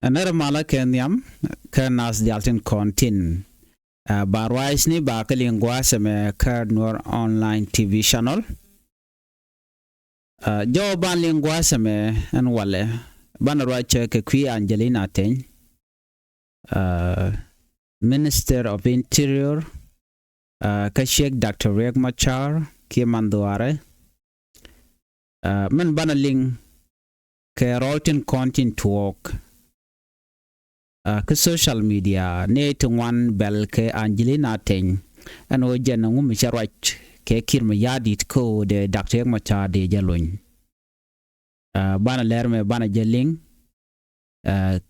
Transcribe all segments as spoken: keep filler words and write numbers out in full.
Ɛ nɛr malä kɛ nhiam kä nath diaal tin kɔn tin. Ɛ, ba ruacni ba kä liŋ gua̱a̱th ɛmɛ kä Nuer Online T V channel. Ɛ, jɔw ban liŋ gua̱a̱th ɛmɛ ɛn walɛ. Banɛ ruac kɛ kui̱ Angelina Teny, ɛ, Minister of Interior, ɛ, kä ciek Doctor Riek Machar kiɛ man dhuaarɛ. Ɛ, min banɛ liŋ kɛ rɔl tin kɔn tin tuɔɔk, ɛ, kä social media ni ti ŋuan bɛl kɛ Angelina Teny. Ɛn ɣöö jɛn ŋu mi cɛ ruac kɛ Kiir Mayardit kä ɣöö dee Doctor Riek Machar dee jɛ lony. Ɛ, banɛ lɛr mɛ banɛ jɛ liŋ. Ɛ,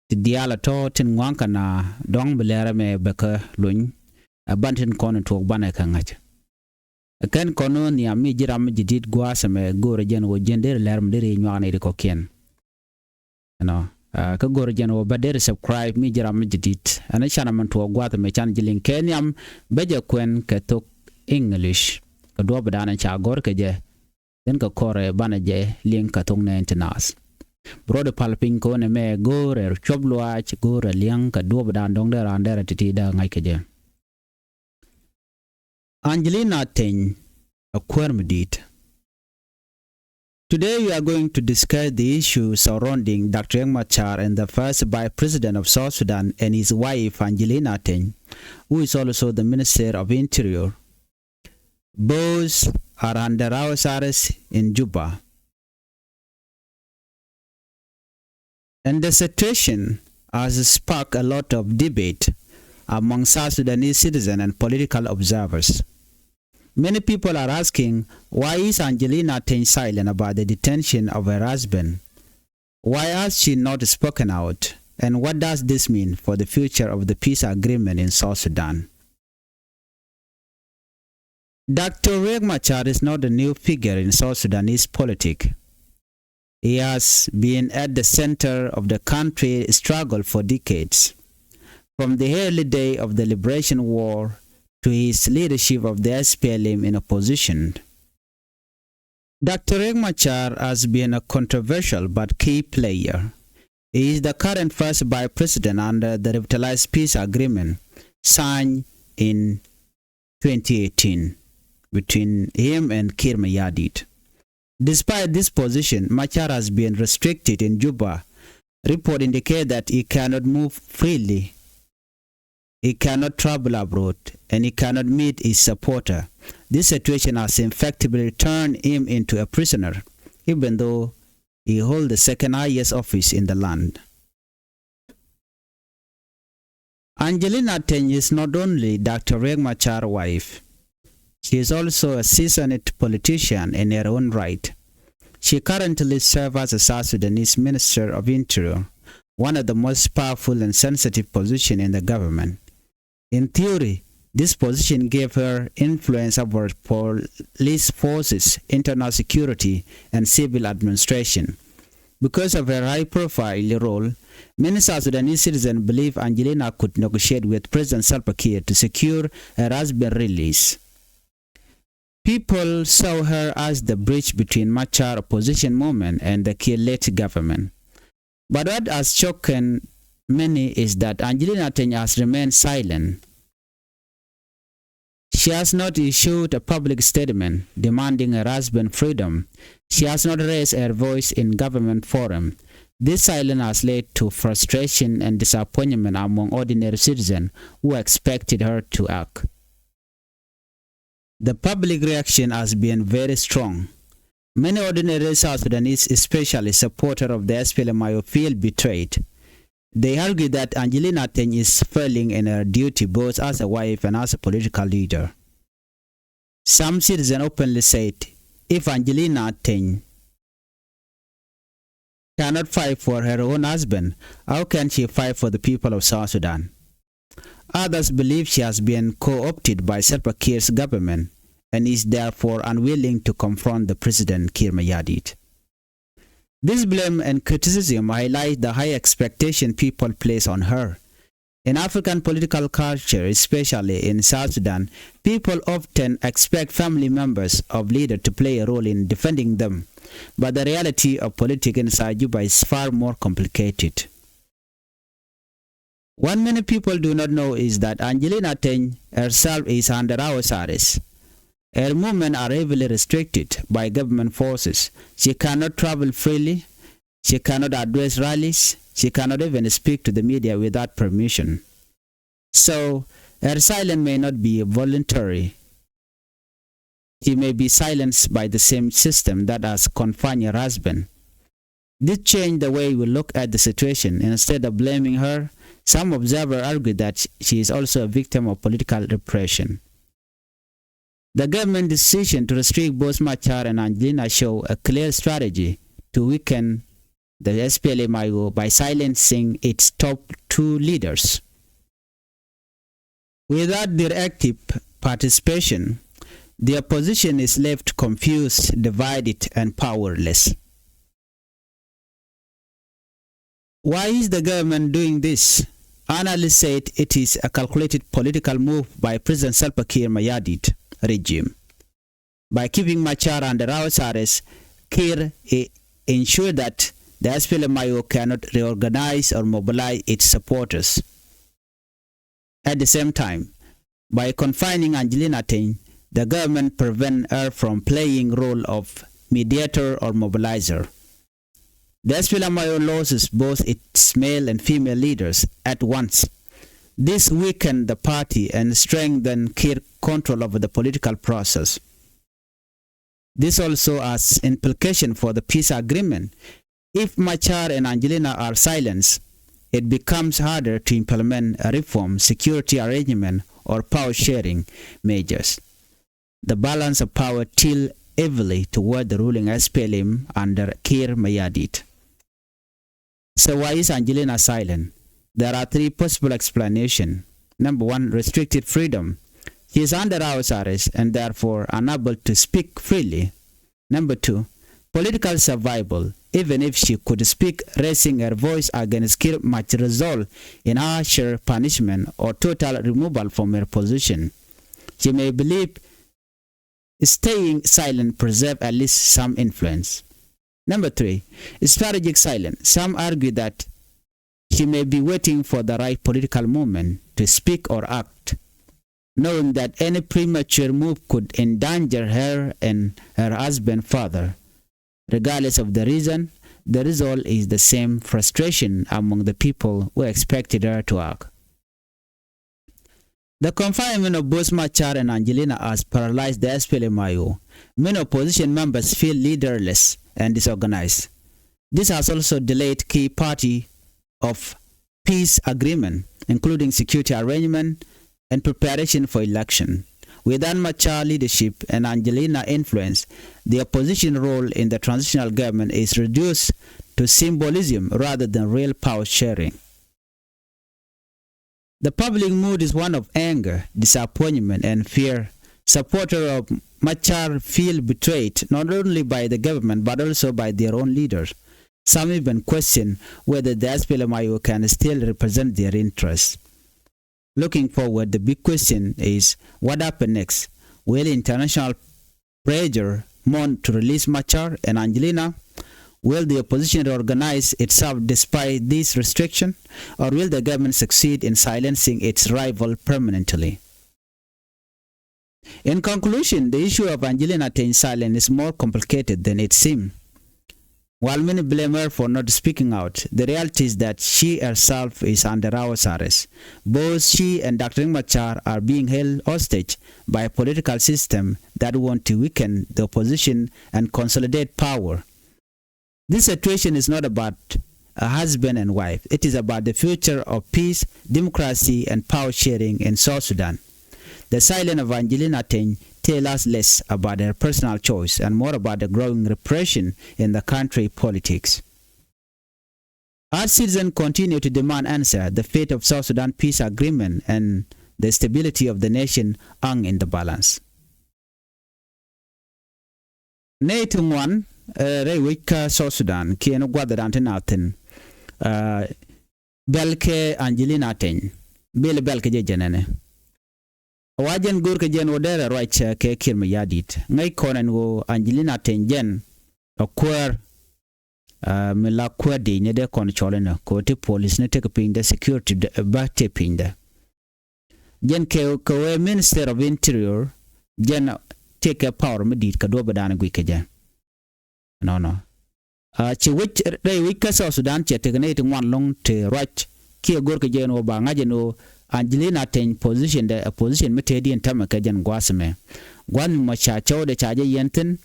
ti diaal ɛ tɔ tin ŋuan kɛ na dɔ̱ŋ bi lɛr mɛ bɛ kä lony. Ɛ, ban tin kɔn tuɔɔk banɛ kɛ ŋa̱c. Kɛn kɔn nhiam mi ji̱ ram mi ji̱ di̱t gua̱a̱th ɛmɛ go̱o̱rɛ jɛn ɣöö ji̱n deri lɛr mi deri nyuak ni ri kɔ̱kiɛn. Ɛnɔ, ɛ, kä go̱o̱rɛ jɛn ɣöö bä deri subscribe mi ji̱ ram mi ji̱ di̱t. Ɛn canɛ min tuɔɔk gua̱a̱th ɛmɛ can ji̱ liŋ kɛ nhiam bä jɛ kuɛn kɛ thok English. Kɛ duɔ̱ɔ̱p dan ca gɔ̱r kɛ jɛ. Then kɛ kɔrɛ banɛ jɛ liŋ kɛ thok nɛɛn ti naath. Bi rɔɔdɛ pal piny kɔn ɛmɛ go̱o̱rɛ cuɔp luaac go̱o̱rɛ liŋ kɛ duɔ̱ɔ̱p dan dɔ̱ŋ dee raan dɛrɛ ti̱ti̱ dee ŋa̱c kɛ jɛ. Angelina Teny, a kuäär mi di̱i̱t. Today we are going to discuss the issue surrounding Doctor Riek Machar and the first Vice President of South Sudan and his wife Angelina Teny, who is also the Minister of Interior. Both are under house arrest in Juba. And the situation has sparked a lot of debate among South Sudanese citizens and political observers. Many people are asking, why is Angelina Teny silent about the detention of her husband? Why has she not spoken out? And what does this mean for the future of the peace agreement in South Sudan? Doctor Riek Machar is not a new figure in South Sudanese politics. He has been at the center of the country struggle for decades, from the early day of the liberation war to his leadership of the S P L M in opposition. Doctor Riek Machar has been a controversial but key player. He is the current first vice president under the revitalized peace agreement signed in twenty eighteen between him and Kiir Mayardit. Despite this position, Machar has been restricted in Juba. Reports indicate that he cannot move freely, he cannot travel abroad, and he cannot meet his supporter. This situation has effectively turned him into a prisoner, even though he holds the second highest office in the land. Angelina Teny is not only Doctor Riek Machar's wife, she is also a seasoned politician in her own right. She currently serves as a South Sudanese Minister of Interior, one of the most powerful and sensitive positions in the government. In theory, this position gave her influence over police forces, internal security, and civil administration. Because of her high-profile role, many South Sudanese citizens believe Angelina could negotiate with President Salva Kiir to secure her husband's release. People saw her as the bridge between Machar opposition movement and the Kiir-led government. But what has shocked many is that Angelina Teny has remained silent. She has not issued a public statement demanding her husband's freedom. She has not raised her voice in government forum. This silence has led to frustration and disappointment among ordinary citizens who expected her to act. The public reaction has been very strong. Many ordinary South Sudanese, especially supporters of the S P L M I O, feel betrayed. They argue that Angelina Teny is failing in her duty both as a wife and as a political leader. Some citizens openly said, if Angelina Teny cannot fight for her own husband, how can she fight for the people of South Sudan? Others believe she has been co-opted by Salva Kiir's government and is therefore unwilling to confront the President Kiir Mayardit. This blame and criticism highlight the high expectation people place on her. In African political culture, especially in South Sudan, people often expect family members of leaders to play a role in defending them. But the reality of politics inside Juba is far more complicated. What many people do not know is that Angelina Teny herself is under house arrest. Her movements are heavily restricted by government forces. She cannot travel freely. She cannot address rallies. She cannot even speak to the media without permission. So, her silence may not be voluntary. She may be silenced by the same system that has confined her husband. This changed the way we look at the situation. Instead of blaming her, some observers argue that she is also a victim of political repression. The government decision to restrict both Machar and Angelina show a clear strategy to weaken the S P L M I O by silencing its top two leaders. Without their active participation, the opposition is left confused, divided, and powerless. Why is the government doing this? Analysts said it is a calculated political move by President Salva Kiir Mayardit regime. By keeping Machar under house arrest, Kiir e- ensured that the S P L M I O cannot reorganize or mobilize its supporters. At the same time, by confining Angelina Teny, the government prevent her from playing role of mediator or mobilizer. The S P L M I O loses both its male and female leaders at once. This weaken the party and strengthen Kiir control over the political process. This also has implication for the peace agreement. If Machar and Angelina are silenced, it becomes harder to implement a reform, security arrangement, or power sharing measures. The balance of power tilt heavily toward the ruling S P L M under Kiir Mayardit. So why is Angelina silent? There are three possible explanations. Number one, restricted freedom. She is under house arrest and therefore unable to speak freely. Number two, political survival. Even if she could speak, raising her voice against Kiir might result in harsher punishment or total removal from her position. She may believe staying silent preserve at least some influence. Number three, strategic silence. Some argue that she may be waiting for the right political moment to speak or act, knowing that any premature move could endanger her and her husband further. Regardless of the reason, the result is the same frustration among the people who expected her to act. The confinement of both Machar and Angelina has paralyzed the S P L M I O. Many opposition members feel leaderless and disorganized. This has also delayed key party of peace agreement, including security arrangement and preparation for election. Without Machar leadership and Angelina influence, the opposition role in the transitional government is reduced to symbolism rather than real power sharing. The public mood is one of anger, disappointment, and fear. Supporters of Machar feel betrayed not only by the government but also by their own leaders. Some even question whether the S P L M I O can still represent their interests. Looking forward, the big question is what happens next? Will international pressure mount to release Machar and Angelina? Will the opposition reorganize itself despite this restriction? Or will the government succeed in silencing its rival permanently? In conclusion, the issue of Angelina Teny's silence is more complicated than it seems. While many blame her for not speaking out, the reality is that she herself is under house arrest. Both she and Doctor Riek Machar are being held hostage by a political system that want to weaken the opposition and consolidate power. This situation is not about a husband and wife. It is about the future of peace, democracy, and power sharing in South Sudan. The silence of Angelina Teny tell us less about her personal choice and more about the growing repression in the country politics. As citizens continue to demand answer, the fate of South Sudan peace agreement and the stability of the nation hang in the balance. Nɛy ti ŋuan, eh, rɛy wec kä South Sudan kiɛn gua̱dhɛ dan ti na thi̱n. Eh, bɛl kɛ Angelina Teny. Bil bɛl kɛ jɛ jɛnɛnɛ. Wa jɛn go̱o̱r kɛ jɛn wä derɛ ruac, eh, kɛ Kiir Mayardit. Ŋäc kɔn ɛn wä Angelina Teny jɛn a kuäär Aa, mi la kuäär di̱i̱c ni dee kɔn cɔl inɔ kɛ ɣöö ti police ni tekɛ piny dɛ, security dɛ, bä tëë piny dɛ. Jɛn kɛ, kɛ ɣöö Minister of Interior jɛn tëëkɛ power mi di̱i̱t kɛ duɔ̱ɔ̱pidan guic kɛ jɛ. Nɔnɔ. Aa, ci wec, rɛy wec kä South Sudan cɛ tekɛ nɛy ti ŋuan lo̱ŋ ti ruac kiɛ go̱rkɛ jɛ ɛn ɣöö ba ŋa̱c ɛn ɣöö Angelina Teny position dɛ ɛ position mi tëëdiɛn tämɛ kɛ jɛn gua̱a̱th ɛmɛ. Gua̱a̱th mi mɔ ca cɔwdɛ ca jɛ yiɛn thi̱n,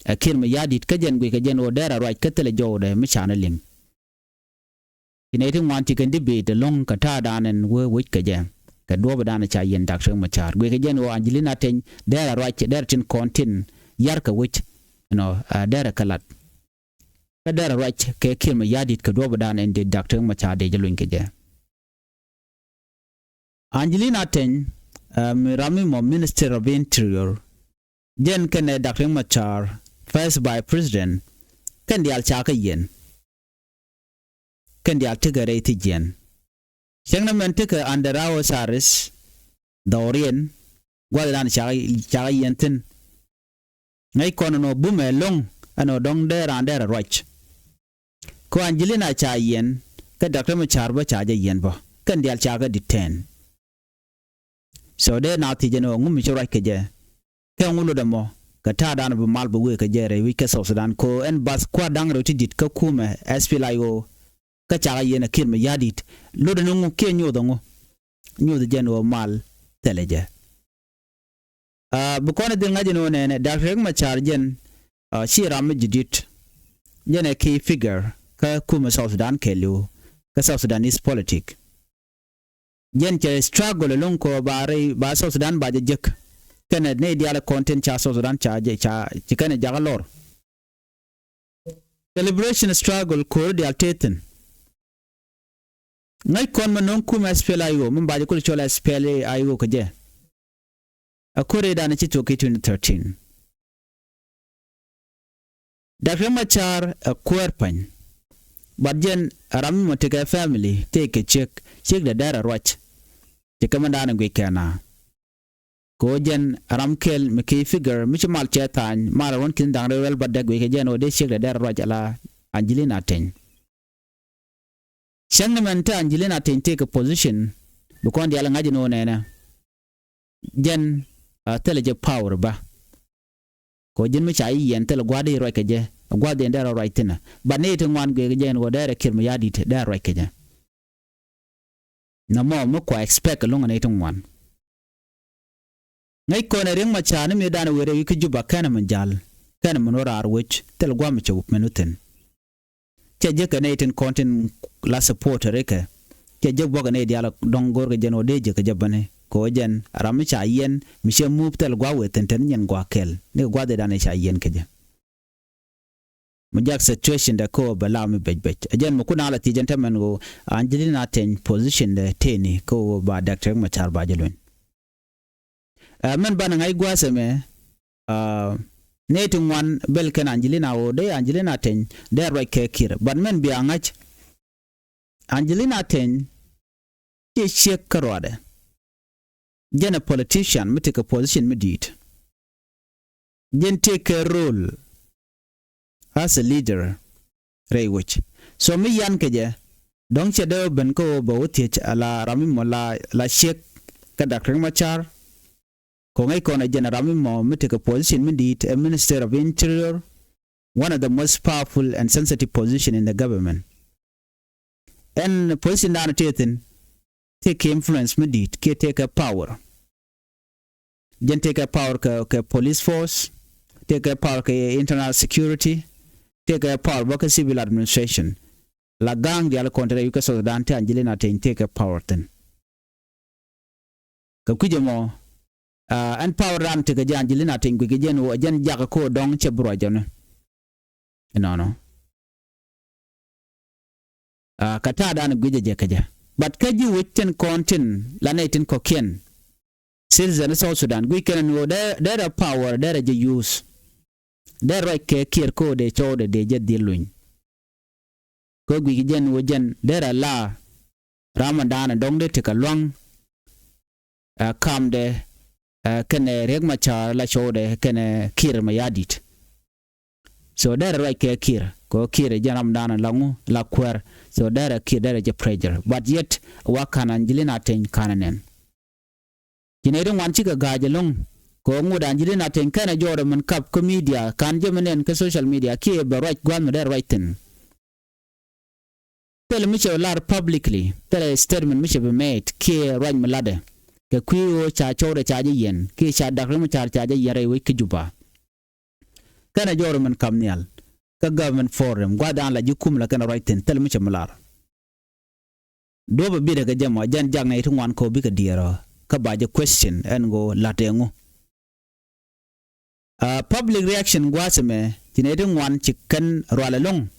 ɛ Kiir Mayardit, kä jɛn guic kɛ jɛ ɛn ɣöö derɛ ruac kä thilɛ jɔwdɛ mi canɛ liŋ. Ci nɛy ti ŋuan ci kɛn debate ɛlɔ̱ŋ kɛ ta̱a̱dan ɛn wee wec kɛ jɛ kɛ duɔ̱ɔ̱pidan ca yiɛn Doctor Riek Machar. Guic kɛ jɛ ɛn ɣöö Angelina Teny derɛ ruac, derɛ tin kɔn tin yar kɛ wec, you know, aa, derɛ kɛ lat. Kä derɛ ruac kɛ Kiir Mayardit kɛ duɔ̱ɔ̱pidan ɛn dee Doctor Riek Machar dee jɛ luny kɛ jɛ. Angelina Teny, aa, mi ram mi mɔ Minister of Interior, jɛn kɛnɛ Doctor Riek Machar, First Vice President, kɛn diaal ca kɛ yiɛn. Kɛn diaal tekɛ rɛy thi̱c jiɛn. Cäŋ ni mɛn tekɛ under house arrest, dhɔriɛn, gua̱thdan ca kɛ, ca kɛ yiɛn thi̱n. Ŋäc kɔn ɛn ɣöö bumɛ ɛlɔ̱ŋ ɛn ɣöö dɔ̱ŋ dee raan derɛ ruac. Kä Angelina ca yiɛn, kä Doctor Machar bä ca jɛ yiɛn bä. Kɛn diaal ca kɛ detain. So dee na thiec ɛn ɣöö ŋu mi ci ruac kɛ jɛ. Kɛ ŋu lotdɛ mɔ kɛ ta̱a̱dan bi mal bi wëë kɛ jɛ rɛy wec kä South Sudan, kɛ ɣöö ɛn bath kua̱r da̱ŋ rɛw ti di̱t kä kumɛ S P L A I O. Kä ca kɛ yiɛn ɛ Kiir Mayardit. Lotdɛ ni ŋu kiɛ nyothɛ ŋu? Nyothɛ jɛ ɛn ɣöö mal thilɛ jɛ. Aa, bi kɔn dhil ŋa̱c ɛn ɣöö nɛnɛ Doctor Riek Machar jɛn, aa, ci ram mi ji̱ di̱t. Jɛn ɛ key figure kä kumɛ South Sudan kɛɛliw, kä South Sudanese politic. Jɛn cɛ struggle ɛlɔ̱ŋ kɛ ɣöö ba rɛy, ba South Sudan ba jɛ jek. Kɛnɛ nɛy diaal kɔn tin ca South Sudan ca jɛ, ca, ci kɛnɛ jakä lɔr. Kɛ liberation struggle ko̱ri diaal tëë thi̱n. Ŋäc kɔn mi no̱o̱ŋ kumɛ S P L A I O, mi ba jɛ kulɛ cɔl S P L A I O kɛ jɛ. Ɛ ko̱ri dan ci tuɔk ki twenty thirteen. Doctor Machar ɛ kuäär pa̱ny. But jɛn ram mi mɔ tekɛ family, tekɛ ciek, ciekdɛ derɛ ruac. Ci kɛ mɛn dan guic kɛ na. Kɛ ɣöö jɛn ram kɛl mi key figure mi ci mal cɛ tha̱a̱ny, mal ruɔ̱n ki̱n da̱ŋ rɛw rɛl bädäk, guic kɛ jɛn ɣöö dee ciekdɛ derɛ ruac ala Angelina Teny. Cäŋ ni mɛn te Angelina Teny tekɛ position, bi kɔn diaal ŋa̱c ɛn ɣöö nɛnɛ. Jɛn, aa, thilɛ jɛ power bä. Kɛ ɣöö ji̱n mi ca ji̱ yiɛn thilɛ gua̱a̱th dee ruac kɛ jɛ, gua̱a̱th dee derɛ ruac thi̱n ɛ. But nɛy ti ŋuan guic kɛ jɛ ɛn ɣöö derɛ Kiir Mayardit derɛ ruac kɛ jɛ. Nɔmɔ mi kua expect ɛlɔ̱ŋ ɛ nɛy ti ŋuan. Ŋäc kɔn ɛ Riek Machar ni mëëdan ɛ wëë rɛy wec kä Juba kɛnɛ mi jal, kɛnɛ mi nɔ raar wec, thil gua̱a̱th mi cɛ wä mɛn wä thi̱n. Cɛ jek kɛ nɛy tin kɔn tin la support rikɛ. Cɛ jek buɔk kɛ nɛy diaal dɔ̱ŋ go̱rkɛ jɛn ɣöö dee jek kɛ jɛ bäni. Kɛ ɣöö jɛn ram mi ca yiɛn mi cɛ move thil gua̱a̱th wëë thi̱n, te ni nyɛn gua̱a̱th kɛl, ni kɛ gua̱a̱th ëëdan ɛ ca yiɛn kɛ jɛ. Mi jak situation dɛ kä ɣöö bɛ la mi bec bec. Ɛ jɛn mi kun a la thiec ɛn täämɛ ɛn ɣöö Angelina Teny position dɛ tëëni kä ɣöö ba Doctor Riek Machar ba jɛ luny. Ɛ, mɛn banɛ ŋa̱c gua̱a̱th ɛmɛ, ɛ, nɛy ti ŋuan bel kɛn Angelina ɣöö dee Angelina Teny dee ruac kɛ Kiir. But mɛn bia ŋa̱c Angelina Teny ciɛ ciek kä ruaadɛ. Jɛn ɛ politician mi tekɛ position mi di̱i̱t. Jɛn tekɛ role as a leader rɛy wec. So mi yan kɛ jɛ, dɔ̱ŋ cɛ dee wä ben kä ɣöö bɛ wä thiec ala ram mi mɔ la, la ciek kä Doctor Riek Machar. Kɛ ŋäc kɔn ɛ jɛn ram mi mɔ mi tekɛ position mi di̱i̱t ɛ Minister of Interior, one of the most powerful and sensitive position in the government. Ɛn position dan tëë thi̱n, tekɛ influence mi di̱i̱t kiɛ tekɛ power. Jɛn tekɛ power kɛ, kɛ police force, tekɛ power kɛ internal security, tekɛ power bä kɛ civil administration. La ga̱a̱ŋ diaal kɔn te rɛy wec kä South Sudan te Angelina Teny tekɛ power thi̱n. Kɛ kui̱c ɛmɔ, aa, ɛn power dan tekɛ jɛ Angelina Teny guic kɛ jɛn ɣöö jɛn jakä ko̱o̱r dɔ̱ŋ cɛ bi ruac jɔni. Inɔnɔ. Aa, kä ta̱a̱ dan guic jɛ kɛ jɛ. But kä ji̱ wec tin kɔn tin la nɛy tin kɔ̱kiɛn. Citizen South Sudan guic kɛn ni ɣöö dee, dee rɛ power, dee rɛ jɛ use. Dee ruac kɛ Kiir kä ɣöö dee cɔwdɛ dee jɛ dhil luny. Kä guic kɛ jɛn ɣöö jɛn dee rɛ la ram mi da̱a̱n dɔ̱ŋ dee tekɛ lua̱ŋ. Ɛ, kamdɛ, ɛ, kɛnɛ Riek Machar la cɔwdɛ kɛnɛ Kiir Mayardit. So derɛ ruac kɛ Kiir. Kɛ ɣöö Kiir ɛ jɛn ramdan la ŋu la kuäär. So derɛ Kiir derɛ jɛ pressure. But yet wa ka̱n Angelina Teny ka̱n ɛ nɛn. Ci nɛy ti ŋuan cikɛ ga̱a̱c ɛlɔ̱ŋ. Kɛ ɣöö ŋot Angelina Teny kɛnɛ jɔɔdɛ min kap kä media, ka̱n jɛ mi nɛn kä social media kiɛ bɛ ruac gua̱a̱th mi derɛ ruac thi̱n. Thilɛ mi cɛ lar publicly, thilɛ statement mi cɛ bi made kiɛ ruac mi latdɛ kɛ kui̱ ɣöö ca cɔwdɛ ca jɛ yiɛn kiɛ ca Dak Riek Machar ca jɛ yiɛn rɛy wec kä Juba. Kɛnɛ jɔɔr min kam nhial kä government forum, gua̱thdan la ji̱ kum la kɛnɛ ruac thi̱n, thilɛ mi cɛ mi lar. Duɔ̱pɛ bitdɛ kɛ jɛ mɔ, jɛn jak nɛy ti ŋuan kɛ ɣöö bikɛ diɛɛr ɔ kä ba jɛ question ɛn ɣöö la̱t ɛŋu. Ah, public reaction gua̱a̱th ɛmɛ ci nɛy ti ŋuan ci kɛn rual ɛlɔ̱ŋ.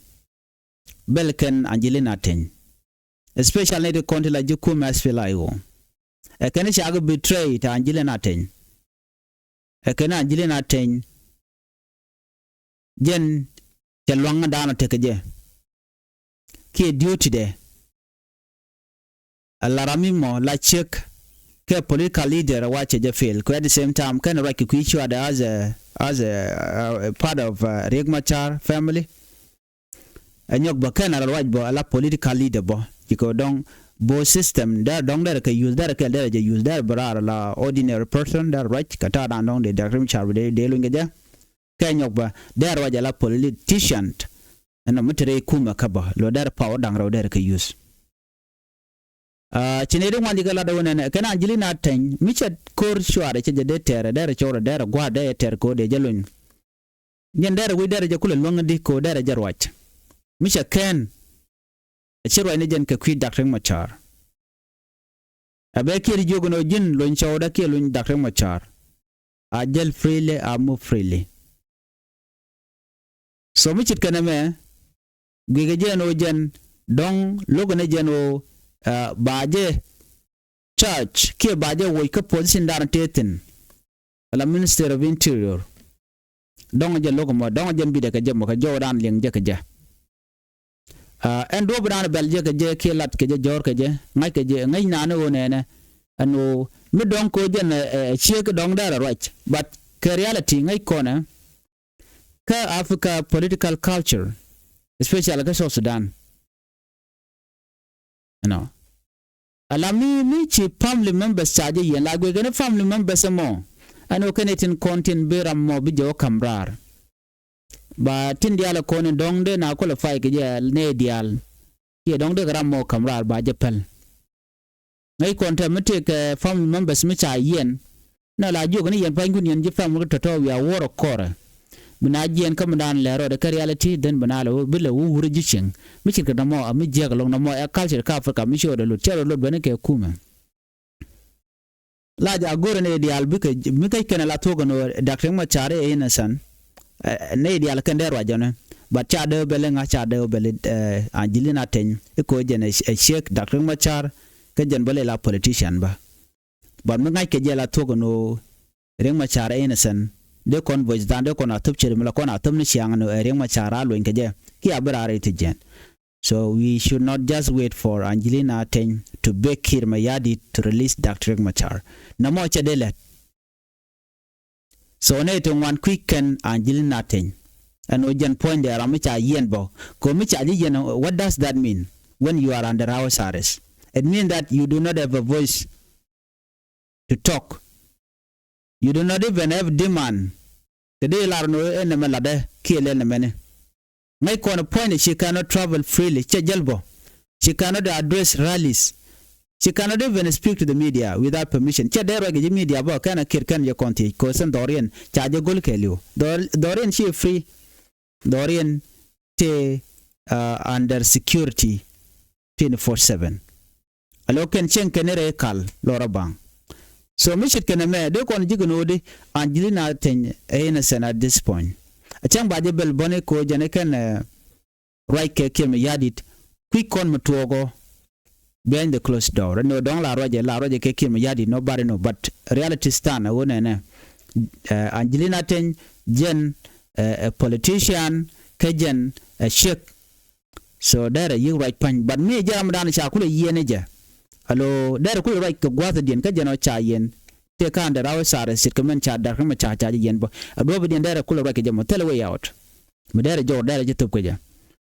Bɛl kɛn Angelina Teny. Especially nɛy ti kɔn ti la ji̱ kum S P L A I O. Ɛ kɛn cakɛ betray ti Angelina Teny. Ɛ kɛn Angelina Teny. Jɛn cɛ luaŋdan ɔ tekɛ jɛ. Kiɛ duty dɛ. A la ram mi mɔ la ciek kɛ political leader wa cɛ jɛ fail. Kɛ at the same time kɛn ruac kɛ kui̱ cuadɛ as a, as a, uh, part of, uh, Riek Machar family. Ɛ nyɔk bä kɛn a la ruac bä a la political leader bä. Cikɛ dɔŋ bä system dɛr dɔŋ dɛr kɛ use dɛr kɛ dɛr jɛ use dɛr bä raar a la ordinary person dɛr ruac kɛ ta̱a̱ dan dɔŋ dee Dak Riek Machar dee, dee luny kɛ jɛ. Kɛ nyɔk bä dɛr ruac a la politician. Ɛn nɔ mi te rɛy kumɛ kä bä lo dɛr power da̱ŋ rɛw dɛr kɛ use. Ah, ci nɛy ti ŋuan ji̱ kɛ lat ɛ wä nɛnɛ kɛn Angelina Teny mi cɛ ko̱r cuarɛ cɛ jɛ dee tɛɛrɛ dɛr cɔwrɛ dɛr gua̱a̱r dɛr tɛɛr ko̱ dee jɛ luny. Jɛn dɛr wi̱c dɛr jɛ kulɛ luäŋ di ko̱ dɛr jɛ ruac. Mi cɛ kɛn. Ɛ ci ruacni jɛn kɛ kui̱ Dak Riek Machar. A bɛ Kiir jiök ni ɣöö ji̱n luny cɔwdä kiɛ luny Dak Riek Machar. A jäl freely, a move freely. So mi ce̱tkɛ nɛmɛ guikɛ jɛ ɛn ɣöö jɛn dɔ̱ŋ lo̱kɛ ni jɛ ɛn ɣöö, ah, ba jɛ charge kiɛ ba jɛ woc kä position dan tëë thi̱n. Ala Minister of Interior. Dɔ̱ŋ jɛ lo̱k mɔ, dɔ̱ŋ jɛ bitdɛ kɛ jɛ mɔ kɛ jɔwdan liŋ jɛ kɛ jɛ. Ah, ɛn duɔ̱ɔ̱p dan bɛl jɛ kɛ jɛ kiɛ lat kɛ jɛ jɔ̱ɔ̱r kɛ jɛ, ŋa̱c kɛ jɛ, ŋäc naan ɣöö nɛnɛ. Ɛn ɣöö mi dɔ̱ŋ ko̱ jɛn, eh, eh, ciek dɔ̱ŋ dɛr a ruac. But kɛ reality ŋäc kɔnɛ kä Africa political culture, especially kä South Sudan. Ɛnɔ. Ala mi, mi ci family members ca jɛ yiɛn la guic kɛn family members ɛmɔ. Ɛn ɣöö kɛn itin kɔn tin bi ram mɔ bi jɛ wä ka̱m raar. Ba tin diaal ɛ kɔn in dɔ̱ŋ dee na qualify kɛ jɛ nɛy diaal. Kiɛ dɔ̱ŋ dee kɛ ram mɔ ka̱m raar ba jɛ päl. Ŋäc kɔn tɛm mi tëëkɛ family members mi ca yiɛn. Nɛ la jiök ni yɛn panykun yɛn ji̱ family tɔ̱tɔ̱ wiaa wuɔ̱rä kɔrɛ. Bi na jiɛn kä mi daan lɛ rɔɔdɛ kä reality then bi na lɛ wä bi lɛ wä wurä ji̱ cieŋ. Mi ce̱tkɛ nɔmɔ a mi jiäk lo̱ŋ nɔmɔ ɛ culture kä Africa mi ci rɔɔdɛ lot cɛ rɔɔdɛ lot beni kɛ kumɛ. La ja go̱rɛ ni diaal bikɛ mi käc kɛnɛ la thuɔ̱k ɛn ɣöö Dak Riek Machar ɛ innocent. Ɛ, ni diaal kɛn dee ruacɔni. But ca dee wä bɛli ŋa ca dee wä bɛli, ɛ, Angelina Teny. I̱ ko̱ jɛn ɛ, ɛ ciek Dak Riek Machar. Kä jɛn bä lɛ la politician bä. But mi ŋa̱ckɛ jɛ la thuɔ̱k ɛn ɣöö Riek Machar ɛ innocent. Dee kɔn voice dan dee kɔn a thop ceri mi la kɔn a thop ni ciaŋ ɛn ɣöö, ɛ, Riek Machar a luɔ̱ny kɛ jɛ. Kiɛ a bi raar i̱ ti jɛn. So we should not just wait for Angelina Teny to beg Kiir Mayardit to release Doctor Riek Machar. Nɔmɔ cɛ dee lɛt. So nɛ ti ŋuan kui̱ kɛn Angelina Teny. Ɛn ɣöö jɛn puɔ̱nydɛ ram mi ca yiɛn bä. Kɛ ɣöö mi ca ji̱ yiɛn, what does that mean when you are under house arrest? It means that you do not have a voice to talk. You do not even have demand. Kɛ dee lar ni ɣöö ɛn nɛmɛ latdɛ kiɛ lɛl nɛmɛni. Ŋäc kɔn puɔ̱nydɛ, she cannot travel freely. Cɛ jäl bä. She cannot address rallies. She cannot even speak to the media without permission. Cɛ dee ruac kɛ ji̱ media bä kɛn a Kiir kɛn jɛ kɔn thiec kɛ ɣöö sɛn dhɔriɛn ca jɛ go̱l kɛɛliw. Dhɔr-, dhɔriɛn ci free. Dhɔriɛn tëë, uh, under security twenty-four seven. A lo̱k kɛn cieŋ kɛn rɛy kal lɔrä baŋ. So mi ce̱tkɛ nɛmɛ dee kɔn ji̱ kɛn ɣöö di Angelina Teny ɛ innocent at this point. A cäŋ ba jɛ bɛl bäni kɛ ɣöö jɛn ɛ kɛn, eh, ruac kɛ Kiir Mayardit kui̱ kɔn mi tuɔɔk ɔ behind the closed door. Ɛn ɣöö dɔ̱ŋ la ruacɛ, la ruacɛ kɛ Kiir Mayardit, nobody know. But reality stand ɛ ɣöö nɛnɛ, eh, Angelina Teny jɛn, eh, ɛ politician kä jɛn ɛ ciek. So derɛ yi̱k ruac pa̱ny. But mi jɛ ramdan ca kulɛ yiɛn jɛ. Alo derɛ kulɛ ruac kɛ gua̱thdiɛn kä jɛn ɔ ca yiɛn. Tëë kä under house arrest ce̱tkɛ mɛn ca Doctor Riek Machar ca jɛ yiɛn bä. A duɔ̱ɔ̱pdiɛn derɛ kulɛ ruac kɛ jɛ mɔ thilɛ way out. Mi derɛ jɔw derɛ jɛ thop kɛ jɛ.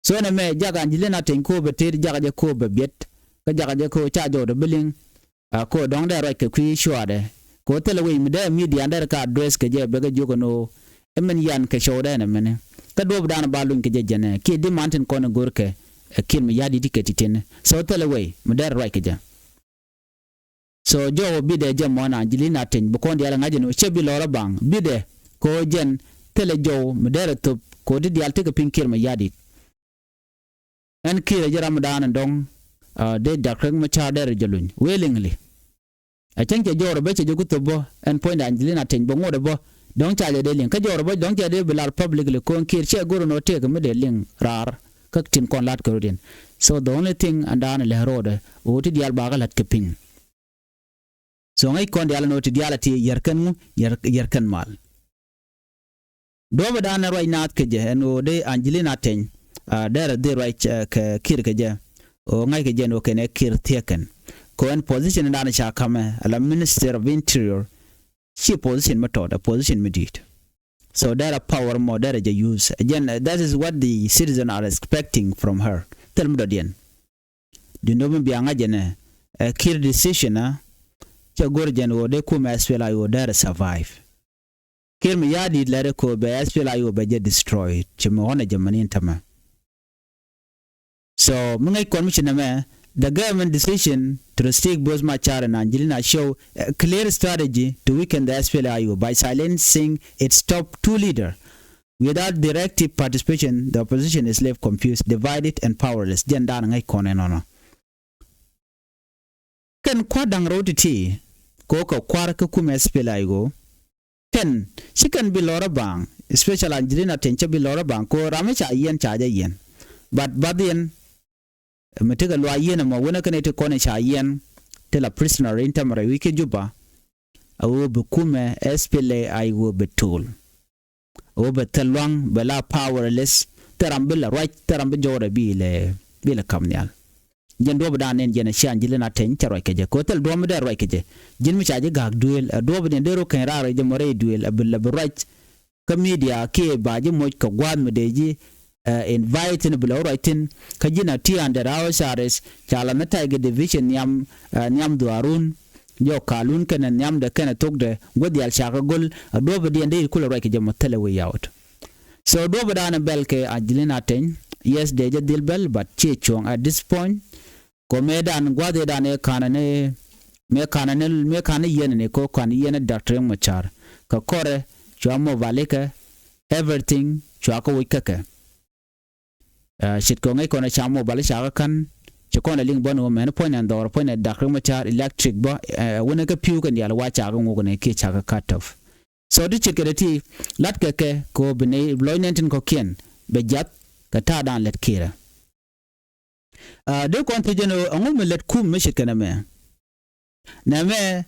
So nɛ mɛ jak Angelina Teny ko bɛ tet, jak jɛ ko bɛ biɛt, kä jak jɛ ko ca jɔwdɛ bi liŋ. A ko dɔ̱ŋ dee ruac kɛ kui̱ cuaadɛ ko thilɛ wec mi dee media dee ka address kɛ jɛ bɛ kɛ jiök ɛn ɣöö ɛ min yan kɛ cɔwdɛ ɛn ɛmɛni. Kä duɔ̱ɔ̱p dan ba luny kɛ jɛ jɛnɛ kiɛ di man tin kɔn ɛ go̱rkɛ ɛ Kiir Mayardit kɛ ti tin. So thilɛ wec mi dee ruac kɛ jɛ. So jɔw bidɛ jɛ mɔn Angelina Teny bi kɔn diaal ŋa̱c ɛn ɣöö cɛ bi lɔrä baŋ bidɛ ko jɛn thilɛ jɔw mi dee rɛ thop ko ti diaal tekɛ piny Kiir Mayardit. Ɛn Kiir ɛ ji̱ ram dan dɔ̱ŋ dee Doctor Riek Machar dee rɛ jɛ luny willingly. A cäŋ cɛ jɔwdɛ bä cɛ jɛ ku thop bä ɛn puɔ̱nydɛ Angelina Teny bä ŋotdɛ bä dɔ̱ŋ ca jɛ dee liŋ kä jɔwdɛ bä dɔ̱ŋ cɛ dee bi lar publicly ko̱n Kiir cɛ go̱r ɛn ɣöö tëëkɛ mi dee liŋ raar. Kä tin kɔn la̱t kɛ rot yɛn. So the only thing ɛn dan lɛ ro̱o̱dɛ ɣöö ti diaal bakɛ la̱t kɛ piny. So ŋäc kɔn diaal ɛn ɣöö ti diaal a ti yɛr kɛn ŋu yɛr kɛn mal. Duɔ̱ɔ̱pɛ dan ɛ ruac naath kɛ jɛ ɛn ɣöö dee Angelina Teny dee rɛ dhil ruac kɛ Kiir kɛ jɛ. Ɣöö ŋa̱c kɛ jɛ ɛn ɣöö kɛn ɛ Kiir thiäkɛn kɛ ɣöö ɛn position dan ca ka̱mɛ ala Minister of Interior. Ci position mi tɔt ɛ position mi di̱i̱t. So dee rɛ power mɔ dee rɛ jɛ use again, that is what the citizen are expecting from her. Thil mi dɔ̱diɛn. Duundä mi bia ŋa̱c jɛ nɛ ɛ Kiir decision a cɛ go̱r jɛn ɣöö dee kumɛ SPLA-IO dee rɛ survive. Kiir Mayardit lɛri ko bɛ SPLA-IO bɛ jɛ destroy ci mi ɣɔn ɛ jɛ mɛni in tämɛ. So mi ŋäc kɔn mi ci nɛmɛ the government decision to restrict both Machar and Angelina show a clear strategy to weaken the SPLA-IO by silencing its top two leader. Without the active participation, the opposition is left confused, divided and powerless. Jɛn dan ŋäc kɔn ɛnɔnɔ. Kɛn kua̱r da̱ŋ rɛw ti̱ti̱ ko kɛ kua̱r kä kumɛ SPLA-IO. Kɛn ci kɛn bi lɔrä baŋ, especially Angelina Teny cɛ bi lɔrä baŋ ko ram mi ca yiɛn ca jɛ yiɛn. But bath yɛn mi tekɛ luac yiɛn ɛmɔ wenɛ kɛn iti kɔn ca yiɛn ti la prisoner in tämɛ rɛy wi̱c kä Juba. A ɣöö bi kumɛ SPLA-IO bi tol. Ɣöö bɛ thil luaŋ bɛ la powerless. Thil ram bi la ruac thil ram bi jɔwdɛ bi lɛ bi lɛ kam nhial. Jɛn duɔ̱ɔ̱p dan nɛn jɛn a ci Angelina Teny cɛ ruac kɛ jɛ kɛ ɣöö thil duɔ̱ɔ̱p mi dee ruac kɛ jɛ. Ji̱n mi ca ji̱ ga̱a̱k duëël a duɔ̱ɔ̱p ni dee rɔ keny raar jɛ mɔ rɛy duëël a bi la bi ruac. Kä media kiɛ ba ji̱ moc kɛ gua̱a̱th mi dee ji̱ invite ni bi la wä ruac thi̱n. Kä ji̱n a ti under house arrest ca la ni Tiger Division nhiam, nhiam dhuaarun. Jɔk kalun kɛnɛ nhiamdɛ kɛnɛ thokdɛ guäth diaal cakɛ go̱l a duɔ̱ɔ̱pɛ diɛn dee kulɛ ruac kɛ jɛ mɔ thilɛ way out. So duɔ̱ɔ̱pɛ daanɛ bɛl kɛ Angelina Teny, yes dee jɛ dhil bɛl but ciɛ cuɔ̱ŋ at this point. Kɔ mëë dan gua̱th ëë dan ëë ka̱nɛ ni mëë ka̱nɛ ni mëë ka̱nɛ yiɛn ni ko ka̱n yiɛn ni Doctor Riek Machar. Kɛ kɔrɛ cua mobile kɛ everything cua kɛ woc kä kɛ. Ce̱tkɛ ŋäc kɔn ɛ ca mobile ca kä ka̱n ci kɔn ɛ liŋ bä ni wä mɛn puɔ̱nynɛ dhɔr puɔ̱nynɛ Doctor Riek Machar electric bä. Wänɛ kä pi̱w kɛn diaal wa ca kä ŋuk ni kiɛ ca kä cut off. So ti ce̱tkɛ dee ti la̱tkɛ kɛ kɛ ɣöö bi nɛy lɔc nɛn tin kɔ̱kiɛn bɛ jiath kɛ ta̱a̱ dan lät Kiir ɛ. Dee kɔn thiec jɛn ɣöö ɛŋu mi lät kum mi ce̱tkɛ nɛmɛ. Nɛmɛ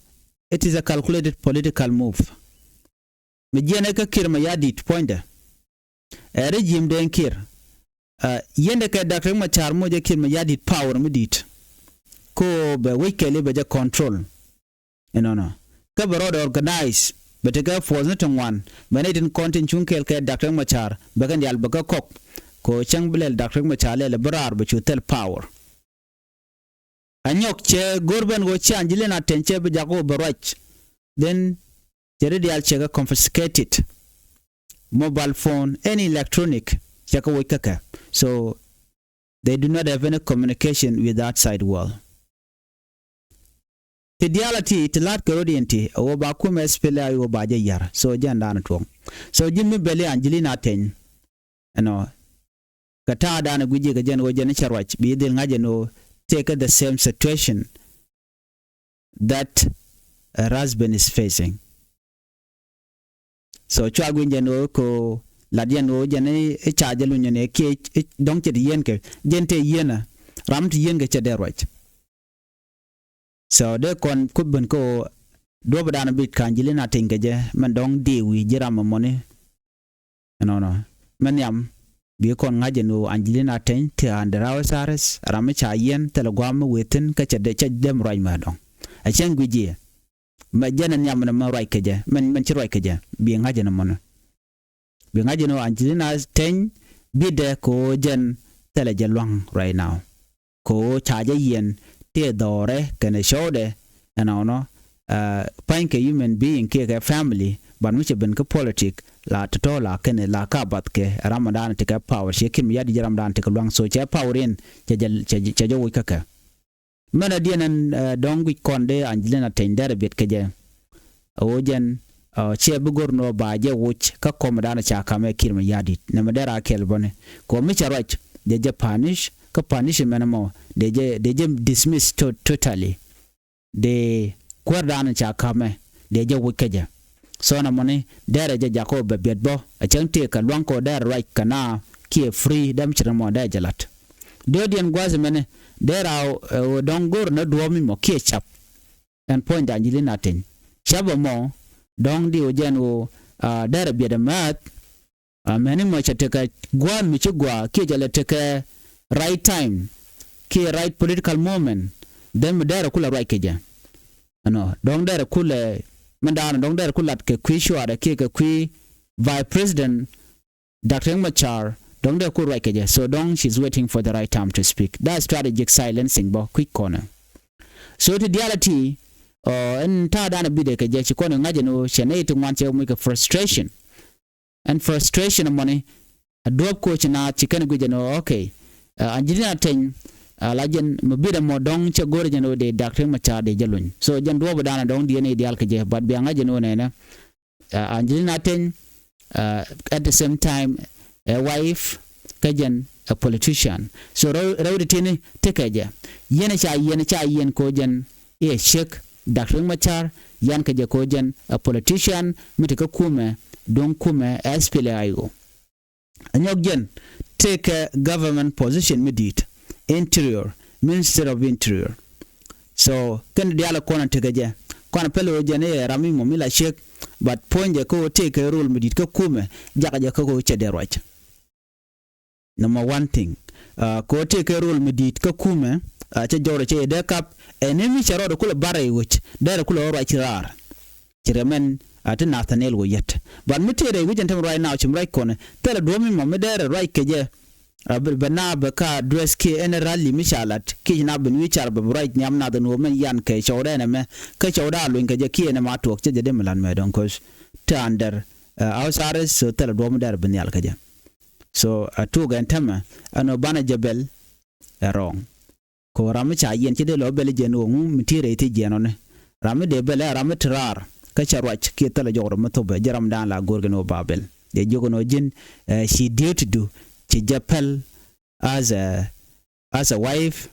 it is a calculated political move. Mi jiɛn ɛ kä Kiir Mayardit puɔ̱nydɛ. Ɛ regime den Kiir. Yiendɛ kɛ Doctor Riek Machar moc ɛ Kiir Mayardit power mi di̱i̱t. Ko bɛ wec kɛɛli bɛ jɛ control. Inɔnɔ kä bɛ rɔɔdɛ organize bɛ tekɛ force ni ti ŋuan bɛ ni tin kɔn tin cuŋ kɛɛl kɛ Doctor Riek Machar bɛ kɛn diaal bɛ kɛ kɔk. Ko cäŋ bi lɛl Doctor Riek Machar lɛl bi raar bɛ cu thil power. A nyɔk cɛ go̱r ben ɣöö ci Angelina Teny cɛ bi jak ɣöö bɛ ruac. Then cɛ ri diaal cɛ kɛ confiscated. Mobile phone, any electronic cɛ kɛ woc kä kɛ. So they do not have any communication with the outside world. Ti diaal a ti ti la̱t kɛ rot in ti a ɣöö ba kumɛ SPLA-IO ba jɛ yar. So jɛn daanɛ tuɔ̱ŋ. So ji̱n mi bɛli Angelina Teny. Ɛnɔ kɛ ta̱a̱ da̱a̱n ɛ gui̱c ji̱ kɛ jɛn ɣöö jɛn i̱ cɛ ruac bi dhil ŋa̱c ɛn ɣöö tëëkɛ the same situation that her husband is facing. So cua gui̱ny jɛn ɣöö kɛ ɣöö lat jɛn ɣöö jɛn i̱ ca jɛ luny ɛn ɛ kiɛ dɔ̱ŋ cɛ ti yieen kɛ jɛn tëë yieenä ram ti yieen kɛ cɛ dee ruac. So dee kɔn kup ben kä ɣöö duɔ̱pɛ da̱a̱n bi ka̱n ji̱ li̱n a tiny kɛ jɛ mɛn dɔ̱ŋ diɛ wi̱i̱ ji̱ ram ɛmɔni. Ɛnɔnɔ mɛ nhiam bi kɔn ŋa̱c ɛn ɣöö Angelina Teny ti under house arrest ram mi ca yiɛn thilɛ gua̱a̱m mi wëë thi̱n kä cɛ dee cɛ dem ruac mɛ dɔ̱ŋ. A cäŋ gui̱c jiɛ mɛ jɛn ɛ nhiam ɛn ɛmɛ ruac kɛ jɛ mɛn mɛn ci ruac kɛ jɛ bi ŋa̱c ɛn ɛmɔni. Bi ŋa̱c ɛn ɣöö Angelina Teny bitdɛ kɛ ɣöö jɛn thilɛ jɛ lua̱ŋ right now. Kɛ ɣöö ca jɛ yiɛn tëë dhɔrɛ kɛnɛ cɔwdɛ ɛnɔnɔ. Pa̱ny kɛ human being kiɛ kɛ family, but mi cɛ ben kä politic la tɔ̱tɔ̱ la kɛnɛ la ka bath kɛ ram dan tekɛ power, ciɛ Kiir Mayardit jɛ ram dan tekɛ lua̱ŋ, so cɛ power in cɛ jɛ cɛ jɛ woc kä kɛ. Mɛn a diɛn ɛn dɔ̱ŋ guic kɔn dee Angelina Teny derɛ biɛt kɛ jɛ. A ɣöö jɛn ciɛ bi go̱r nɔ ba jɛ woc kä kɔm dan ca kamɛ Kiir Mayardit nɛmɛ derɛ a kɛl bäni. Kɛ ɣöö mi cɛ ruac dee jɛ punish, kä punishment mɔ dee jɛ dee jɛ dismiss totally. Dee kuäär dan ca kamɛ dee jɛ woc kä jɛ. So nɛmɔni derɛ jɛ jakɔ bɛ biɛt bä a cäŋ tëë kɛ lua̱ŋ kɔ derɛ ruac kɛ na kiɛ free däm ci nɛmɔ derɛ jɛ la̱t. Dee diɛn gua̱a̱th mɛni derɛ a dɔ̱ŋ go̱r nɔ duɔ̱ɔ̱p mi mɔ kiɛ cap. Ɛn puɔ̱ny dan ji̱ li na teny cap ɛmɔ dɔ̱ŋ di wä jɛn wä derɛ biɛt ɛmɛth. Mɛni mɔ cɛ tekɛ gua̱a̱th mi ci gua̱a̱ kiɛ jɛ lɛ tekɛ right time kiɛ right political moment. Then mi derɛ kulɛ ruac kɛ jɛ ɛnɔ dɔ̱ŋ derɛ kulɛ mɛn daanɔ dɔ̱ŋ derɛ kulɛ lat kɛ kui̱ cuarɛ kiɛ kɛ kui̱ vice president Doctor Riek Machar dɔ̱ŋ dee ku ruac kɛ jɛ. So dɔ̱ŋ she's waiting for the right time to speak. That strategic silencing bä kui̱c kɔnɛ. So ti diaal a ti ɛn ta̱a̱ dan a bidɛ kɛ jɛ ci kɔn iŋa̱c ɛn ɣöö cɛ nɛy ti ŋuan cɛ muc kɛ frustration. Ɛn frustration ɛmɔni a duɔ̱ɔ̱p koci naath ci kɛn guic ɛn ɣöö okay. Angelina Teny a la jɛn mi bidɛ mɔ dɔ̱ŋ cɛ go̱r jɛn ɣöö dee Doctor Riek Machar dee jɛ luny. So jɛn duɔ̱ɔ̱p dan a dɔ̱ŋ diɛn i̱ diaal kɛ jɛ, but bia ŋa̱c ɛn ɣöö nɛnɛ Angelina Teny at the same time a wife kä jɛn a politician. So rɛw rɛw di tini tekɛ jɛ yɛn ca yɛn ca yɛn ko jɛn iɛ ciek Doctor Riek Machar yan kɛ jɛ ko jɛn a politician mi ti kä kumɛ duŋ kumɛ S P L A I O. Anyɔk jɛn tekɛ government position mi di̱i̱t, interior, Minister of Interior. So kɛn diaal kɔn tekɛ jɛ kɔn pɛl ɣöö jɛn iɛ ram mi mɔ mi la ciek. But puɔ̱ny jɛ kä ɣöö tekɛ rol mi di̱i̱t kä kumɛ jakɛ jɛ kä ɣöö cɛ dee ruac. Number one thing, kä ɣöö tekɛ rol mi di̱i̱t kä kumɛ cɛ jɔwrɛ cɛ yɛ dee kap ɛn mi cɛ rɔɔdɛ kulɛ bar rɛy wec derɛ kulɛ ɣöö ruac ci raar. Ci rɛ mɛn a ti Nathaniel wä yɛt. But mi tëë rɛy wi̱c ɛn tɛm ruac now ci mi ruac kɔnɛ thilɛ duɔ̱ɔ̱p mi mɔ mi dee rɛ ruac kɛ jɛ. Bɛ na bɛ ka dress kiɛ ɛn rally mi ca lat kiɛ ci na ben wi̱i̱ car bɛ bi ruac nhiam nath ɛn ɣöö mɛn yan kɛ cɔwdɛ ɛn ɛmɛ. Kä cɔwdɛ a luny kɛ jɛ kiɛ ɛn ɛma tuɔɔk cɛ jɛ dee mi lat mɛ dɔ̱ŋ kös te under house arrest, so thilɛ duɔ̱ɔ̱p mi dee rɛ bi nhial kɛ jɛ. So a tuɔɔk ɛn tɛmɛ ɛn ɣöö banɛ jɛ bɛl ɛ wrong. Kɛ ɣöö ram mi ca yiɛn ci dee lɔ bɛl jɛn ɣöö ŋu mi ti rɛy thi jiɛn ɔni. Ram mi dee bɛl ɛ ram mi ti raar kä cɛ ruac kiɛ thilɛ jɔk rɔ mi thopɛ jɛ ram dan la go̱o̱r kɛn ɣöö ba bɛl. Dee jiök ɛn ɣöö ji̱n ci duty du ci jɛ pɛl as a as a wife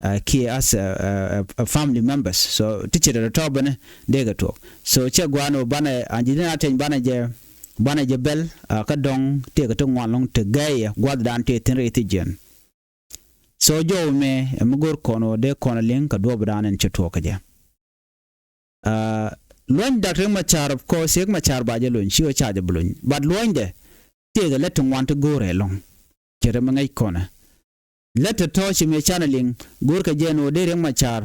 kiɛ as a family members. So ti ci rɛ tɔ̱ bɛnɛ dee kɛ tuɔɔk. So cɛ gua̱a̱n ɣöö banɛ Angelina Teny banɛ jɛ banɛ jɛ bɛl kä dɔ̱ŋ tëëkɛ ti ŋuan lɔ̱ŋ ti gɛyɛ gua̱thdan tëë thi̱n rɛy thi jiɛn. So jɔw mɛ ɛ mi go̱r kɔn ɣöö dee kɔn liŋ kɛ duɔ̱ɔ̱pdan ɛn cɛ tuɔɔk kɛ jɛ. Luɔ̱ny Doctor Riek Machar, of course, Riek Machar ba jɛ luny ci ɣöö ca jɛ bi luny, but luɔ̱nydɛ tëëkɛ lät ti ŋuan ti go̱o̱rɛ ɛlɔ̱ŋ. Cɛ rɛ mi ŋäc kɔnɛ lät tɔ̱tɔ̱ ci mëë canɛ liŋ go̱o̱rkɛ jɛ ɛn ɣöö dee Riek Machar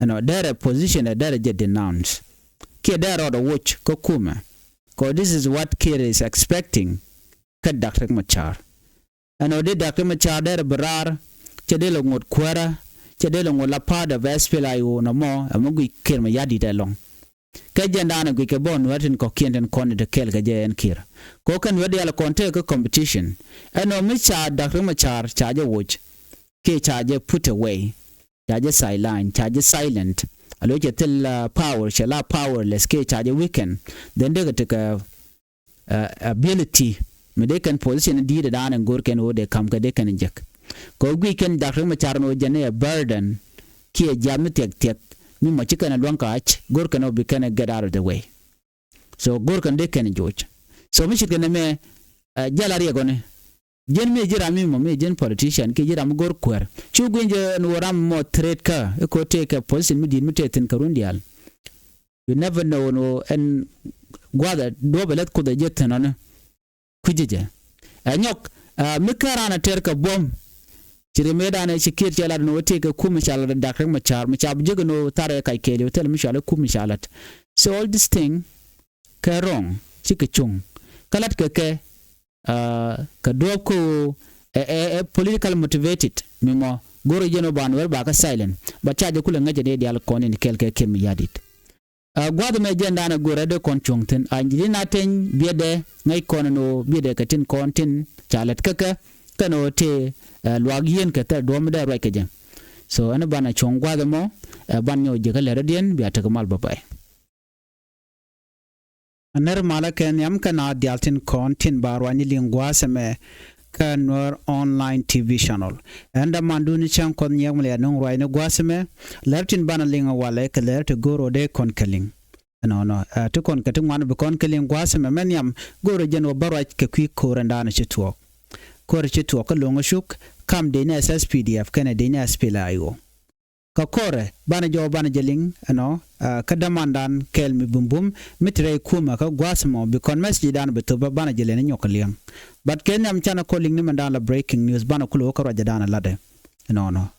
ɛnɔ derɛ position ɛ derɛ jɛ denounce kiɛ derɛ rɔɔdɛ woc kä kumɛ. Kɛ ɣöö this is what Kiir is expecting kä Doctor Riek Machar. Ɛn ɣöö dee Doctor Riek Machar derɛ bi raar cɛ dee lɛ ŋot kuäärä cɛ dee lɛ ŋot la part of S P L A I O nɔmɔ ɛmɛ guic Kiir Mayardit ɛlɔ̱ŋ. Kä jɛn daanɛ guic kɛ bä nuäär tin kɔ̱kiɛn tin kɔn in te kɛɛl kɛ jɛ ɛn Kiir. Kɛ ɣöö kɛn nuäär diaal kɔn tekɛ competition. Ɛn ɣöö mi ca Doctor Riek Machar ca jɛ woc kiɛ ca jɛ put away, ca jɛ sideline, ca jɛ silent. A lo̱c cɛ thil power, cɛ la powerless kiɛ ca jɛ weaken. Then dee kɛ tekɛ ability mi dee kɛn position di̱i̱t dan in go̱r kɛn ɣöö dee ka̱m kɛ dee kɛn jek. Kɛ ɣöö guic kɛn Doctor Riek Machar ɛn ɣöö jɛn i̱ ɛ burden kiɛ jiath mi thiɛk thiɛk mi mɔ ci kɛn ɛ luäŋ ka̱a̱c go̱r kɛn ɣöö bi kɛn ɛ get out of the way. So go̱r kɛn dee kɛn joc. So mi ce̱tkɛ nɛmɛ jɛl a riɛk ɣɔni. Ji̱n mi ji̱ ram mi mɔ mi ji̱n politician kiɛ ji̱ ram mi go̱r kuäär cu gui̱n jɛ ɛn ɣöö ram mɔ threat kä i̱ ko̱ tëëkɛ position mi di̱i̱t mi tëë thi̱n kɛ run diaal. You never know ɛn ɣöö ɛn gua̱a̱th ɛ duɔ̱ɔ̱p ɛ lɛth Kuoth ɛ jɛ thi̱n ɔni. Kui̱cä jɛ ɛ nyɔk mi kä raan ɛ tɛr kɛ buɔ̱m. Ci ri mëëdan ɛ ci Kiir cɛ lat ɛn ɣöö tëëkɛ kum mi ca lat ɛ Doctor Riek Machar mi ca bi jek ɛn ɣöö thar ɛ kac kɛɛliw thilɛ mi cɔal i̱ kum mi ca lat. So all this thing kɛ wrong cikɛ cuŋ. Kä latkɛ kɛ kɛ duɔ̱ɔ̱p kä ɣöö ɛ, ɛ, ɛ political motivated. Mi mɔ go̱r jɛn ɔ ba Nuɛr ba kä silent. But ca jɛ kulɛ ŋäcɛ ni diaal kɔn in kɛl kɛ Kiir Mayardit. Ɛ, gua̱th mɛ jɛn da̱a̱n ɛ go̱rɛ dee kɔn cuɔ̱ŋ thi̱n. A ji̱ na teny biɛtdɛ ŋäc kɔn ɛn ɣöö biɛtdɛ kɛ tin kɔn tin ca lät käkɛ kɛn ɣöö tëë, ɛ, luaak yieen kɛ thil duɔ̱ɔ̱m dee ruac kɛ jɛ. So ɛn banɛ cuɔ̱ŋ gua̱th ɛmɔ, ɛ, ban nyɔk ji̱ kä lɛr rɔ̱diɛn bia tekɛ mal bä pay. Nɛr malä kɛ nhiam kɛ na diaal tin kɔn tin ba ruacni liŋ gua̱a̱th ɛmɛ kä Nuer Online T V Channel. Ɛn dämandun cäŋ Kuɔth Nyiɛk mi lɛ nuŋ ruacni gua̱a̱th ɛmɛ, lɛr tin banɛ liŋ walɛ kɛ lɛr ti go̱o̱r ɔ dee kɔn kɛ liŋ. Ɛnɔnɔ, ɛ, ti kɔn kɛ ti ŋuan bi kɔn kɛ liŋ gua̱a̱th ɛmɛ mɛ nhiam go̱o̱r ɔ jɛn wä bä ruac kɛ kui̱ ko̱o̱r ɛn daanɛ ci tuɔɔk. Ko̱o̱r ci tuɔɔk kä Loŋ Cuk, kam dec ni S S P D F kɛnɛ dec ni S P L A I O. Kä kɔrɛ banɛ jɔw banɛ jɛ liŋ ɛnɔ, ɛ, kä dämandan kɛɛl mi bumbum mi ti rɛy kumɛ kä gua̱a̱th mɔ bi kɔn message dan bi thop banɛ jɛ liŋ ni nyɔk kɛ liɛŋ. But kɛ nhiam canɛ kɔ liŋ ni mɛndan la breaking news banɛ kulɛ wä kä ruacɛ dan latdɛ ɛnɔnɔ.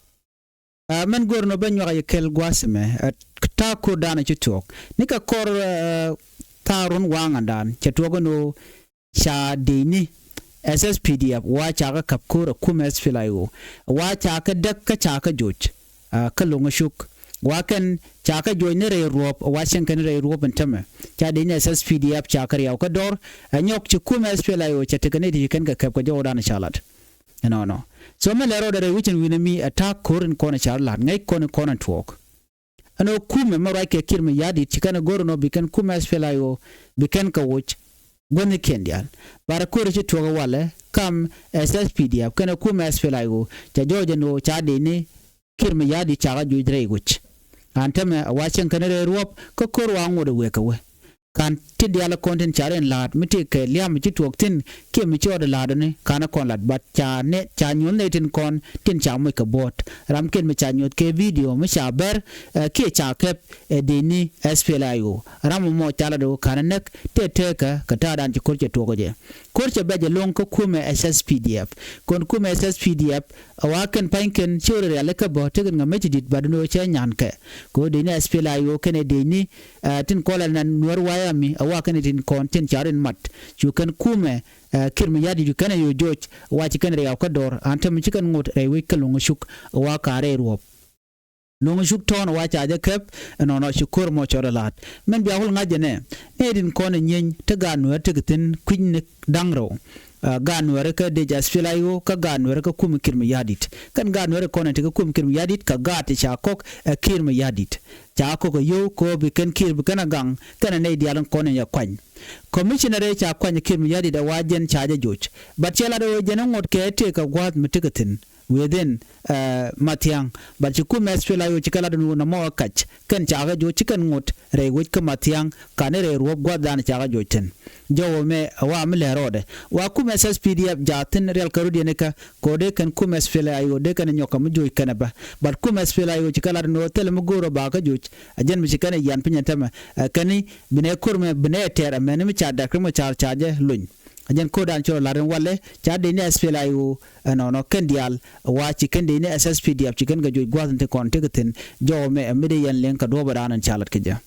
Ɛ, mɛn go̱r nɔ bɛ nyuak yɛ kɛl gua̱a̱th mɛ, ɛ, ta̱a̱ ko̱r dan ci tuɔɔk ni kɛ kɔr, ɛ, ta̱a̱ run waŋandan cɛ tuɔɔk ɛn ɣöö ca dec ni S S P D F wa ca kä ka̱p ko̱r ɛ kumɛ S P L A I O wa ca kä däk kä ca kä joc, a, kä Loŋ Cuk. Wa kɛn ca kä joc ni rɛy ruɔ̱p wa cieŋ kɛn rɛy ruɔ̱p in tämɛ. Ca dec ni S S P D F ca kä riaw kä dɔr, ɛ nyɔk ci kumɛ S P L A I O cɛ tekɛ ni ti ci kɛn kɛ käp kɛ jɔwdan ca lat. Ɛnɔnɔ. So mɛ lɛ rɔɔdɛ rɛy wi̱cin wi̱nɛ mi ɛ ta̱a̱ ko̱r in kɔn ɛ ca lat ŋäc kɔn in kɔn in tuɔɔk. Ɛn ɣöö kumɛ mɛ ruac kɛ Kiir Mayardit ci kɛn ɛ go̱r ɛn ɣöö bi kɛn kumɛ S P L A I O bi kɛn kɛ woc guäthnikiɛn diaal. Bar ko̱ri ci tuɔɔk ɛ walɛ kam S S P D F kɛnɛ kumɛ S P L A I O ca jɔɔc ɛn ɣöö ca dec ni Kiir Mayardit ca kä joc rɛy woc. An tämɛ a wa cieŋ kɛn rɛy ruɔ̱p kä ko̱r wa ŋot ɛ wëë kɛ wee. Ka̱n ti diaal kɔn tin ca rin la̱a̱t mi ti kɛ liam mi ci tuɔɔk thi̱n kiɛ mi ci ɣɔt la̱a̱t ɔni ka̱n kɔn lat, but ca nɛ ca nyuɔ̱th nɛ tin kɔn tin ca moc kɛ buɔ̱ɔ̱t. Ram kiɛn mi ca nyuɔ̱th kɛ video mi ca bɛr, ɛ, kiɛ ca kɛp, ɛ, dec ni S P L A I O. Ram mɔ ca lat ɣöö ka̱n näk tëë tëëkä kɛ ta̱a̱dan ci ko̱r cɛ tuɔɔk jɛ. Ko̱r cɛ bɛ jɛ lo̱ŋ kä kumɛ S S P D F. Kɔn kumɛ S S P D F a wa kɛn pa̱ny kɛn ci ɣöö rialikä bä tekɛn ŋa mec dit, but ni ɣöö cɛ nyankɛ. Kɛ ɣöö dec ni S P L A I O kɛnɛ dec ni, ɛ, tin kɔlɛ nan Nuɛr wayami a wa kɛnɛ tin kɔn tin ca rin mat. Cu kɛn kumɛ, ɛ, Kiir Mayardit cu kɛnɛ yo̱o̱ joc wa ci kɛn riaw kä dɔr an tämɛ ci kɛn ŋot rɛy wec kä Loŋ Cuk wa ka̱ rɛy ruɔ̱p. Loŋ Cuk tɔ̱ɔ̱n wa ca jɛ kɛp ɛnɔnɔ ci ko̱r mɔ cɔt ɛ la̱a̱t. Mɛn bia wul ŋa̱c jɛ nɛ nɛ tin kɔn ɛ nyieeny te gaat Nuɛr tekɛ thi̱n kui̱ny ni da̱ŋ rɛw. Ɛ, gaat Nuɛr kä dec S P L A I O kä gaat Nuɛr kä kumɛ Kiir Mayardit. Kɛn gaat Nuɛr kɔn ɛ tekɛ kumɛ Kiir Mayardit kɛ gaat ti ca kɔk ɛ Kiir Mayardit. Ca kɔk ɛ yio̱w kɛ ɣöö bi kɛn Kiir bi kɛn ɛ gaŋ kɛnɛ nɛy diaal in kɔn in yɛ kuany. Commissioner ca kuany Kiir Mayardit ɛ wa jɛn ca jɛ joc. But cɛ lat ɛ ɣöö jɛn ɛ ŋot kɛ tëëk kɛ gua̱a̱th mi tekɛ thi̱n within, ɛ, Mathiaŋ. But ci kumɛ S P L A I O ci kɛ lat ɛn ɣöö nɔmɔ ɛ kac kɛn ca kɛ joc ci kɛn ŋot rɛy wec kä Mathiaŋ ka̱n i̱ rɛy ruɔ̱p gua̱a̱th dan ca kɛ joc thi̱n. Jɔwä mɛ ɛ wa mi lɛ rɔɔdɛ wa kumɛ S S P D F jaathin rial kɛ rut yɛn ikä. Kɛ ɣöö dee kɛn kumɛ S P L A I O dee kɛn nyɔk kɛ mi joc kɛn ɛ bä. But kumɛ S P L A I O ci kɛ lat ni ɣöö thilɛ mi go̱o̱r ɛ ba kä joc. Ɛ jɛn mi ci kɛn ɛ yian piny ɛ tämɛ, ɛ kɛn i̱ binɛ ko̱r mɛ binɛ ɛ tɛɛr ɛ mɛni mi ca dak ri mɔ car ca jɛ lony. Ɛ jɛn ko̱r dan cɔl lat in walɛ ca dee ni S P L A I O ɛnɔnɔ kɛn diaal ɛ wa ci kɛn dee ni S S P D F ci kɛn kɛ joc gua̱th in ti kɔn ti kɛ thi̱n. Jɔwä mɛ ɛ mi dee yɛn liŋ kɛ duɔ̱ɔ̱p ɛ dan in ca lat kɛ jɛ.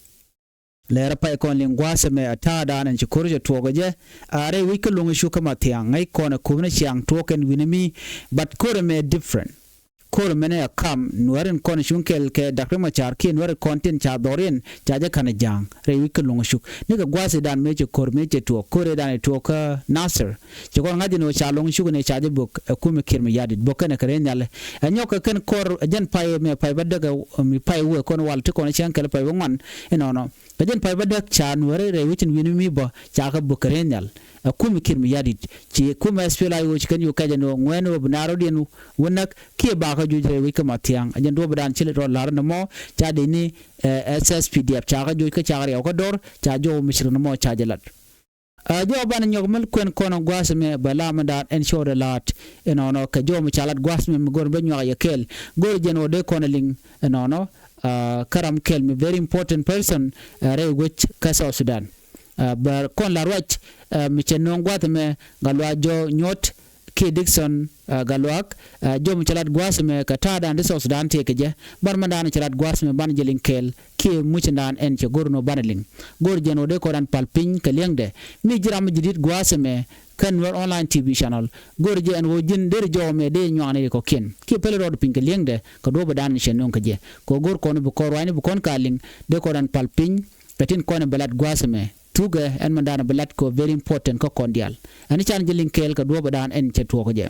Lɛɛrä pay kɔn liŋ gua̱a̱th ɛmɛ ɛ ta̱a̱dan ɛn ci ko̱r cɛ tuɔɔk ɛ jɛ. A rɛy wi̱c kä Loŋ Cuk kä Mathiaŋ ŋäc kɔn ɛ ko̱r ni ciaŋ tuɔɔk kɛn wi̱n ɛ mi. But ko̱r ɛmɛ ɛ different. Ko̱r ɛmɛnɛ ɛ kam Nuɛr in kɔn cuŋ kɛl kɛ Dak Riek Machar kiɛ Nuɛr in kɔn tin ca dhɔriɛn ca jɛ ka̱n ɛ ja̱a̱ŋ rɛy wi̱c kä Loŋ Cuk. Nikɛ gua̱a̱th ɛ dan mëë cɛ ko̱r mëë cɛ tuɔɔk ko̱r ɛ dan ɛ tuɔɔk kä Nasir. Ci kɔn ŋa̱c ɛn ɣöö ca Loŋ Cuk ɛn ɛ ca jɛ bök ɛ kumɛ Kiir Mayardit bök kɛn ɛ kɛ rɛy nhial. Ɛ nyɔk kɛ kɛn ko̱r ɛ jɛn pay ɛmɛ pay bä däk ɛ mi pay wee kɔn wal ti kɔn ɛ cäŋ kɛl pay bä ŋuan. Inɔnɔ kɛ jɛn pay bä däk ca Nuɛri rɛy wecin wi̱ni mi bä ca kɛ bök kɛ rɛy nhial. Ɛ kumɛ Kiir Mayardit ci kumɛ S P L A I O ci kɛn yo̱o̱ kɛcɛ ni ɣöö ŋuɛ̈ni ɣöö bi naar rɔ̱diɛn wä näk kiɛ bakä juc rɛy wec kä Mathiaŋ. Ɛ jɛn duɔ̱ɔ̱p dan ci lɛ rɔ la̱r ni mɔ ca dee ni, ɛ, S S P D F ca kɛ juc kä ca kɛ riaw kä dɔr ca jɔw mi ci rɔ ni mɔ ca jɛ lat. Ɛ jɔw banɛ nyɔk mil kuɛn kɔn gua̱a̱th mɛ bɛ lam dan ɛn cɔɔdɛ la̱a̱t. Inɔnɔ kɛ jɔw mi ca lat gua̱a̱th mɛ mi go̱r bɛ nyuak yɛ kɛɛl go̱r jɛn ɣöö dee kɔn ɛ liŋ. Inɔnɔ, ɛ, kä ram kɛl mi very important person, ɛ, rɛy wec kä South Sudan. Ɛ, bɛ kɔn la ruac, ɛ, mi cɛ nööŋ gua̱th mɛ Gatluak Jɔk Nyuɔt kiɛ Dickson, ɛ, Gatluak, ɛ, jɔw mi cɛ lat gua̱th mɛ kɛ ta̱a̱dan ti South Sudan tëëkɛ jɛ. Bar mɛn da̱a̱n cɛ lat gua̱th mɛ banɛ jɛ liŋ kɛɛl kiɛ mucin da̱a̱n ɛn cɛ go̱r nɔ banɛ liŋ. Go̱r jɛn ɣöö dee kɔn ran pal piny kɛ liɛŋdɛ. Mi ji̱ ram mi ji̱ di̱t gua̱th mɛ Kä Nuer Online T V channel go̱o̱r jɛ ɛn ɣöö ji̱n deri jɔw mɛ dee nyuakni kɔ̱kiɛn kiɛ pɛli rɔɔd piny kɛ li̱eŋdɛ kɛ duɔ̱ɔ̱p ɛ da̱a̱n cɛ nöŋ kɛ jɛ. Kɛ ɣöö go̱o̱r kɔn bi kɔn ruaacni bi kɔn ka liŋ dee kɔn rɛn pal piny kɛ tin kɔn bi lat gua̱a̱th ɛmɛ. Thukɛ ɛn mɛn da̱a̱n bi lat kɛ very important kä kɔn diaal. Ɛn can ji̱ liŋ kɛɛl kɛ duɔ̱ɔ̱p ɛ da̱a̱n ɛn cɛ tuɔɔk kɛ jɛ.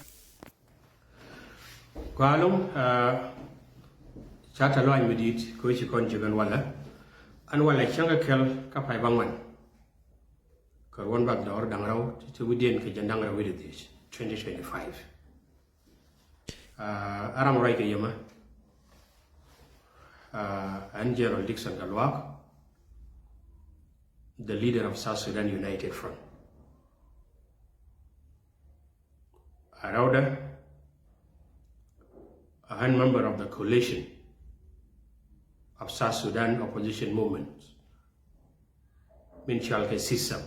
Kualum, ah, ca tɛ luany mi di̱i̱t kɛ ɣöö ci kɔn jiök ɛn walɛ. Ɛn walɛ cäŋ kɛ kɛl kä pay ba ŋuan. Kɛ ruɔ̱n bak dɔɔr da̱ŋ rɛw ti ti wi̱diɛn kɛ jɛn da̱ŋ rɛw wi̱cdɛ dhieec, twenty twenty-five. Ah, ɛ ram ruac kɛ yɛmɛ. Ah, ɛn General Dickson Gatluak, the leader of South Sudan United Front. Ɛ rɛwdɛ, ɛ ɣän member of the coalition of South Sudan opposition movement, min cɔal kɛ system.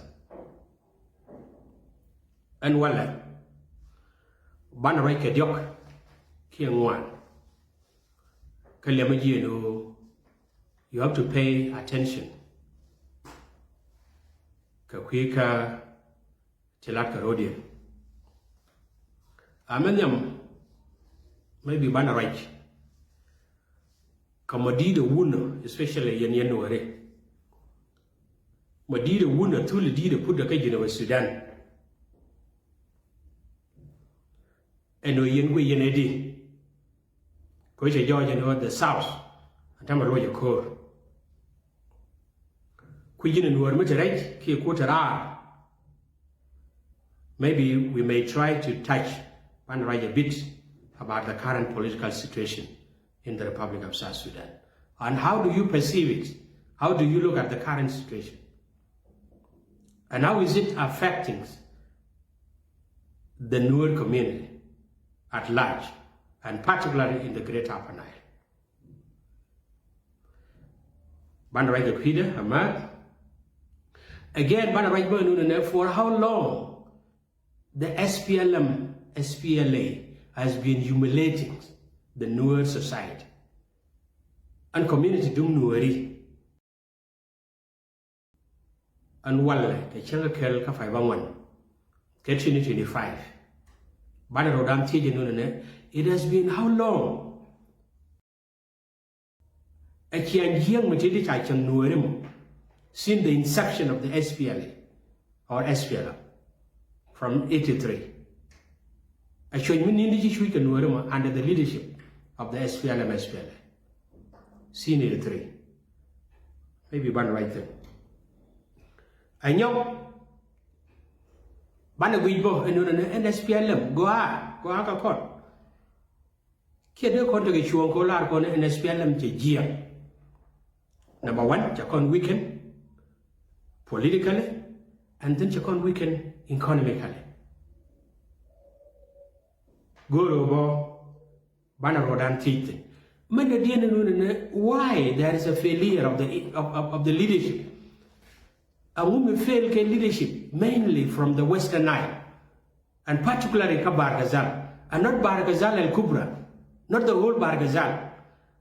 Ɛn walɛ banɛ ruac kɛ diɔ̱k kiɛ ŋuan. Kä liɛmɛ jiɛn ɣöö you have to pay attention kɛ kui̱ kä ti lat kɛ ro̱diɛn. Amɛ nhiam, maybe banɛ ruac kä mɔ di̱i̱t ɛ wunä, especially yɛn yɛn Nuääri. Mɔ di̱i̱t ɛ wunä thul di̱i̱t ɛ put ɛ kä Jinubä Sudan. Ɛn ɣöö yɛn kuɛ yɛn ɛ di kɛ ɣöö cɛ jɔɔc ɛn ɣöö the South ɛn täämɛ ruɔ̱c ɛ ko̱o̱r. Kui̱ ji̱n ɛ Nuäär mi te rɛc kiɛ kuo̱t te raar. Maybe we may try to touch banɛ ruac a bit about the current political situation in the Republic of South Sudan. And how do you perceive it? How do you look at the current situation? And how is it affecting the Nuer community at large, and particularly in the Greater Upper Nile? Banɛ ruac kɛ kui̱dɛ, amääth. Again, banɛ ruac bä nunɛ nɛ, for how long the S P L M, S P L A has been humiliating the Nuer society and community duŋ Nuääri. Ɛn walɛ kɛ cäŋ kɛ kɛl kä pay ba ŋuan kɛ twenty twenty-five. Banɛ rɔ̱dan thiec ɛn nunɛ nɛ, it has been how long? Ɛ ciaŋ jiääk mi te di ca cäŋ Nuääri mɔ since the inception of the S P L A or S P L M from eighty-three. Ɛ cuɔ̱c mi ni̱n di ci cuc kɛ Nuääri mɔ under the leadership of the S P L M, S P L A since eighty-three. Maybe banɛ ruac thi̱n. Ɛ nyɔk banɛ guic bä ɛn nunɛ nɛ, ɛn S P L M gɔaa, gɔaa kä kɔn. Kiɛ dee kɔn tekɛ cuɔ̱ɔ̱ŋ kɛ ɣöö lar kɔn ɛn S P L M cɛ jiääk. Number one, cɛ kɔn weaken politically, and then cɛ kɔn weaken economically. Go̱o̱r ɣöö bä banɛ rɔ̱dan thiec thi̱n. Mɛn dɔ̱diɛn ɛn nunɛ nɛ, why there is a failure of the, of, of, of the leadership? Ɛŋu mi fail kɛ leadership, mainly from the Western Nile, and particularly kä Bahr el Ghazal, and not Bahr el Ghazal al Kubra, not the whole Bahr el Ghazal?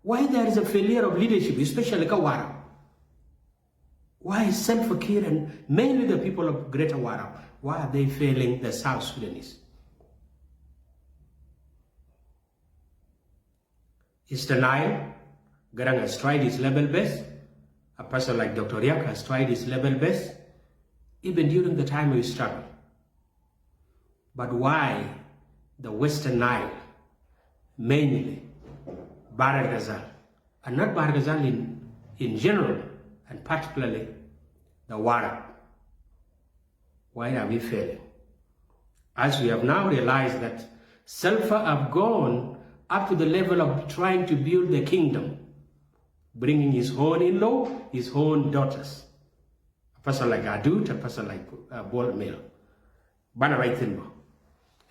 Why there is a failure of leadership, especially kä Warrap? Why is Salva Kiir and mainly the people of Greater Warrap, why are they failing the South Sudanese? Eastern Nile, Garang has tried his level best. A person like Doctor Riek has tried his level best, even during the time of struggle. But why the Western Nile, mainly Bahr el Ghazal, and not Bahr el Ghazal in, in general, and particularly the Warrap? Why are we failing? As we have now realized that Salva have gone up to the level of trying to build the kingdom, bringing his own in-law, his own daughters. A person like Adut, a person like, uh, Bol Mel. Banɛ ruac thi̱n bä.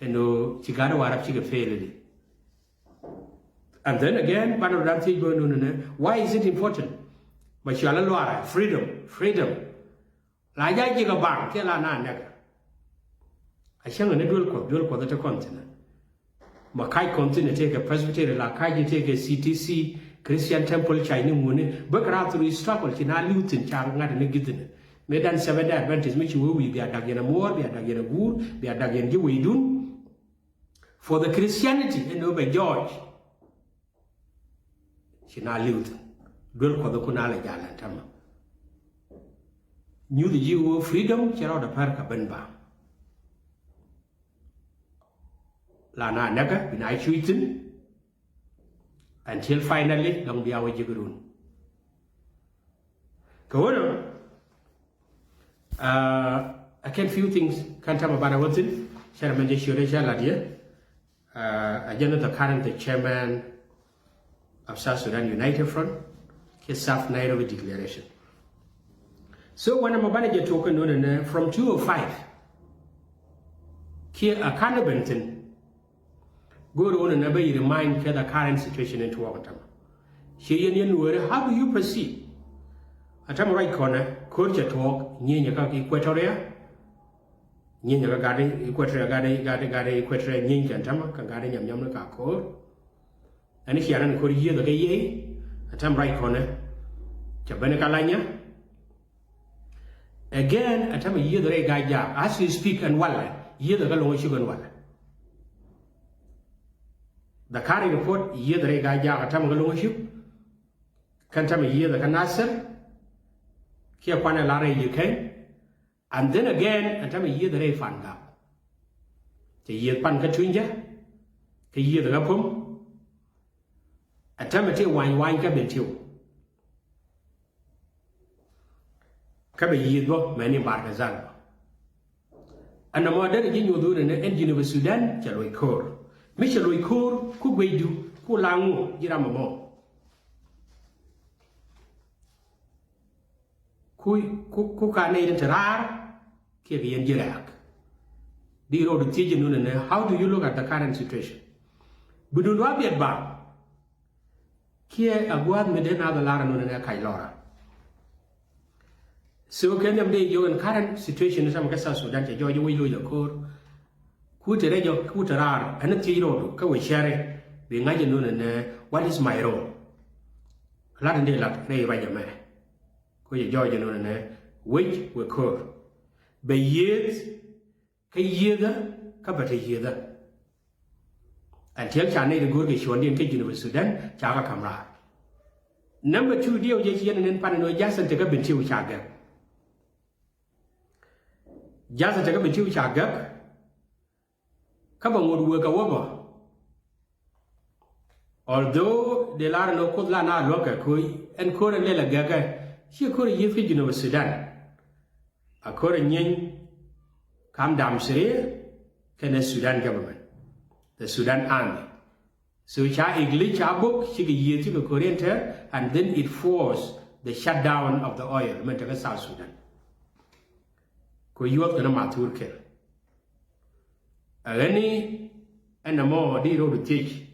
Ɛn ɣöö ci gaat Warrap cikɛ fail di. And then again, banɛ rɔ̱dan thiec bä nunɛ nɛ, why is it important? Bɛ cɔal i̱ luaarɛ, freedom, freedom. La ja̱ ji̱ kɛ baŋ kiɛ la na nɛkɛ. A cäŋ ni duel Kuɔth, duel Kuɔth ɛ te kɔn thi̱n ɛ. Ma ka̱c kɔn thi̱n ɛ tëëkɛ Presbytery, la ka̱c ɛ tëëkɛ C T C, Christian Temple, ca̱cni ŋuni bäkɛ raar through struggle ci na li̱w thi̱n ca ŋa̱t ni gi̱thi̱n. Mëë dan Seventh Day Adventist mi ci wee wi̱i̱ bia dak yɛn a muɔ̱ɔ̱r, bia dak yɛn a guur, bia dak yɛn ji̱ weydun. For the Christianity ɛn ɣöö bɛ jɔɔc. Ci na li̱w thi̱n duel Kuɔth kun a lɛ jal ɛn täämɛ. Nyuth ji̱ ɣöö freedom cɛ rɔɔdɛ pär kɛ ben ba. La na näkä bi na cuc thi̱n. Until finally dɔ̱ŋ bia wä ji̱ run. Kɛ ɣöö nɔ, uh, a kɛn few things kɛn täämɛ banɛ wä thi̱n. Cɛ rɛ mɛn jɛ ciötdɛ cɛ lat yɛ. Uh, a jɛn the current the chairman of South Sudan United Front kiɛ SSUF Nairobi Declaration. So wanɛ mɔ banɛ jɛ tuɔk kɛ nunɛ nɛ from two oh five kiɛ a kanɛ ben thi̱n. Go̱o̱r wunɛ nɛ bä yi remind kɛ the current situation in tuɔɔk täämɛ. Ci yɛn yɛn nuɔɔri, how do you proceed? A täämɛ ruac kɔnɛ ko̱r cɛ tuɔɔk nyieenyɛ kä Equatoria. Nyieenyɛ kä gatdɛ Equatoria, gatdɛ, gatdɛ, gatdɛ Equatoria nyieny kɛn täämɛ kä gatdɛ nyam nyam ni ka ko̱r. Ɛn ciaran ko̱r yiëëth kä yey. A täämɛ ruac kɔnɛ cɛ ben kä Lanya. Again, a täämɛ yiëëth rɛy Gaa-jaak. As we speak ɛn walɛ, yiëëth kä Loŋ Cuk ɛn walɛ. The current report, yiëëth rɛy Gaa-jaak a täämɛ kä Loŋ Cuk. Kɛn täämɛ yiëëth kä Nasir. Kiɛ kuanɛ la rɛy Jikäny. And then again, a täämɛ yiëëth rɛy Pangak. Cɛ yiëëth pan kä Tunyjɛ. Kɛ yiëëth kä Pum. A täämɛ ti wany wany kä Bentiu. Kä bɛ yiëëth bä mɛni Bahr el Ghazal bä. Ɛn nɔmɔ derɛ ji̱ nyuɔth wunɛ ni ɛn Jinub Sudan cɛ loc ko̱r. Mi cɛ loc ko̱r ku guecdu ku la ŋu ji̱ ram ɛmɔ. Ku, ku, ku ka nɛy tin te raar kiɛ kɛ yɛn ji̱ rɛ̈ɛ̈k. Di rɔɔdu thiec jɛ nunɛ ni, how do you look at the current situation? Bi dun dua biɛt ba. Kiɛ a gua̱a̱th mi dee naath a lar anun ɛn ɛ kac lɔra. So kɛ nhiam dee jiök ɛn current situation ni täämɛ kä South Sudan cɛ jɔɔc wec loc a ko̱r. Ku te rɛc jɔk ku te raar ɛn thiec rɔɔdu kä wec cɛri bi ŋa̱c anun ɛn what is my role? Lat in dee lat rɛy ruac ɛmɛ. Ku cɛ jɔɔc anun ɛn wec wek ko̱r. Bɛ yiëëth kä yiëëthä kä bɛ te yiëëthä. Until ca nɛy ti go̱o̱r kɛ cuɔ̱ndiɛn kä Jinub Sudan ca kɛ ka̱m raar. Number two, diɛw jɛ ci yɛn ɛ nɛn pan ɛn ɣöö ja̱th ɛn tekä Bentiu ca gäk. Ja̱th ɛn tekä Bentiu ca gäk. Kä bɛ ŋot wek ɛ wä bä. Although dee lar ɛn ɣöö Kuoth la na luäk kɛ ko̱ ɛn ko̱r ɛn lɛl ɛ gäkɛ, ciɛ ko̱r ɛ yiëëth kä Jinub Sudan. A ko̱r ɛ nyieeny kam dam sirier kɛnɛ Sudan government, the Sudan Army. So ca English ca bok cikɛ yiëëth cikɛ ko̱r ɛn tɛr, and then it forced the shutdown of the oil mɛn tekä South Sudan. Kɛ yuɔth kɛnɛ mathur kɛl. A ɣäni ɛn ɛmɔ di rɔɔdu thiec.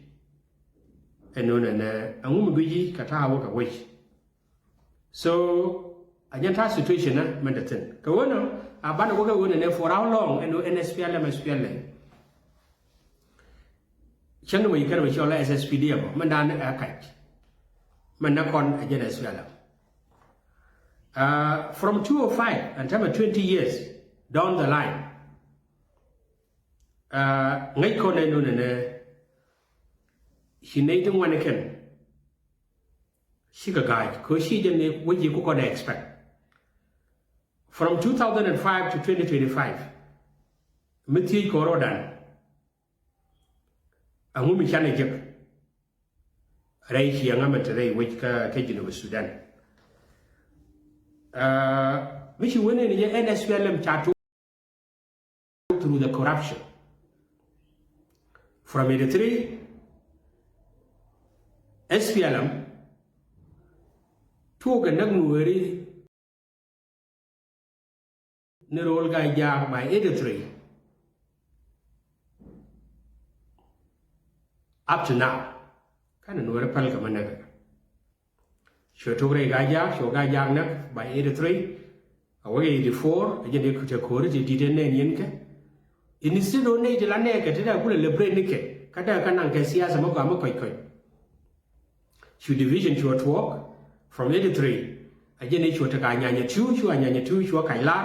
Ɛn nunɛ nɛ ɛŋu mi guici kɛ ta̱a̱ wä kɛ wec. So a jɛn ta̱a̱ situation ɛ mɛn te thi̱n kɛ ɣöö nɔ a banɛ wä kɛ ɣöö nɛ nɛ for how long ɛn ɣöö ɛn S P L M, S P L M. Cäŋ ni mɔ yi kɛn mɛ cɔl ɛ S S P D F mɛn dan ɛ kac. Mɛn nɛ kɔn ɛ jɛn S P L M. Uh, from two oh five ɛn tämɛ twenty years down the line. Uh, ŋäc kɔn ɛ nunɛ nɛ ci nɛy ti ŋuan kɛn. Cikɛ ga̱a̱c kɛ ci jɛ ni wec yi ku kɔn ɛ expect. From two thousand and five to twenty twenty-five. Mi thiec kɔn rɔɔdan. Aŋu mi canɛ jek. Rɛy ciɛ ŋa mɛ te rɛy wec kä, kä Jinub Sudan. Uh, mi ci wen ni jɛ N S P L M ca tok through the corruption. From eighty-three, S P L M tuɔɔk kɛ näk Nuɛri ni ro̱o̱l Gaa-jaak by eighty-three. Up to now. Kɛnɛ Nuɛri päl kɛ mi näk. Cuɛ tok rɛy Gaa-jaak, cuɛ Gaa-jaak näk by eighty-three. A wä eighty-four, a jɛn i̱ te ko̱ri ti di̱t ɛn nɛn yɛn kɛ. Instead ɔ nɛy ti la nɛɛkɛ ti dee kulɛ liberate ni kɛ. Kä dee kä naŋ kɛ siasa mi gɔaa mi kɔc kɔc. Cu division cuɛ tuɔɔk from eighty-three. Ɛ jɛn i̱ cu tekɛ Anyanya two, cu Anyanya two cu kac lar.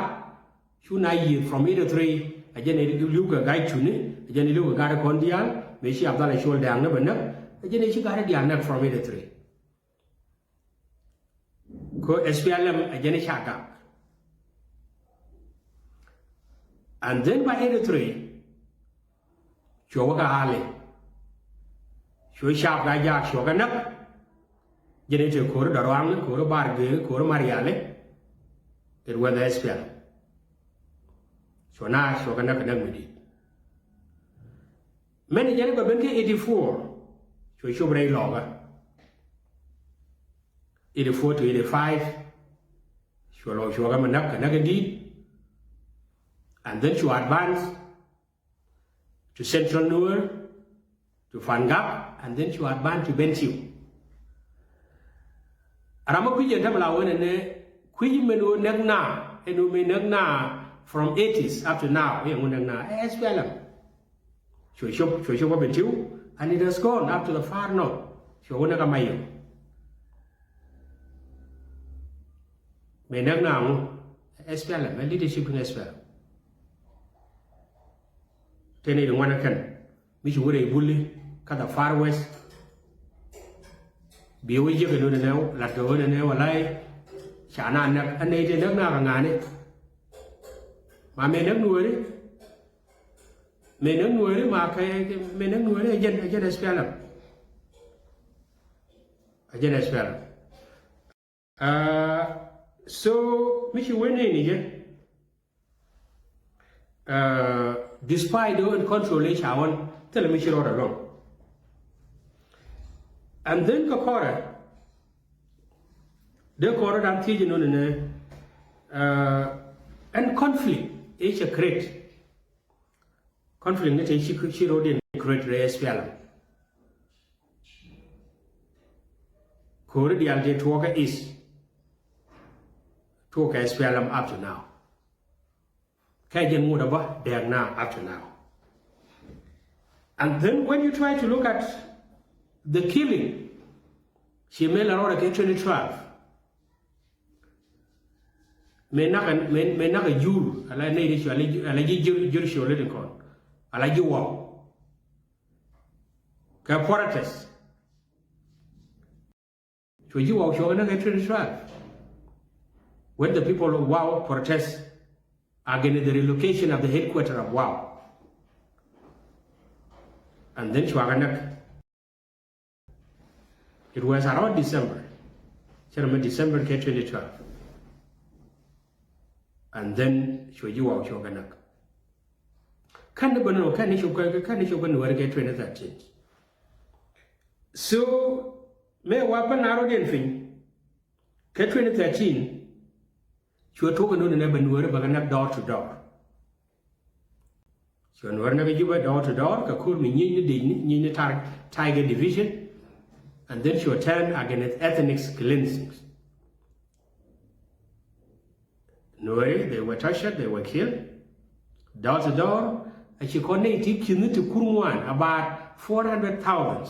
Cu na yiëth from eighty-three, ɛ jɛn i̱ li̱w kɛ Gai Cuni, ɛ jɛn i̱ li̱w kɛ gat kɔn diaal, mëë ci Abdalla Col Dɛŋ ni bɛ näk, ɛ jɛn i̱ ci gat diaal näk from eighty-three. Kä S P L M ɛ jɛn i̱ ca gak. And then by eighty-three, cuɛ wä kä Ali. Cuɛ cap Gai Jaak cuɛ kɛ näk. Jɛn i̱ te ko̱ri Dɔruaŋ, ko̱ri Bar Gee, ko̱ri Marial. It was the S P L M. Cuɛ na cuɛ kɛ näk kɛ näk mi di̱i̱t. Mɛn i̱ jɛn i̱ bɛ ben kä eighty-four. Cuɛ cop rɛy Lɔɔkä. Eighty-four to eighty-five. Cuɛ lɔ cuɛ kɛ mi näk kɛ näk in di̱i̱t. And then cuɛ advance to Central Nuer, to Fangak, and then cuɛ advance to Bentiu. Ram mi kui̱c ɛn tämɛ la wen ɛn ɛ kui̱c mɛn ɣöö näk na, ɛn ɣöö mëë näk na from eighties up to now, ɛn ɣöö näk na, ɛ S P L M. Cuɛ cop, cuɛ cop wä Bentiu, and it has gone up to the far north. Cuɛ wä näk a Mayom. Mëë näk na ŋu, ɛ S P L M, ɛ leadership in S P L M. Tëë nɛy ti ŋuan ɛ kɛn mi ci wä rɛy Buli kä the far west. Bi wä jiäk ɛ nöt ɛnɛ, lat kɛ ɣöö ɛnɛ walay ca na näk, ɛ nɛy ti näk na kɛ ŋa̱a̱ni. Ma mëë näk Nuääri, mëë näk Nuääri ma kɛ, mëë näk Nuääri ɛ jɛn, ɛ jɛn S P L M. Ɛ jɛn S P L M. Uh, so mi ci wen neni jɛ, uh, despite the own control ɛ ca ɣɔn thilɛ mi ci rɔɔd alɔŋ. And then kɛ kɔrɛ dee kɔrɛ dan thiec nɔni nɛ, uh, ɛn conflict ɛ cɛ create. Conflict ni te ci, ci road in create rɛ S P L M. Ko̱ri diaal te tuɔɔkä is tuɔɔkä S P L M up to now. Kɛ jɛn ŋut a bä dɛɛk na up to now. And then when you try to look at the killing, ci mëë la rɔɔdɛ kɛ twenty twelve. Mëë nak, mëë, mëë nak a jur, ala nɛy ti cu, ala, ala ji̱ jur, jur cu lit in kɔn. Ala ji̱ waw. Kɛ protest. Cu ji̱ waw cuɔ kɛ näk kɛ twenty twelve. When the people of Wau protest against the relocation of the headquarter of Wau. And then cuɛ kɛ näk. It was around December. Cɛ rɛ mɛ December kɛ twenty twelve. And then cuɛ ji̱ waw cuɔ kɛ näk. Kɛn ni bä nɔ, kɛn ni cuɔ kɛ, kɛn ni cuɔ kɛ Nuääri kɛ twenty thirteen. So mëë wa pä na rɔ̱diɛn piny kɛ twenty thirteen. Cuɛ tuɔk kɛ nööni nɛ bɛ Nuääri bɛ kɛ näk door to door. Cuɛ Nuääri näk kɛ Jubɛ door to door kɛ ko̱r mi nyiecni dicni, nyiecni tar, Tiger Division. And then cuɛ turn against ethnic cleansing. Nuääri, they were tortured, they were killed. Door to door, a ci kɔn nɛy ti ki̱thni ti kur ŋuan, about four hundred thousand.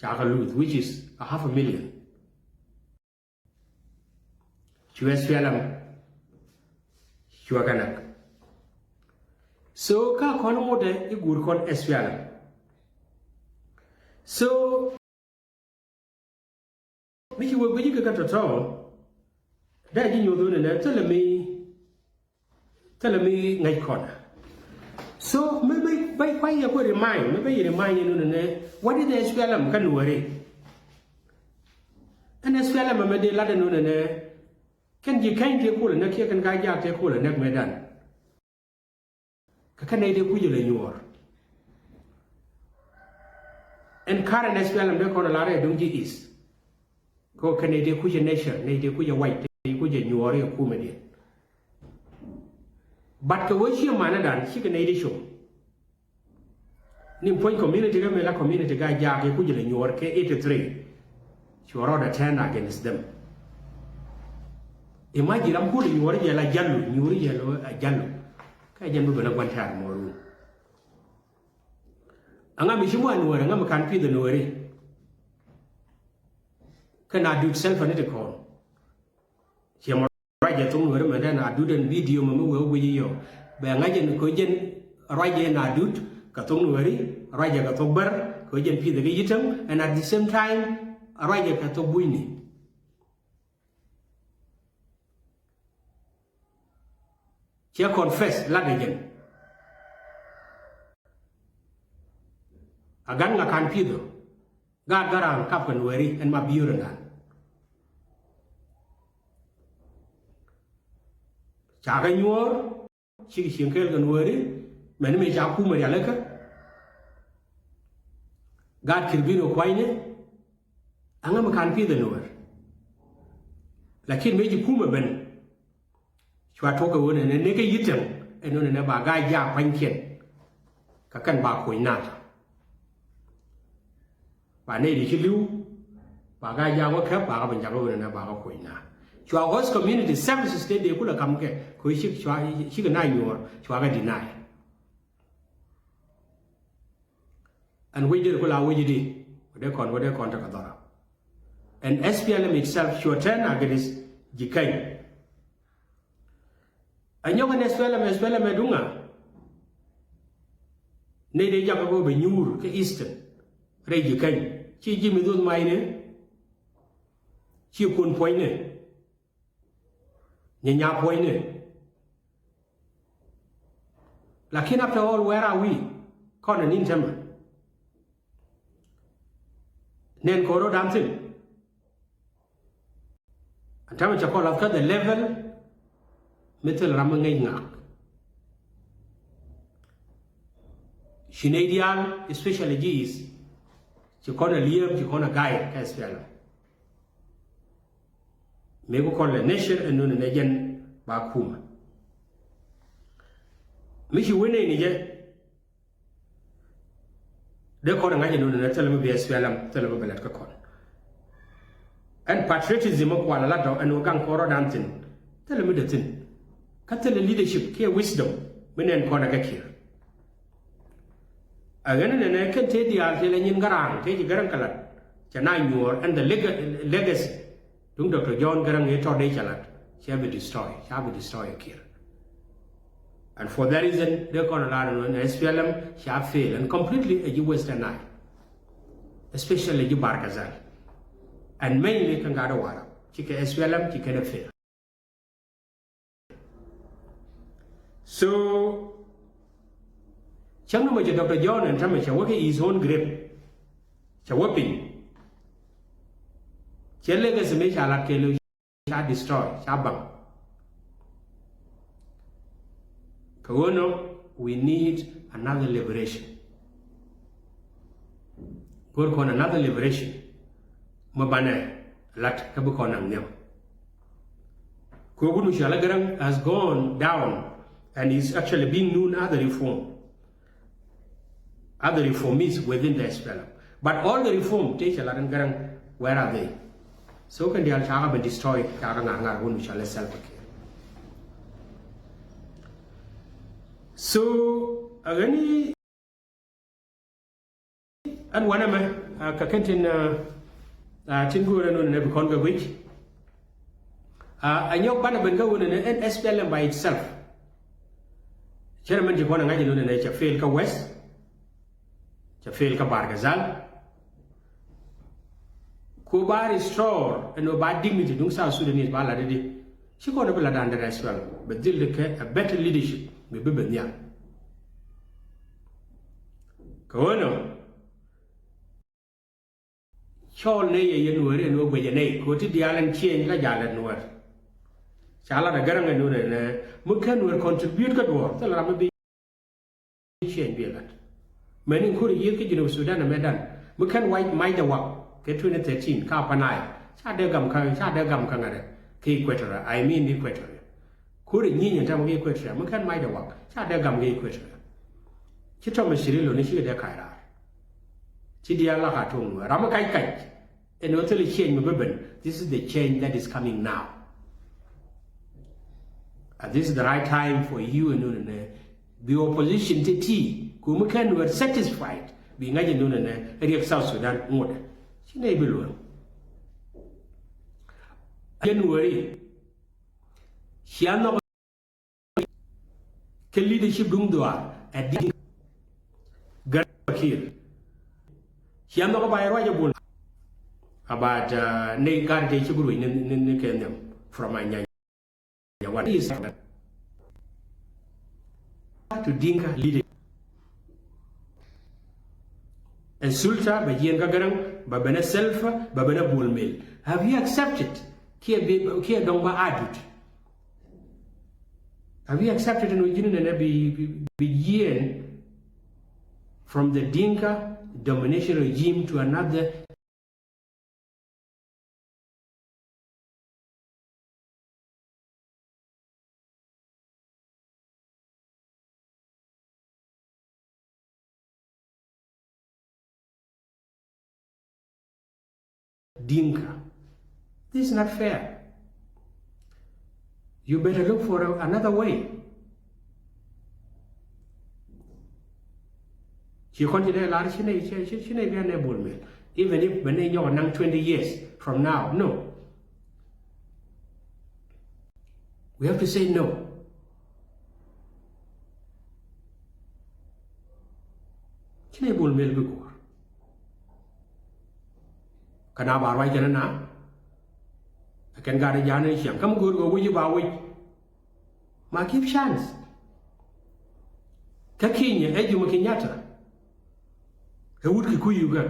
Ca kɛ luth, which is a half a million. Cu S P L M cuɛ kɛ näk. So kä kɔn ŋutɛ i̱ guur kɔn S P L M. So mi ci wee guic kɛ kɛ tɔ̱tɔ̱. Dee ji̱ nyuɔth wen ɛnɛ thilɛ mi, thilɛ mi ŋäc kɔn. So mi, mi, bä kuay yɛ kuɛ remind, mi bä yɛ remind yɛ nun ɛnɛ, what is the S P L M kä Nuääri? Ɛn S P L M ɛmɛ dee lat ɛn nun ɛnɛ, kɛn ji̱ kɛny tëë kulɛ näk kiɛ kɛn Gaa Jaak tëë kulɛ näk mëëdan. Kä kɛn nɛy tëë kucä lɛ nyuɔɔr. Ɛn current S P L M dee kɔn ɛ lar ɛ duŋ ji̱ is. Kɛ ɣöö kɛn nɛy tëë kucä nation, nɛy tëë kucä wac, tëë kucä nyuɔɔr i̱ kumɛdiɛn. But kɛ ɣöö ciɛ manädan cikɛ nɛy ti com. Ni puɔ̱ny community kä mëë la community Gaa Jaak i̱ kucä lɛ nyuɔɔr kɛ eighty three. Cuɛ rɔɔdɛ turn against them. Imagine ram kulɛ nyuɔɔr jɛ la jalu, nyuɔɔr jɛ la jalu. Kä jɛn bi ben a gua̱n tɛ̈r mɔɔr wun. Aŋa mi ci mua̱a̱n Nuääri, aŋa mi ka̱n pi̱th ɛ Nuääri. Kä na duut Salva ni ti kɔn. Ciɛ mɔ ruacɛ thok Nuɛri mɛn dɛn a dut ɛn video mɛ mi wee wi̱c yɔ. Bɛ ŋa̱c ɛn kɛ jɛn ruacɛ ɛn a dut kɛ thok Nuɛri, ruacɛ kɛ thok Bär, kɛ jɛn pi̱th kɛ Yitäŋ, and at the same time ruacɛ kɛ thok Bunyni. Ciɛ confess lat ɛ jɛn. A gan ŋa kan pi̱th ɔ. Gaat gara̱a̱ŋ kap kɛ Nuɛri ɛn ma biöör ɛn dan. Ca kɛ nyuɔ̱ɔ̱r, cikɛ cieŋ kɛɛl kɛ Nuɛri, mɛn mëë ca kumɛ rialikä. Gaat Kirbino kuanyni, aŋä mi kan pi̱th ɛ Nuɛr. Lakin mëë ci kumɛ ben, cua tuɔk kɛ ɣöö nɛnɛ ni kä Yitäŋ, ɛn ɣöö nɛnɛ ba gaa jaak kuanykiɛn. Kä kɛn ba kuɔ̱ny naath. Ba nɛy di ci li̱w, ba gaa jaak wä käp, ba kä ben jakä ɣöö nɛnɛ ba kä kuɔ̱ny naath. Cua host community services tëë dee kulɛ ka̱m kɛ, kɛ ɣöö cik, cua, cikɛ na nyuɔ̱ɔ̱r, cua kɛ deny. Ɛn wec dee ku la wec di, wä dee kɔn, wä dee kɔn tekɛ dhɔra. And S P L M itself cua turn against Jikäny. Ɛ nyɔk ɛn S P L M, S P L M ɛ duŋa. Nɛy dee jakä kɛ bɛ nyuur kä Eastern rɛy Jikäny. Ci Jimmy Dhoth Maine, ci Kuɔn Puɔ̱nyni, Nyanyapuɔ̱nyni. Lakin after all, where are we? Kɔn ɛ ni̱n täämɛ. Nɛn kɔn rɔ̱dan thi̱n. Ɛn täämɛ cɛ kɔn lath kä the level mi thil ram mi ŋäc ŋa̱a̱k. Ci nɛy diaal, especially ji̱ East, ci kɔn ɛ li̱em, ci kɔn ɛ ga̱a̱y kä S P L M. Mëë ku kɔn lɛ nature ɛn nuni nɛ jɛn ba kumɛ. Mi ci wee nɛy ni jɛ. Dee kɔn ɛ ŋa̱c ɛn nuni nɛ thilɛ mi bi S P L M, thilɛ mi bi lɛt kä kɔn. Ɛn patriotism mi kual ɛ lat ɔ ɛn wä gaŋ kɔn rɔ̱dan thi̱n. Thilɛ mi dee thi̱n. Kä thilɛ leadership kiɛ wisdom mi nɛn kɔn ɛ kɛ Kiir. A ɣän nɛnɛ kɛn tëë diaal tëë la nyin Garaŋ tëë ci Garaŋ kɛ lat cɛ na nyuɔɔr ɛn the leg-, legacy. Duŋ Doctor John Garaŋ ëë tɔt dee cɛ lat cɛ bi destroy, cɛ bi destroy ɛ Kiir. And for that reason dee kɔn a lar ɛn wä nɛ S P L M cɛ fail and completely ɛ ji̱ Western Nile, especially ji̱ Bahr el Ghazal, and mainly kɛn gaat ɛ Warap, cikɛ S P L M, cikɛ dee fail. So cäŋ ni mɔ cɛ Doctor John ɛn tämɛ cɛ wä kɛ his own grave. Cɛ wä piny. Cɛ legacy mëë ca lat kɛ lo̱c ca destroy, ca baŋ. Kɛ ɣöö nɔ, we need another liberation. Go̱o̱r kɔn another liberation. Mi banɛ lat kä bi kɔn naŋ nhiam. Kɛ ɣöö wut mi cɔal i̱ Garaŋ has gone down and is actually being known as the reform, as the reformists within the S P L M. But all the reform tëë cɛ lat ɛn Garaŋ, where are they? So kɛn diaal ca kɛ ben destroy, ca kɛ ŋa̱r ŋa̱r wut mi cɔal i̱ Salva Kiir. So a ɣän i̱ Ɛn wanɛ mɛ, ah, kɛ kɛn tin, ah, ah, tin go̱o̱rɛ nunɛ nɛ bi kɔn kɛ guic. Ah, a nyɔk banɛ ben kä wunɛ nɛ ɛn S P L M by itself. Cɛ rɛ mɛn ti kɔn a ŋa̱c nunɛ nɛ cɛ fail kä West. Cɛ fail kä Bahr el Ghazal. Ku ba restore ɛn wä ba dignity duŋ South Sudanese ba lat di. Ci kɔn bi la dan dɛrɛ S P L M bɛ dhil di kɛ a better leadership mi bi bɛ nhial. Kɛ ɣöö nɔ cɔɔl nɛy yɛ yɛ Nuäär ɛn ɣöö guɛcɛ nɛy kɛ ɣöö ti diaal ɛn change la jal ɛ Nuäär. Ca lat ɛ Garaŋ ɛn ɣöö nɛ mi kɛn Nuäär contribute kä duɔ̱ɔ̱r thil ram mi bi change bi ɛ lat. Mɛni ko̱ri yiëth kä Junub Sudan ɛmɛ dan mi kɛn wac mac dɛ wak kɛ twenty thirteen ka Upper Nile. Ca dee gam kä, ca dee gam kä ŋa̱rɛ kɛ Equatoria, I mean Equatoria. Ko̱ri nyieny ɛn tɛm kä Equatoria mi kɛn mac dɛ wak ca dee gam kä Equatoria. Ci Thomas Cirillo ni cikɛ dee kac raar. Ci diaal la ka tuɔ̱ŋ Nuäär ram mi kac kac. Ɛn ɣöö thilɛ change mi bä ben. This is the change that is coming now. And this is the right time for you ɛn nunɛ nɛ bi opposition ti ti ku mi kɛn Nuäär satisfied bi ŋa̱c ɛn nunɛ nɛ riɛk South Sudan ŋot. Ci nɛy bi luäŋ. January Cia nhɔk kɛ leadership duŋ dhuaar ɛ Dinka. Gɛr Kiir. Cia nhɔk ba yɛ ruac ɛ Bol. About, uh, ni gat kɛ ci bi ruec ni, ni, ni kɛ nhiam from Anyanya one. Is to Dinka leader. Ɛ Sulta bɛ jiɛn kä Garaŋ, bɛ ben ɛ Salva, bɛ ben ɛ Bol Mel. Have you accepted? Kiɛ bi, kiɛ dɔŋ ba adut. Have you accepted ɛn ɣöö ji̱n nɛnɛ bi, bi, bi jiɛn from the Dinka domination regime to another Dinka. This is not fair. You better look for a, another way. Ci kɔn ci dee lar ci nɛy, ci, ci, ci nɛy bia nɛ Bol Mel. Even if bɛ nɛy nyɔk naŋ twenty years from now, no. We have to say no. Ci nɛy Bol Mel bi guɔ̱ɔ̱r. Kä na ba ruac kɛn na, kɛn gat ja̱a̱n ni ciaŋ. Kä mi go̱o̱r kɛ wi̱c ba wi̱c. Ma give chance. Kä Kenya ɛ Jomo Kenyatta. Ɛ wut Kikuyu kä.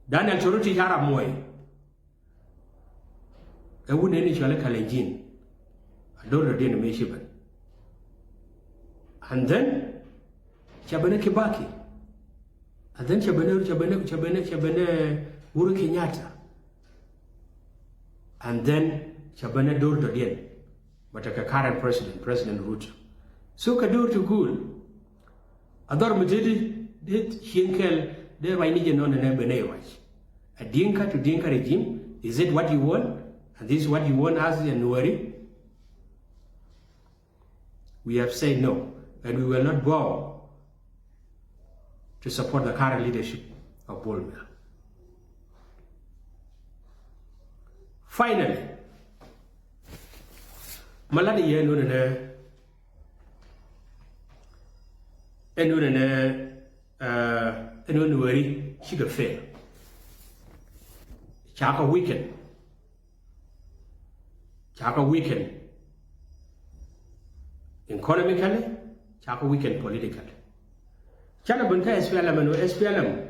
Daniel Toroitich Arap Moi. Ɛ wut nɛn i̱ cɔal i̱ Kalenjin. A do̱r dɔ̱diɛn mëë ci ben. And then, ca ben ɛ Kibaki. And then ca ben ɛ, ca ben ɛ, ca ben ɛ, ca ben ɛ Uhuru Kenyatta. And then ca ben ɛ do̱r dɔ̱diɛn. But kɛ current president, President Ruto. So kɛ do̱r ti guul. A dhɔr mi te di, di cieŋ kɛl, dee ruacni jɛ nɔn nɛ ben ɛ ruac. A Dinka to Dinka regime, is it what you want? And this is what you want as a Nueri? We have said no, and we will not bow to support the current leadership of Bol Mel. Finally, ma lat yɛ nunɛ nɛ, ɛ nunɛ nɛ, uh, ɛ nunɛ Nueri cikɛ fail. Ca kɛ weaken. Ca kɛ weaken economically, ca kɛ weaken politically. Canɛ ben kä S P L M ɛn ɣöö S P L M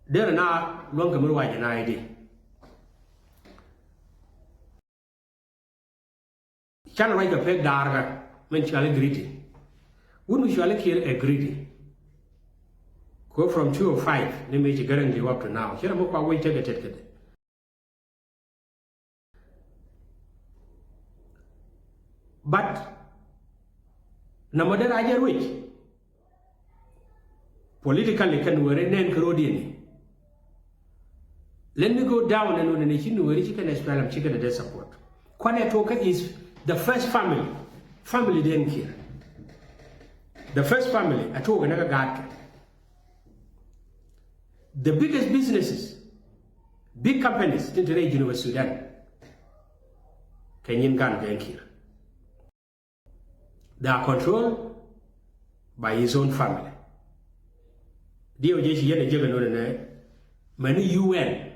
derɛ na luäŋ kɛ mi ruacɛ na i̱di. Canɛ ruac kɛ pek da̱a̱r kä min cɔal i̱ greedy. Wut mi cɔal i̱ Kiir ɛ greedy. Kɛ ɣöö from two oh five ni mëë ci Garaŋ li̱w up to now, ci rɛ mi kua wec tekɛ tet kädɛ. But nɔmɔ dee rac ɛ ruec politically kä Nuɛri nɛn kɛ ro̱diɛn ni. Let me go down ɛn ɣöö nɛn ci Nuɛri ci kɛn S P L M ci kɛn dee support. Kuanɛ tuɔɔkä is the first family, family den Kiir. The first family ɛ tuɔɔkä nɛ kä gaatkɛ. The biggest businesses, big companies tin te rɛy Junub Sudan, kɛ nyin gan kɛ Kiir. They are controlled by his own family. Diɛ wä jɛ ci yɛn a jek a nunɛ nɛ mɛni U N,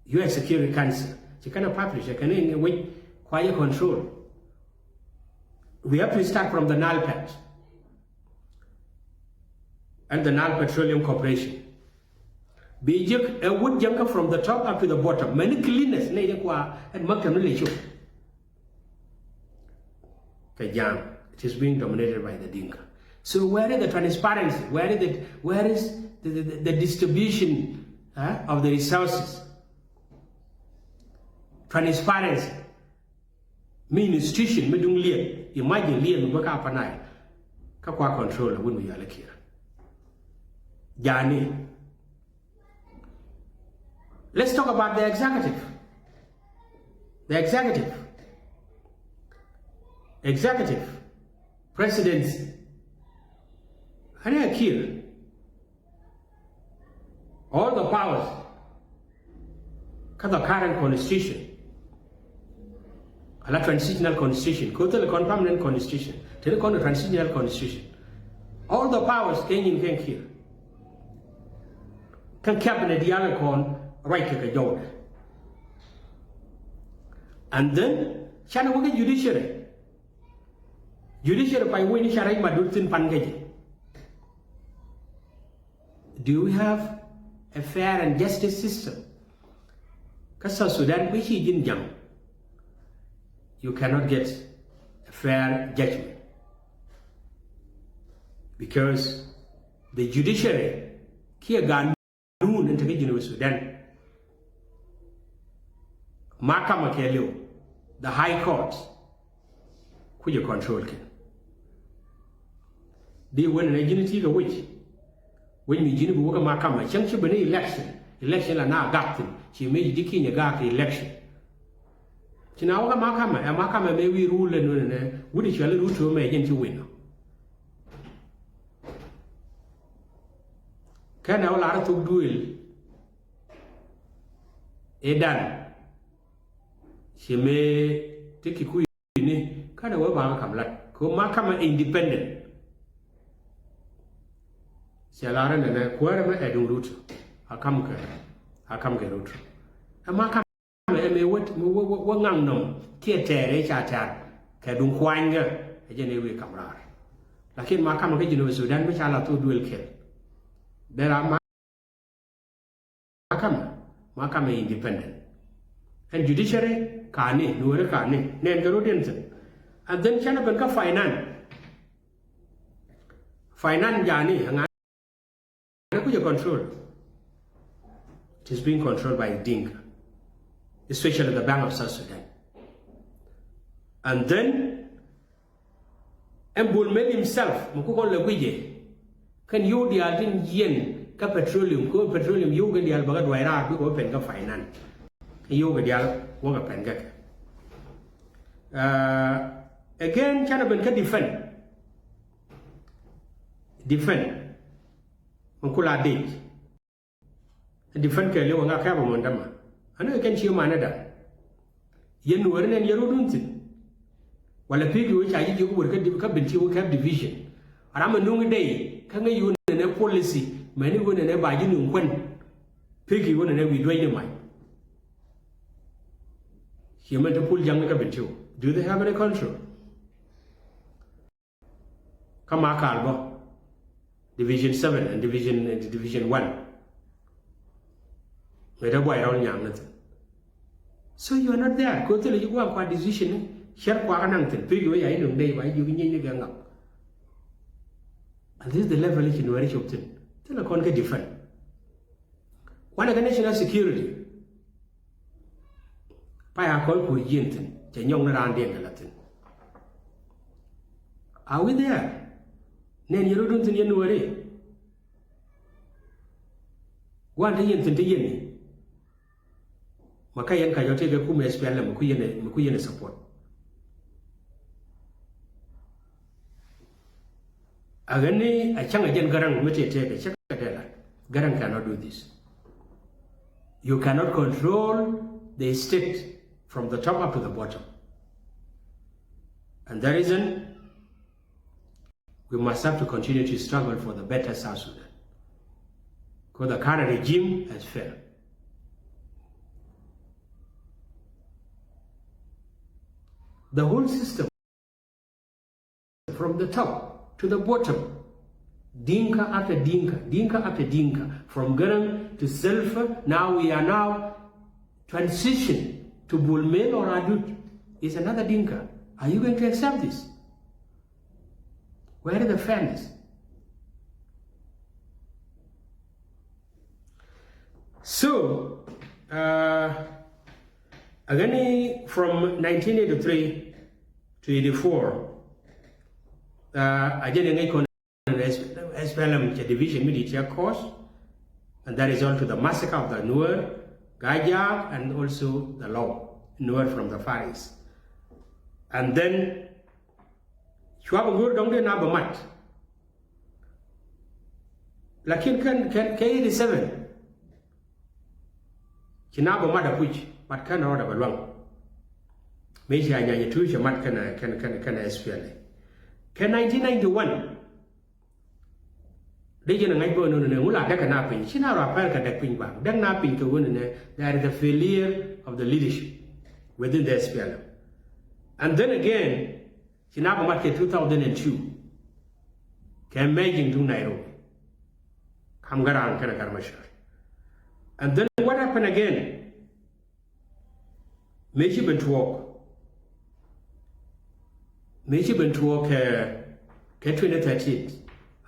U N Security Council ci kɛn a publish, kɛn a wec kua jɛ control. We have to start from the NALPET and the Nile Petroleum Corporation. Bi jek ɛ wut jäŋkä from the top up to the bottom. Many cleaners nɛy dee kua ɛn maktam ni lɛ cop. Kɛ jam, it is being dominated by the Dinka. So where is the transparency? Where is the, where is the, the, the distribution, uh, of the resources? Transparency. Mi institution mi duŋ liɛl, imagine liɛl mi bä ka Upper Nile. Kä kua control a wun mi yɔal a Kiir. Jani. Let's talk about the executive. The executive. Executive. Presidency. Ani a Kiir. All the powers Kä the current constitution, ala transitional constitution, kɛ thilɛ kɔn permanent constitution, te ni kɔn transitional constitution. All the powers kɛ nyin kɛn Kiir. Kä cabinet diaal kɔn ruac kɛ kɛ jɔwdɛ. And then canɛ wä kä judiciary. Judiciary pay wec ni ca rɛc ma dut thin pan kä jɛ. Do we have a fair and justice system? Kä South Sudan mi ci ji̱n jam, you cannot get a fair judgment because the judiciary kiɛ ganun in te kä Junub Sudan, mahakama kɛɛliw, the high court, kucɛ control kɛn. Di wen nɛ ji̱n ti kɛ wec, wec mi ji̱n bi wä kä mahakama cäŋ ci ben election, election la na gak thin, ci mëë ci di kinyɛ gak election. Ci na wä kä mahakama, ɛ mahakama mëë wi̱i̱ rule nɛ nɛ, wut i̱ cɔali Ruto mëë jɛn ci win. Kɛn ɛ wä lar thok duëël ëë dan, ci mëë ti ki kui̱ni, kɛn ɛ wä ba kam lat kɛ wä mahakama independent. Cɛ lar ɛ nɛ nɛ kuäärɛ mɛ ɛ duŋ Ruto, a kam kɛ, a kam kɛ Ruto. Ɛ mahakama Ɛ mëë wä, wä, wä, wä ŋaŋ nɔm kiɛ tɛɛr ëë ca tɛ̈r kɛ duŋ kuanykä, ɛ jɛn ëë wëë kam raar. Lakin mahakama kä Junub Sudan mi ca la thok duëël kɛl. Dee la mahakama, mahakama independent. Ɛn judiciary kani, Nuɛri kani, nɛn kɛ rot in thin. And then canɛ ben kä finance. Finance jani, ɛ ŋa Kuja control. It is being controlled by Dinka, especially the Bank of South Sudan. And then, ɛn Bol Mel himself, mi ku kɔn lɛ guijɛ, kɛn yio̱w diaal tin yiɛn kä petroleum, kɛ petroleum yio̱w kɛn diaal bä kä duay raar, bikɛ wä pɛn kä finance. Kɛn yio̱w kɛ diaal wä kɛ pɛn kä kɛ. Uh, again, canɛ ben kä defend. Defend. Min ku la dec. Defend kɛ liw ŋa kɛpɛ mɔn dämä. Ani kɛ kɛn ci manɛ da. Yɛn Nuɛri nɛn yɛn rot wun thi̱n. Wala pi̱i̱k yo̱ ca ji̱ jiök wër kä di-, kä Bentiu kɛp division. Ram mi nuŋ dɛy kä ŋäc yo̱ nɛnɛ policy, mɛni yo̱ nɛnɛ ba ji̱ nuŋ kuän. Pi̱i̱k yo̱ nɛnɛ wi̱i̱ duec ni mac. Ci mɛn te pul jaŋ ni kä Bentiu. Do they have any control? Kä Makal bä, division seven and division, division one. Mëë dee buay rɔl nyaŋ ni thi̱n. So you are not there. Kɛ thilɛ ci gua̱a̱ŋ kua decision ni cär kua kä naŋ thi̱n. Pi̱i̱k wee ya i̱ nuŋ dee ba i̱ jiök nyieny ni kɛ ŋak. And this is the level i̱ ci Nuɛri cop thi̱n. Thilɛ kɔn kɛ defend. Wanɛ kɛ national security. Pay a kɔn kuur jiɛn thi̱n, cɛ nyɔk ni raandiɛn kɛ la thi̱n. Are we there? Nɛn yɛn rot wun thi̱n yɛn Nuɛri. Wan te yɛn thi̱n te yɛn ni. Ma kä yɛn ka jɔ tëëkɛ kumɛ S P L M mi ku yɛn, mi ku yɛn support. A ɣän ni a cäŋ a jɛn Gäräŋ mi tëë tëëkɛ cä kɛ dee la. Gäräŋ cannot do this. You cannot control the state from the top up to the bottom. And the reason we must have to continue to struggle for the better South Sudan. Because the current regime has failed. The whole system, from the top to the bottom, Dinka after Dinka, Dinka after Dinka, from Garang to Salva, now we are now transition to Bol Mel or Adut is another Dinka. Are you going to accept this? Where is the fairness? So, uh, again, from nineteen eighty-three to eighty-four, uh, a jɛn ŋäc kɔn S P L M cɛ division mi dit cɛ cause, and that result to the massacre of the Nuer, Gajak, and also the Law, Nuer from the Far East. And then, cua bi go̱o̱r dɔ̱ŋ dee na bɛ mat. Lakin kɛn, kɛn, kɛ eighty-seven, Ci na bä mat a puc, mat kɛn rɔɔdɛ bɛ luaŋ. Mëë ci a nyany tuuc cɛ mat kɛn, kɛn, kɛn, kɛn S P L A. Kɛ nineteen ninety-one, dee jɛn a ŋa̱c bä nööni nɛ ŋu la dɛk kɛ na piny. Ci na rɔ a pɛr kɛ dɛk piny bä. Dɛk na piny kɛ ɣöö ni nɛ, there is a failure of the leadership within the S P L M. And then again, ci na bä mat kɛ two thousand and two. Kɛ mɛc in duŋ Nairobi. Kam Garang kɛnɛ Garang Machar. And then what happened again? Mëë ci ben tuɔɔk. Mëë ci ben tuɔɔk kɛ, kɛ twenty thirteen.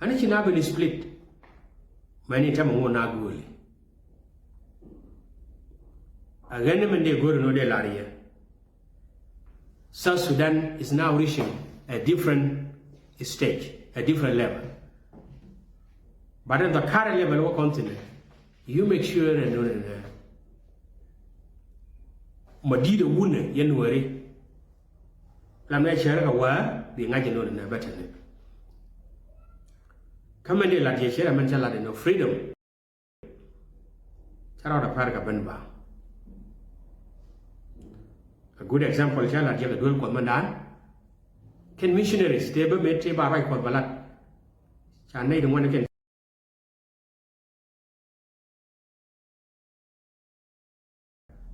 Ani ci na ben split. Mɛni tɛmɛ ŋuɔ na gööli. A ɣän ni mɛn dee gööri nɔ dee lar yɛ. South Sudan is now reaching a different stage, a different level. But in the current level wä kɔn thin, you make sure and nɔ nɛ mɔ di̱i̱t ɛ wunɛ yɛn wääri. Lam nɛ cɛrɛ kɛ wäär bi ŋa̱c ɛ nɔ nɛ bä tɛn. Kä mɛn dee lat yɛ cɛrɛ mɛn cä lat ɛ nɔ freedom. Cä rɔɔdɛ pär kɛ ben ba. A good example cä lat jɛ kɛ duel Kuɔth mɛndan. Kɛn missionaries tëë bä mëë tëë ba ruac Kuɔth bä lat. Ca nɛy ti ŋuɔ̱n kɛn.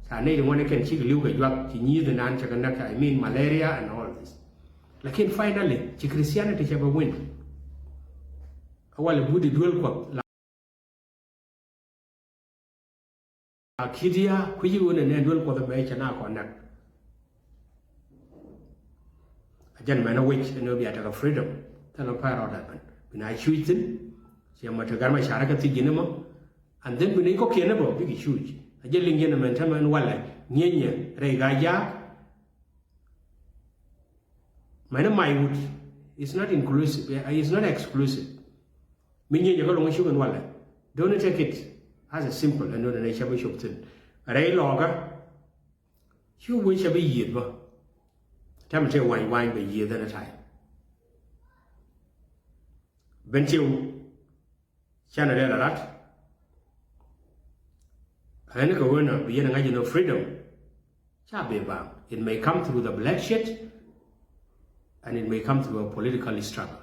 Ca nɛy ti ŋuɔ̱n kɛn cik li̱w kɛ juak ci nyi̱i̱th nan cɛ kɛ näk, I mean malaria and all this. Lakin finally ci Christianity cɛ bɛ win. A wal but di duel Kuɔth la. A kidia kui̱ci ɣöö nɛnɛ duel Kuɔth ɛmɛ cɛ na kɔn näk. A jɛn mɛn a wec ɛn ɣöö bia tekɛ freedom. Thilɛ pär rɔɔdɛ ben bi na cuc thi̱n. Ciɛ mɔ te Garang Machar kä thiec ji̱n ɛmɔ. And then bi ni kɔkiɛn ɛ bä bikɛ cuc. A jɛ liŋ jɛn ɛmɛn tämɛ ɛn walɛ ŋi̱enyɛ rɛy Gaa-jaak. Mɛn ɛ may wut is not inclusive, is not exclusive. Mi nyieny ɛ kä luŋ ɛ cuk ɛn walɛ. Don't take it as a simple ɛn nöt ɛn ɛ cä bi cop thi̱n. Rɛy lɔɔkä. Cu wee cä bi yiëëth bä. Tɛm tëë wany wany bɛ yiëëth ɛn ɛ ta̱y. Ben tiw. Canɛ dee la lat. Ɛn kɛ ɣöö nɔ bi yɛn ɛ ŋa̱c ɛn ɔ freedom. Ca bi baaŋ. It may come through the bloodshed and it may come through a political struggle.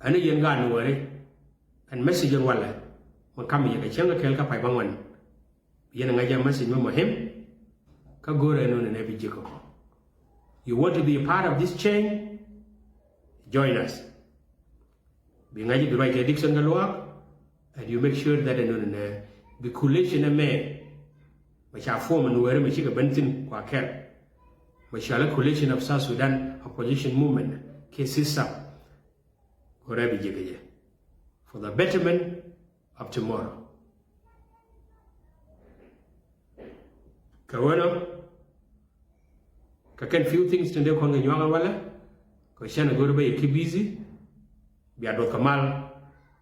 Ɛn yɛn gaat ni wääri. Ɛn message ɛn walɛ. Mɛ kam yɛ kɛ cäŋ kɛ kɛɛl kä pay bä ŋuan. Yɛn ŋa̱c a message mɛ muhim. Kä go̱rɛ nööni nɛ bi ji̱ kɔ. You want to be a part of this change? Join us. Bi ŋa̱c bi ruac kɛ Dickson kɛ luaak. And you make sure that nööni nɛ bi coalition ɛmɛ. Mɛ ca form ni wääri mɛ cikɛ ben thi̱n kua kɛl. Mɛ ca la coalition of South Sudan opposition movement kɛ system. Go̱rɛ bi ji̱ kɛ jɛ. For the betterment of tomorrow. Kɛ ɣöö nɔ kɛ kɛn few things tin dee kɔn kɛ nyuak ɛn walɛ. Kɛ cɛn ɛ go̱o̱r bä yɛ keep busy. Bia duɔth kɛ mal.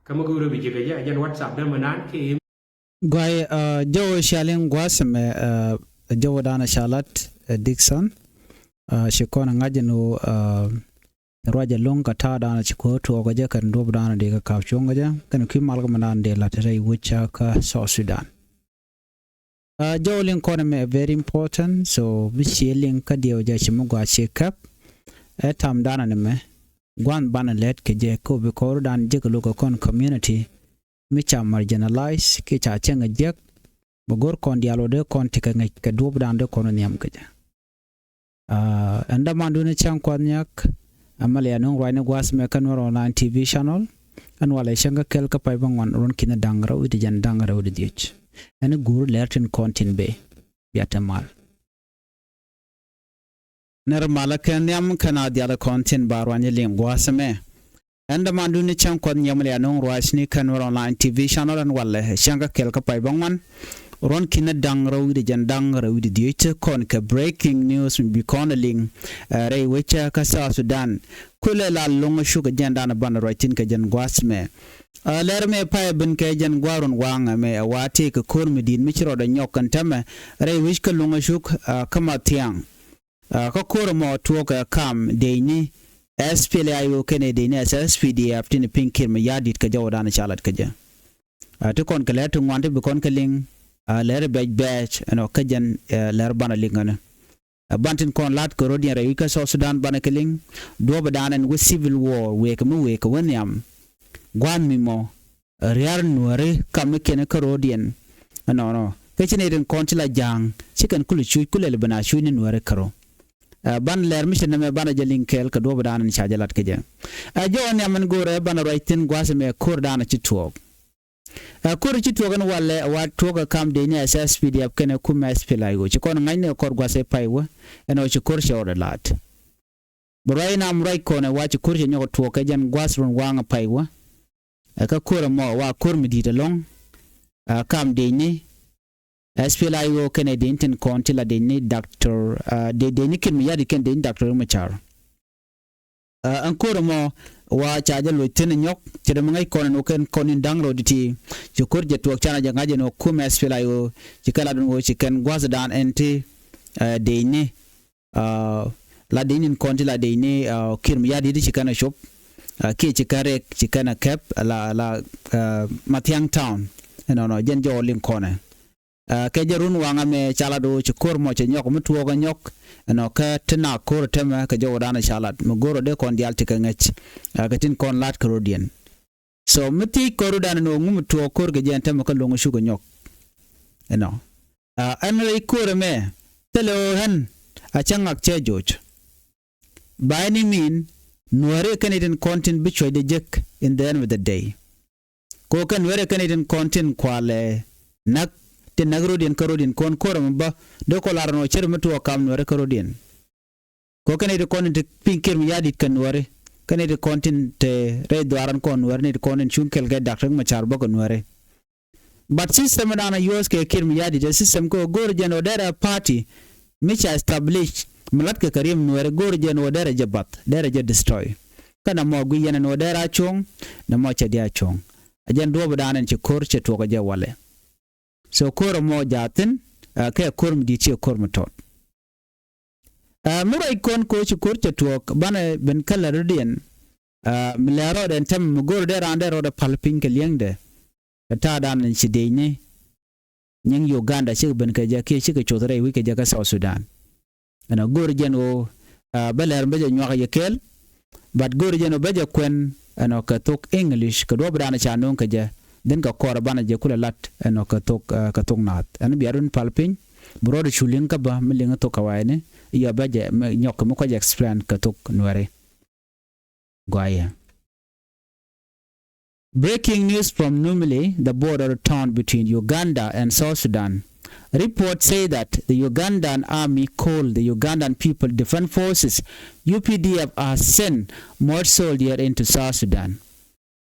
Kä mi go̱o̱r bi ji̱ kɛ jɛ a jɛn WhatsApp dämɛ naan kɛ email. Guay, jɛ wä cia liŋ gua̱a̱th ɛmɛ, jɛ wä da̱a̱n ca lat, Dickson. Ci kɔn ŋa̱c ɛn wä ruac ɛlɔ̱ŋ kɛ ta̱a̱ da̱a̱n ci ko̱o̱r tuɔɔk kɛ jɛ kɛn duɔ̱p da̱a̱n dee kɛ ka̱p cuɔ̱ŋ kɛ jɛ kɛn kui̱ mal kɛ mɛ da̱a̱n dee la̱t rɛy wec ca kä South Sudan. Jɔw liŋ kɔn ɛmɛ very important, so bi cie liŋ kä diɛw jɛ ci mi gɔaa cie käp. Ɛ tam danɔ ni mɛ gua̱n banɛ lɛt kɛ jɛ kä bi kɔr dan jek lo̱k kɛ kɔn community mi ca marginalize kiɛ ca cäŋ ɛ jiäk. Bɛ go̱r kɔn diaal wä dee kɔn ti kɛ ŋäc kɛ duɔ̱p dan dee kɔn nhiam kɛ jɛ. Ɛn dämandun cäŋ kuath nhiak. Ɛmɛ lɛ ya nuŋ ruacni gua̱a̱th mɛ kä Nuer Online T V channel. Ɛn walɛ cäŋ kä kɛl kä pay bä ŋuan ruɔ̱n ki̱n da̱ŋ rɛw wi̱cdɛ jɛn da̱ŋ rɛw wi̱cdɛ dhiec. Ɛn i̱ guur lɛr tin kɔn tin bee bia te mal. Nɛr malä kɛ nhiam kɛn a dhial kɔn tin ba ruany liŋ gua̱a̱th mɛ. Ɛn dämandun cäŋ kuɔth nhiam lɛ ya nuŋ ruacni kä Nuer Online T V channel ɛn walɛ cäŋ kä kɛl kä pay bä ŋuan. Ruɔ̱n ki̱n da̱ŋ rɛw wi̱cdɛ jɛn da̱ŋ rɛw wi̱cdɛ dhiec kɔn kɛ breaking news mi bi kɔn liŋ. Rɛy wecä kä South Sudan. Kulɛ la lo̱ŋ cuk jɛn dan ban ruac tin kɛ jɛn gua̱a̱th mɛ. Lɛr mɛ pay bin kɛ jɛn gua̱a̱r run waŋ mɛ ɛ wa tëë kɛ ko̱r mi di̱i̱t mi ci rɔɔdɛ nyɔk kɛn tɛmɛ. Rɛy wec kä lo̱ŋ cuk kä ma thiaŋ. Kä ko̱r ɛmɔ tuɔɔk ɛ kam dec ni S P L A I O kɛnɛ dec ni S S P D F tin piŋ ki̱r mi ya̱a̱ di̱t kɛ jɔwdan ca lat kɛ jɛ. Ti kɔn kɛ lɛr ti ŋuan ti bi kɔn kɛ liŋ. Ɛ, lɛr bɛc bɛɛc ɛnɔ kä jɛn, ɛ, lɛr banɛ liŋ ɣänä. Ɛ, ban tin kɔn lat kɛ rɔ̱diɛn rɛy wi̱c kä South Sudan banɛ kɛ liŋ. Duɔ̱ɔ̱pɛ daanɛ ɛn wä civil war wëë kɛ mi wëë kɛ wä nhiam. Gua̱a̱th mi mɔ, ɛ, ria̱r nuääri kam mi kiɛn kä rɔ̱diɛn. Ɛnɔnɔ kä ci nɛy tin kɔn ci la ja̱a̱ŋ ci kɛn kulɛ cuc kulɛ lɛ ben a cuc ni nuääri kärɔ. Ɛ, ban lɛr mi ci nɛmɛ banɛ jɛ liŋ kɛɛl kɛ duɔ̱ɔ̱pɛ daanɛ ɛn ca jɛ lat kɛ jɛ. Ɛ, jɔwä nhiam ɛn go̱o̱rɛ banɛ ruac thi̱n gua̱a̱th ɛmɛ ko̱r daanɛ ci tuɔɔk. Ɛ, ko̱r ci tuɔɔk ɛn walɛ ɛ wa tuɔɔk ɛ kam dec ni ɛ S S P D F kɛnɛ kumɛ S P L A I O ci kɔn ŋa̱cni ɛ kɔr gua̱th ɛ pay wä. Ɛn ɣöö ci ko̱r cɛ rɔɔdɛ la̱t. Bɛ ruac nam ruac kɔn ɛ wa ci ko̱r cɛ nyɔk ɛ tuɔɔk kɛ jɛn gua̱th run waŋ ɛ pay wä. Ɛ, kä ko̱r ɛmɔ ɛ wa ko̱r mi di̱i̱t ɛlɔ̱ŋ. Ɛ, kam dec ni S P L A I O kɛnɛ dec ni tin kɔn ti la dec ni Doctor, ɛ, dec, dec ni Kiir Mayardit kɛnɛ dec ni Doctor Riek Machar. Ɛ, ɛn ko̱r ɛmɔ wa ca jɛ loc thi̱n ɛ nyɔk cɛ dee mi ŋäc kɔn ɛn wä kɛn kɔn in da̱ŋ rɔɔd ti ci ko̱r jɛ tuɔɔk canɛ jɛ ŋa̱c ɛn wä kumɛ S P L A I O ci kɛ lat ɛn wä ci kɛn gua̱thdan ɛn ti, ɛ, dec ni, ɛ, la dec ni kɔn ti la dec ni, ɛ, Kiir Mayardit ci kɛn ɛ cop, ɛ, kiɛ ci kɛn rɛk ci kɛn ɛ kɛp la, la, ɛ, Mathiang Town. Ɛnɔnɔ jɛn jɔwä liŋ kɔnɛ. Ɛ, kɛ jɛ run waŋä mɛ ca lat ɣöö ci ko̱r mɔ cɛ nyɔk mi tuɔɔk ɛ nyɔk. Ɛnɔ kä ti na ko̱r ɛ tämɛ kɛ jɔwädan ɛ ca lat mi go̱r ɔ dee kɔn diaal ti kɛ ŋäc. Ɛ, kɛ tin kɔn la̱t kɛ rɔ̱diɛn. So mi thiec ko̱r rɔ̱dan ɛn ɣöö ŋu mi tuɔɔk ko̱r kɛ jɛ ɛn tämɛ kä lo̱ŋ ɛ cukɛ nyɔk. Ɛnɔ, ɛ, ɛn rɛy ko̱r ɛmɛ thilɛ ɣöö ɣän a cä ŋak cä joc. By any mean, nuääri kɛn itin kɔn tin bi cuɔ̱cdɛ jek in the end of the day. Ko kɛn nuɛrɛ kɛn itin kɔn tin kualɛ näk, tin näk rɔ̱diɛn kä rɔ̱diɛn kɔn ko̱r ɛmɛ bä dee kɔ lar ɛn ɣöö cär mi tuɔɔk kam nuɛrɛ kä rɔ̱diɛn. Ko kɛn itin kɔn tin te piny Kiir Mayardit kɛ nuɛrɛ, kɛn itin kɔn tin te rɛy dhuaaran kɔn nuɛrɛ, ni itin kɔn tin cuŋ kɛl kɛ Doctor Riek Machar bä kɛ nuɛrɛ. But system dan a use kɛ Kiir Mayardit ɛ system kɛ ɣöö go̱o̱r jɛn ɣöö derɛ party mi ca establish mi latkɛ kɛ riɛm nuɛrɛ, go̱o̱r jɛn ɣöö derɛ jɛ bath, derɛ jɛ destroy. Kɛn ɛmɔ guic yɛn ɛn ɣöö derɛ a cuɔ̱ŋ, nɛmɔ cɛ diɛ a cuɔ̱ŋ. Ɛ jɛn duɔ̱ɔ̱pdan ɛn ci ko̱r cɛ tuɔɔk ɛ jɛ walɛ. So ko̱r ɛmɔ jaathin, ɛ, kɛ ko̱r mi di̱i̱t ciɛ ko̱r mi tɔt. Ɛ, mi ruac kɔn ko̱ ci ko̱r cɛ tuɔɔk banɛ ben kälä rɔ̱diɛn. Ɛ, mi lɛ rɔɔdɛ ɛn tɛm mi go̱o̱r dee raan dee rɔɔdɛ päl piny kɛ li̱eŋdɛ. Kɛ ta̱a̱dan ɛn ci dec ni nyiŋ Uganda cikɛ ben kɛ jɛ kiɛ cikɛ coth rɛy wi̱c kɛ jɛ kä South Sudan. Ɛnɔ go̱o̱r jɛn ɣöö, ɛ, bä lɛr bä jɛ nyuak yɛ kɛɛl. But go̱o̱r jɛn ɣöö bä jɛ kuɛn ɛnɔ kɛ thok English kɛ duɔ̱ɔ̱pdan ca no̱o̱ŋ kɛ jɛ. Dhin kɛ kɔr banɛ jɛ kulɛ lat ɛnɔ kɛ thok, ɛ, kɛ thok naath ɛn bia run pal piny. Bi rɔɔdɛ cu liŋ kä bä mi liŋ thok kɛ wayni. Yɔ bä jɛ mi nyɔk kɛ mi kɔc explain kɛ thok nuɛri. Gɔaa yɛ. Breaking news from Numili, the border town between Uganda and South Sudan. Reports say that the Ugandan army called the Ugandan People Defense Forces, U P D F, has sent more soldiers into South Sudan.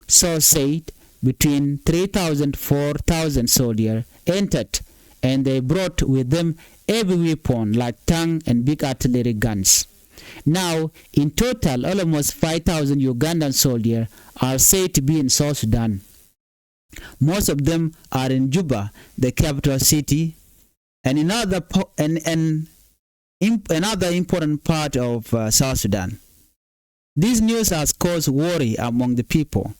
Sources said between three thousand, four thousand soldiers entered, and they brought with them heavy weapons like tanks and big artillery guns. Now, in total, almost five thousand Ugandan soldiers are said to be in South Sudan. Most of them are in Juba, the capital city, and in other po-, and, and imp-, another important part of, uh, South Sudan. This news has caused worry among the people.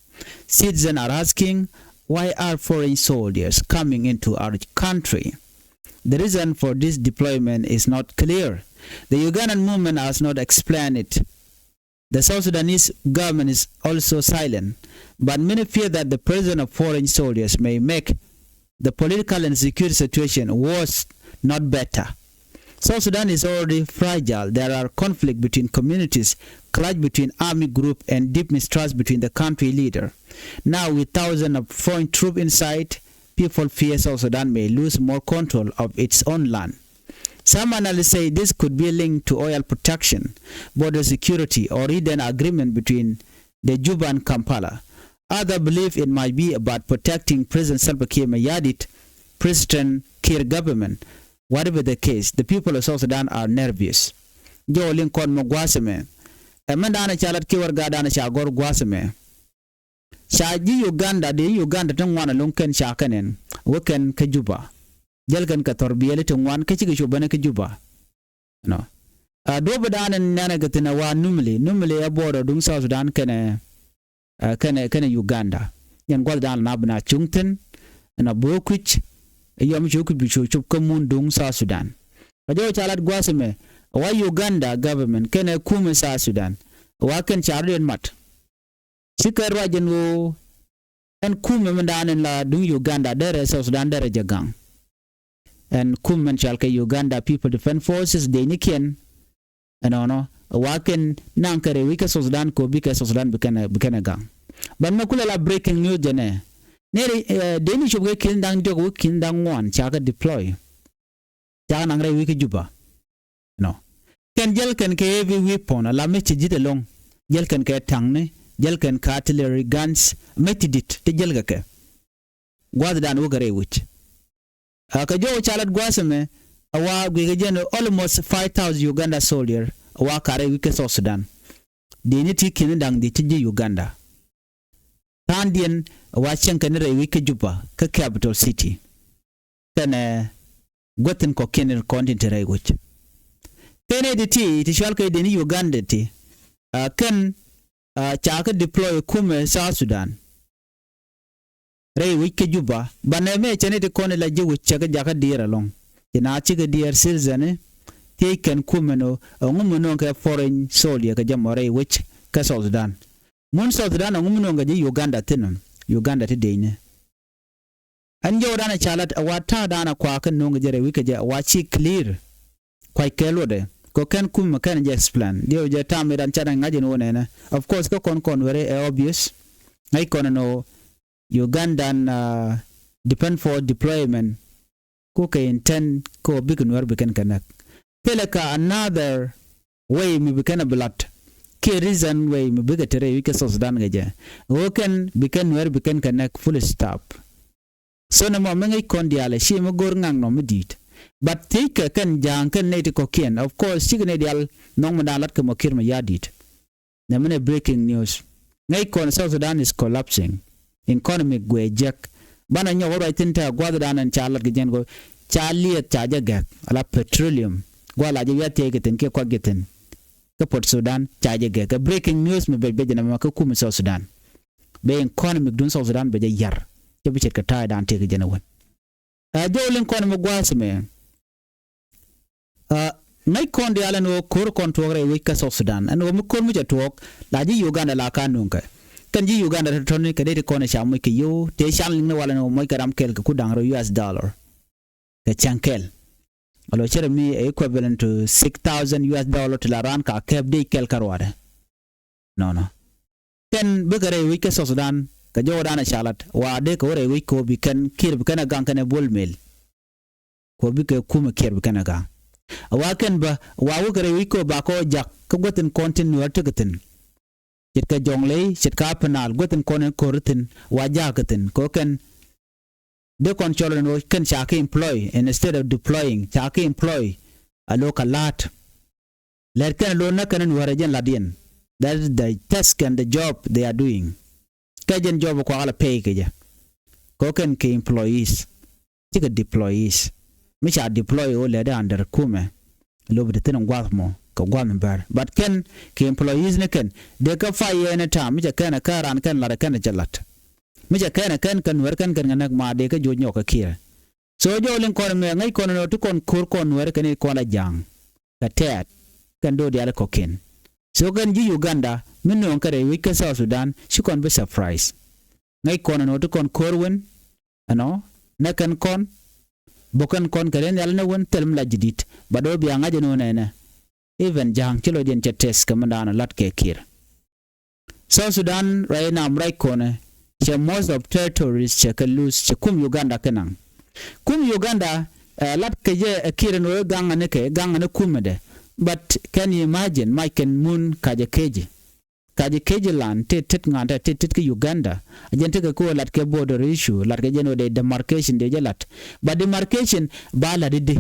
Citizens are asking, "Why are foreign soldiers coming into our country?" The reason for this deployment is not clear. The Ugandan movement has not explained it. The South Sudanese government is also silent, but many fear that the presence of foreign soldiers may make the political and security situation worse, not better. South Sudan is already fragile. There are conflict between communities, clash between army group, and deep mistrust between the country leader. Now, with thousands of foreign troops inside, people fear South Sudan may lose more control of its own land. Some analysts say this could be linked to oil protection, border security, or hidden agreement between the Juba and Kampala. Others believe it might be about protecting President Salva Kiir Mayardit, President Kiir government. Whatever the case, the people of South Sudan are nervous. Jɔw liŋ kɔn mɛ gua̱a̱th ɛmɛ. Ɛmɛn da̱a̱n ca lat kiɛ wär gaat da̱a̱n ca gɔr gua̱a̱th ɛmɛ. Ca ji̱ Uganda, dee Uganda ti ŋuan ɛlɔ̱ŋ kɛn ca kɛn ɛn wä kɛn kä Juba. Jäl kɛn kɛ thɔr biɛli ti ŋuan kä cikɛ cu bänä kä Juba. Nɔ. A duɔ̱p dan ɛn nɛnɛ kɛ thi̱n ɛ wa Numili. Numili ɛ border duŋ South Sudan kɛnɛ, ɛ, kɛnɛ, kɛnɛ Uganda. Yɛn gua̱th dan la na bi na cuŋ thi̱n. Ɛn a bo̱o̱ kui̱c. Ɛ yɔm ci wä kui̱ bi cu cop kä mun duŋ South Sudan. Kɛ jɔw ca lat gua̱a̱th ɛmɛ, ɛ wa Uganda government kɛnɛ kumɛ South Sudan, ɛ wa kɛn ca rɔ̱diɛn mat. Cikɛ ruac ɛn ɣöö ɛn kumɛ mindan in la duŋ Uganda derɛ South Sudan derɛ jɛ gaŋ. Ɛn kum mɛn cɔal kɛ Uganda People Defense Forces dee ni kiɛn. Ɛnɔnɔ, ɛ wa kɛn naŋ kɛ rɛy wec kä South Sudan kɛ ɣöö bikɛ South Sudan bikɛn bikɛn ɛ gaŋ. Ban mɛ kulɛ la breaking news jɛ nɛ. Nɛri, eh, dee ni cop kɛ ki̱n daŋ diɔk wä ki̱n daŋ ŋuan ca kɛ deploy. Ca kɛ naŋ rɛy wec kä Juba. Nɔ. Kɛn jäl kɛn kɛ heavy weapon, ala mi ci ji̱t ɛlɔŋ. Jäl kɛn kɛ taŋni, jäl kɛn kɛ artillery guns, mi ti dit ti jäl kɛ kɛ. Gua̱thdan wä kɛ rɛy wec. A kɛ jɔw ca lat gua̱a̱th ɛmɛ, a wa guikɛ jɛn almost five thousand Uganda soldier, a wa ka rɛy wec kä South Sudan. Dee ni ti ki̱n daŋ di ti ji̱ Uganda. Tha̱a̱ŋdiɛn, a wa cieŋ kɛn rɛy wec kä Juba, kä capital city. Kɛnɛ guäthin kɔ̱kiɛn in kɔn tin te rɛy wec. Kɛn ɛ ti ti, ti cɔal kɛ dee ni Uganda ti, a kɛn, a ca kɛ deploy kumɛ South Sudan. Rɛy wec kä Juba, banɛ mɛ cɛ ni ti kɔn ila ji̱ wec cɛ kɛ jakä diɛɛr ɛlɔŋ. Ci na cikɛ diɛɛr citizen, thiec kɛn kumɛ ni ɣöö ɛŋu mi nööŋ kɛ foreign soldier kɛ jɛ mɔ rɛy wec kä South Sudan. Mun South Sudan ɛŋu mi nööŋ kɛ ji̱ Uganda thin ɔ, Uganda ti dee ni. Ɛn jɔwdan ɛ ca lat ɛ wa ta̱a̱dan ɛ kua kɛ no̱o̱ŋ kɛ jɛ rɛy wec kɛ jɛ ɛ wa ci clear. Kuac kɛ luɔtdɛ kɛ kɛn kumɛ kɛn jɛ explain. Diɛw jɛ tam iran ca ŋa̱c ɛn wä nɛnɛ. Of course kä kɔn kɔn weri ɛ obvious. Ŋäc kɔn ɛn ɣöö Ugandan, uh, defense force deployment. Ku kɛ intent kɛ ɣöö bikɛ Nuɛr bikɛn kɛ näk. Thilɛ kɛ another way mi bikɛn a bi lat. Kiɛ reason way mi bikɛ te rɛy wec kä South Sudan kɛ jɛ. Ɣöö kɛn bikɛn Nuɛr bikɛn kɛ näk full stop. So nɛ mɔ mi ŋäc kɔn diaal ɛ ci mi go̱r ŋa̱k nɔ mi di̱i̱t. But thiec kɛ kɛn ja̱a̱ŋ kɛn nɛy ti kɔ̱kiɛn. Of course cikɛ nɛy diaal nhɔk mi da̱a̱n lat kɛ mɔ Kiir Mayardit. Nɛ mi nɛ breaking news. Ŋäc kɔn South Sudan is collapsing. Economic guɛ jek. Banɛ nyɔk ruac thi̱n tɛ gua̱thdan ɛn ca lat kɛ jɛn kɔ. Ca liɛth ca jɛ gɛk. Ala petroleum. Gua̱th la jɛ wiath thiec kɛ thi̱n kiɛ kuak jɛ thi̱n. Kä Port Sudan ca jɛ gɛk. Ɛ breaking news mi bec bec nɛ mɛ kä kumɛ South Sudan. Bɛ economic dun South Sudan bɛ jɛ yar. Cɛ bi ce̱tkɛ ta̱a̱dan tëëk jɛn ɛ wän. Ɛ jɔw liŋ kɔn mi gua̱a̱th mɛ. Ɛ ŋäc kɔn diaal ɛn ɣöö ko̱r kɔn tuɔɔk rɛy wec kä South Sudan. Ɛn ɣöö mi ko̱r mi cɛ tuɔɔk la ji̱ Uganda la ka nuŋkɛ. Kɛn ji̱ Uganda tɔ̱tɔ̱ni kɛ dee ti kɔn ɛ ca moc kɛ yio̱w tëë can liŋ ni wal ɛn ɣöö moc kɛ ram kɛl kɛ ku da̱ŋ rɛw U S dollar. Kɛ cäŋ kɛl. Alo cärɛ mi ɛ equivalent to six thousand U S dollar ti la raan ka kɛp dec kɛl kä ruaadɛ. Nɔnɔ. Kɛn bikɛ rɛy wec kä South Sudan kɛ jɔwdan ɛ ca lat wa dee kɛ wä rɛy wec kɛ wä bi kɛn Kiir bi kɛn ɛ gaŋ kɛn ɛ Bol Mel. Kɛ wä bikɛ kumɛ Kiir bi kɛn ɛ gaŋ. Wa kɛn bä wa wä kɛ rɛy wec kɛ wä ba kɛ wä jak kä guäthin kɔn tin Nuɛr tekɛ thi̱n. Ce̱tkɛ Jɔŋley, ce̱tkɛ Apenal, guäthin kɔn in ko̱r thi̱n wa jakä thi̱n kɛ wä kɛn. Dee kɔn cɔl ɛn ɣöö kɛn ca kɛ employ instead of deploying, ca kɛ employ a lo̱k a la̱a̱t. Lɛr kɛn lo̱ näk kɛn Nuɛr ɛ jɛn la̱tdiɛn. That is the task and the job they are doing. Kɛ jɛn job kuak la pay kɛ jɛ. Kɛ kɛn kɛ employees. Cikɛ deployees. Mi ca deploy ɣöö lɛr dee under kumɛ. Lo̱ bi te thi̱n gua̱th mɔ kɛ gua̱th mi bär. But kɛn kɛ employees ni kɛn dee kä fire any time. Mi cɛ kɛn ɛ kä ran kɛn lat ɛ kɛn ɛ cɛ lat. Mi cɛ kɛn ɛ kɛn kɛ Nuɛr kɛn kɛn kɛ näk ma dee kä joc nyɔk kɛ Kiir. So jɔw liŋ kɔn mɛ ŋäc kɔn nɔ ti kɔn ko̱r kɔn Nuɛr kɛn i̱ kɔn la ja̱a̱ŋ. Kɛ tɛɛt kɛn do̱r diaal kɔ̱kiɛn. So kɛn ji̱ Uganda mi nööŋ kɛ rɛy wec kä South Sudan ci kɔn bi surprise. Ŋäc kɔn nɔ ti kɔn ko̱r wen ɛnɔ nɛ kɛn kɔn. Bä kɛn kɔn kɛ rɛn nhial nɛ wen thil mi la ji̱ di̱t ba do̱r bia ŋa̱c ɛn wen ɛnɛ. Even ja̱a̱ŋ ci lɔcdiɛn cɛ tɛth kɛ mi da̱a̱n lat kɛ Kiir. South Sudan right now mi ruac kɔnɛ cɛ most of territories cɛ kɛ lose cɛ kum Uganda kɛ naŋ. Kum Uganda, eh, lat kɛ jɛ ɛ Kiir ni wee gaŋ ni kɛ gaŋ ni kumɛ dɛ. But can you imagine mac kɛn mun kacɛ keci. Kacɛ keci lan tet tet ŋa̱n tɛ tet tet kä Uganda. A jɛn tekɛ kɛ wee lat kɛ border issue lat kɛ jɛn wee dee demarcation dee jɛ lat. But demarcation ba lat di di.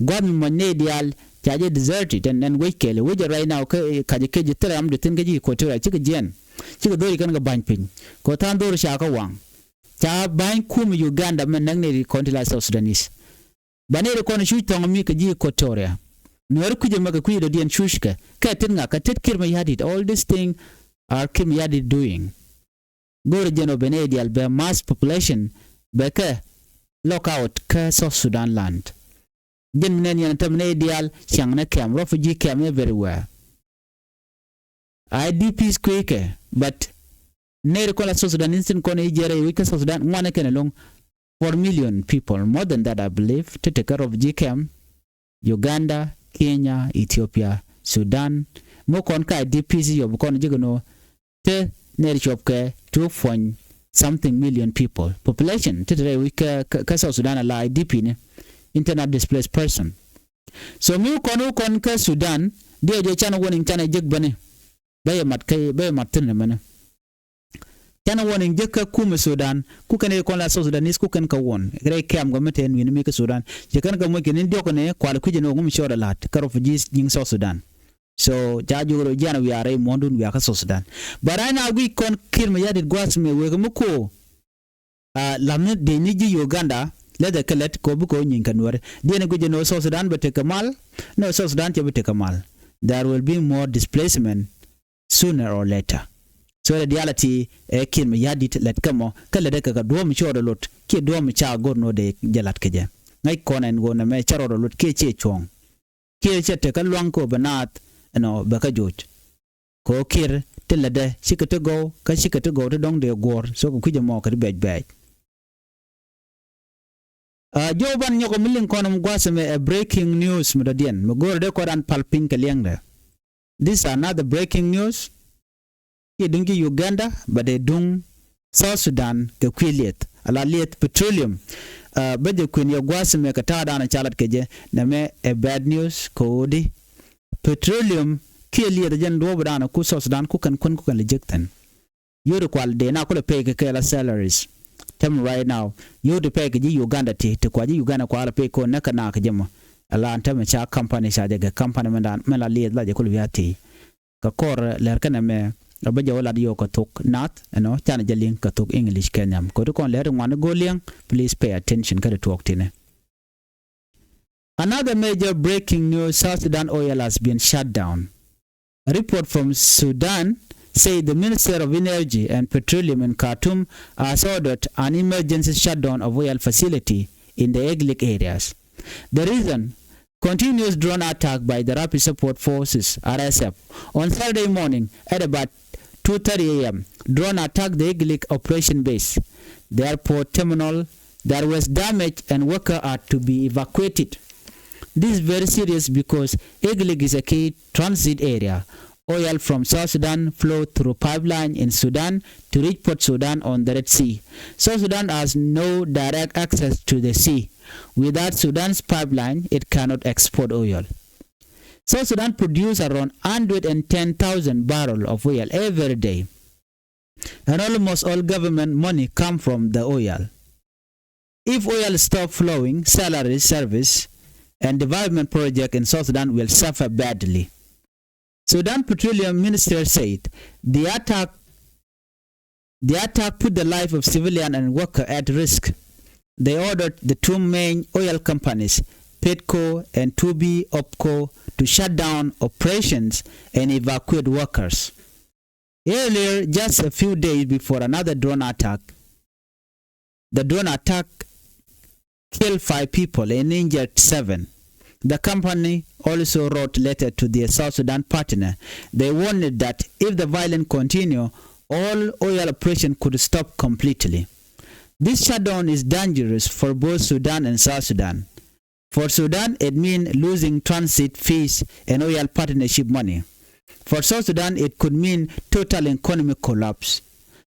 Gua̱th mi mɔc nɛy diaal ca jɛ deserted ɛn ɛn wec kɛɛl wec ɛ right now kä kacɛ kec thilɛ ram di thi̱n kä ji̱ Equatoria cikɛ jiɛn. Cikɛ dho̱ri kɛn kɛ ba̱ny piny kɛ tha̱a̱ŋ dho̱ri ca kä waŋ. Ca ba̱ny kum Uganda mɛ näk nɛy ri kɔn ti la South Sudanese. Ba nɛy ri kɔn cuc thɔŋ mi kɛ ji̱ Equatoria. Nuɛɛri kui̱c ɛmɛ kɛ kui̱c dɔ̱diɛn cuckɛ kɛ tet ŋa kɛ tet Kiir Mayardit all this thing are Kiir Mayardit doing. Go̱o̱rɛ jɛn ɔ ben ɛ diaal bɛ mass population bɛ kɛ lockout kä South Sudan land. Jɛn mi nɛn yɛn tɛm nɛ diaal ciaŋ nɛ kɛm, refugee kɛm everywhere. I D Ps kui̱ kɛ, but nɛɛri kɔn la South Sudan, instant kɔn i̱ jɛrɛ i̱ wi̱c kä South Sudan ŋuan kɛn ɛlɔŋ four million people, more than that I believe, ti te kä refugee camp, Uganda, Kenya, Ethiopia, Sudan. Mi kɔn kä I D Ps yɔp kɔn ji̱ kɛ nɔ te nɛɛri cuɔp kɛ two point something million people population ti te rɛy wi̱c kä, kä, kä South Sudan ala I D P ni, internal displaced person. So mi wukɔn wukɔn kä Sudan diɛ jɛ canɛ warning canɛ jek bäni. Bä yɛ mat kä bä yɛ mat thin ni mɛni. Canɛ warning jek kä kumɛ Sudan ku kɛn yɛ kɔn la South Sudanese ku kɛn kä won rɛy kɛm gɔmɛ te nuini mi kä Sudan. Cɛ kɛn kä moc kɛ ni diɔk ni kual kui̱c ni wä ŋum cɔɔd a la̱t kä refugees nyiŋ South Sudan. So ca jok rɔ jian wiaa rɛy muɔ̱ndun wiaa kä South Sudan. But right now guic kɔn Kiir Mayardit gua̱a̱th mi wek mi ko. Lam ni dec ni ji̱ Uganda lɛthɛ kɛ lɛt kɛ wä bi kɛ wä nyiny kɛ Nuäri. Diɛn guic jɛ ni wä South Sudan bɛ tekɛ mal. Ni wä South Sudan cɛ bi tekɛ mal. There will be more displacement sooner or later. So the reality ɛ Kiir Mayardit lɛt kä mɔ kä lɛt ɛ kɛ kɛ duɔ̱ɔ̱m cɔɔd ɛ lot kiɛ duɔ̱ɔ̱m ca go̱r ni wä dee jɛ lat kɛ jɛ. Ŋäc kɔn ɛn ɣöö nɛmɛ cɛ rɔɔd ɛ lot kiɛ ciɛ cuɔ̱ɔ̱ŋ. Kiɛ cɛ tekɛ luaŋ kɛ wä bɛ naath ɛnɔ bɛ kä joc. Kɛ ɣöö Kiir ti lätdɛ cikɛ ti gɔw kä cikɛ ti gɔw ti dɔ̱ŋ dee guɔ̱ɔ̱r. So kɛ kui̱c ɛmɔ kɛ ti bɛc bɛɛc. Jɔw ban nyɔkɔ mi liŋ kɔn ɔm gua̱a̱th ɛmɛ ɛ breaking news mi dɔ̱diɛn mi go̱o̱rä dee kɔn an pal piny kɛ liɛŋdɛ. This another breaking news. Kiɛ duŋ ji̱ Uganda bɛ dee duŋ South Sudan kɛ kui̱ lieth ala lieth petroleum. Bä jɛ kuën yɛ gua̱a̱th ɛmɛ kɛ ta̱a̱ da̱a̱n ɛ ca lat kɛ jɛ nɛmɛ ɛ bad news kɛ ɣöö di petroleum kiɛ lieth ɛ jɛn duɔ̱ɔ̱p da̱a̱n ɛ ku South Sudan ku kɛn kuän ku kɛn lɛ jek thi̱n. Yio̱w ti kual dee na kulɛ pay kɛ kɛɛl a salaries. Tɛm right now yio̱w ti pay kɛ ji̱ Uganda ti ti kua ji̱ Uganda kua la pay ko̱n nɛ kɛ naak kɛ jɛ mɔ. Ala an tɛmɛ ca company ca jɛ kɛ company mɛn dan mɛn la lieth la jɛ kulɛ bia ti. Kɛ kɔr lɛr kɛnɛ mɛ a bä jɛ wä lat yio̱w kɛ thok nath ɛnɔ canɛ jɛ liŋ kɛ thok English kɛ nhiam kɛ ti kɔn lɛr ti ŋuan i̱ go̱o̱r liɛŋ. Please pay attention kä ti tuɔɔk tinɛ. Another major breaking news, South Sudan oil has been shut down. A report from Sudan say the Minister of Energy and Petroleum in Khartoum has ordered an emergency shutdown of oil facility in the Eglik areas. The reason, continuous drone attack by the Rapid Support Forces, R S F, on Saturday morning at about two thirty A M. Drone attacked the Eglik operation base, the airport terminal. There was damage and workers are to be evacuated. This is very serious because Eglik is a key transit area. Oil from South Sudan flow through pipeline in Sudan to reach Port Sudan on the Red Sea. South Sudan has no direct access to the sea. Without Sudan's pipeline, it cannot export oil. South Sudan produce around hundred and ten thousand barrel of oil every day. And almost all government money come from the oil. If oil stop flowing, salaries, service, and development project in South Sudan will suffer badly. Sudan Petroleum Minister said the attack, the attack put the life of civilian and worker at risk. They ordered the two main oil companies, Petco and two B Opco, to shut down operations and evacuate workers. Earlier, just a few days before another drone attack, the drone attack killed five people and injured seven. The company also wrote letter to their South Sudan partner. They warned that if the violence continue, all oil operation could stop completely. This shutdown is dangerous for both Sudan and South Sudan. For Sudan, it means losing transit fees and oil partnership money. For South Sudan, it could mean total economic collapse.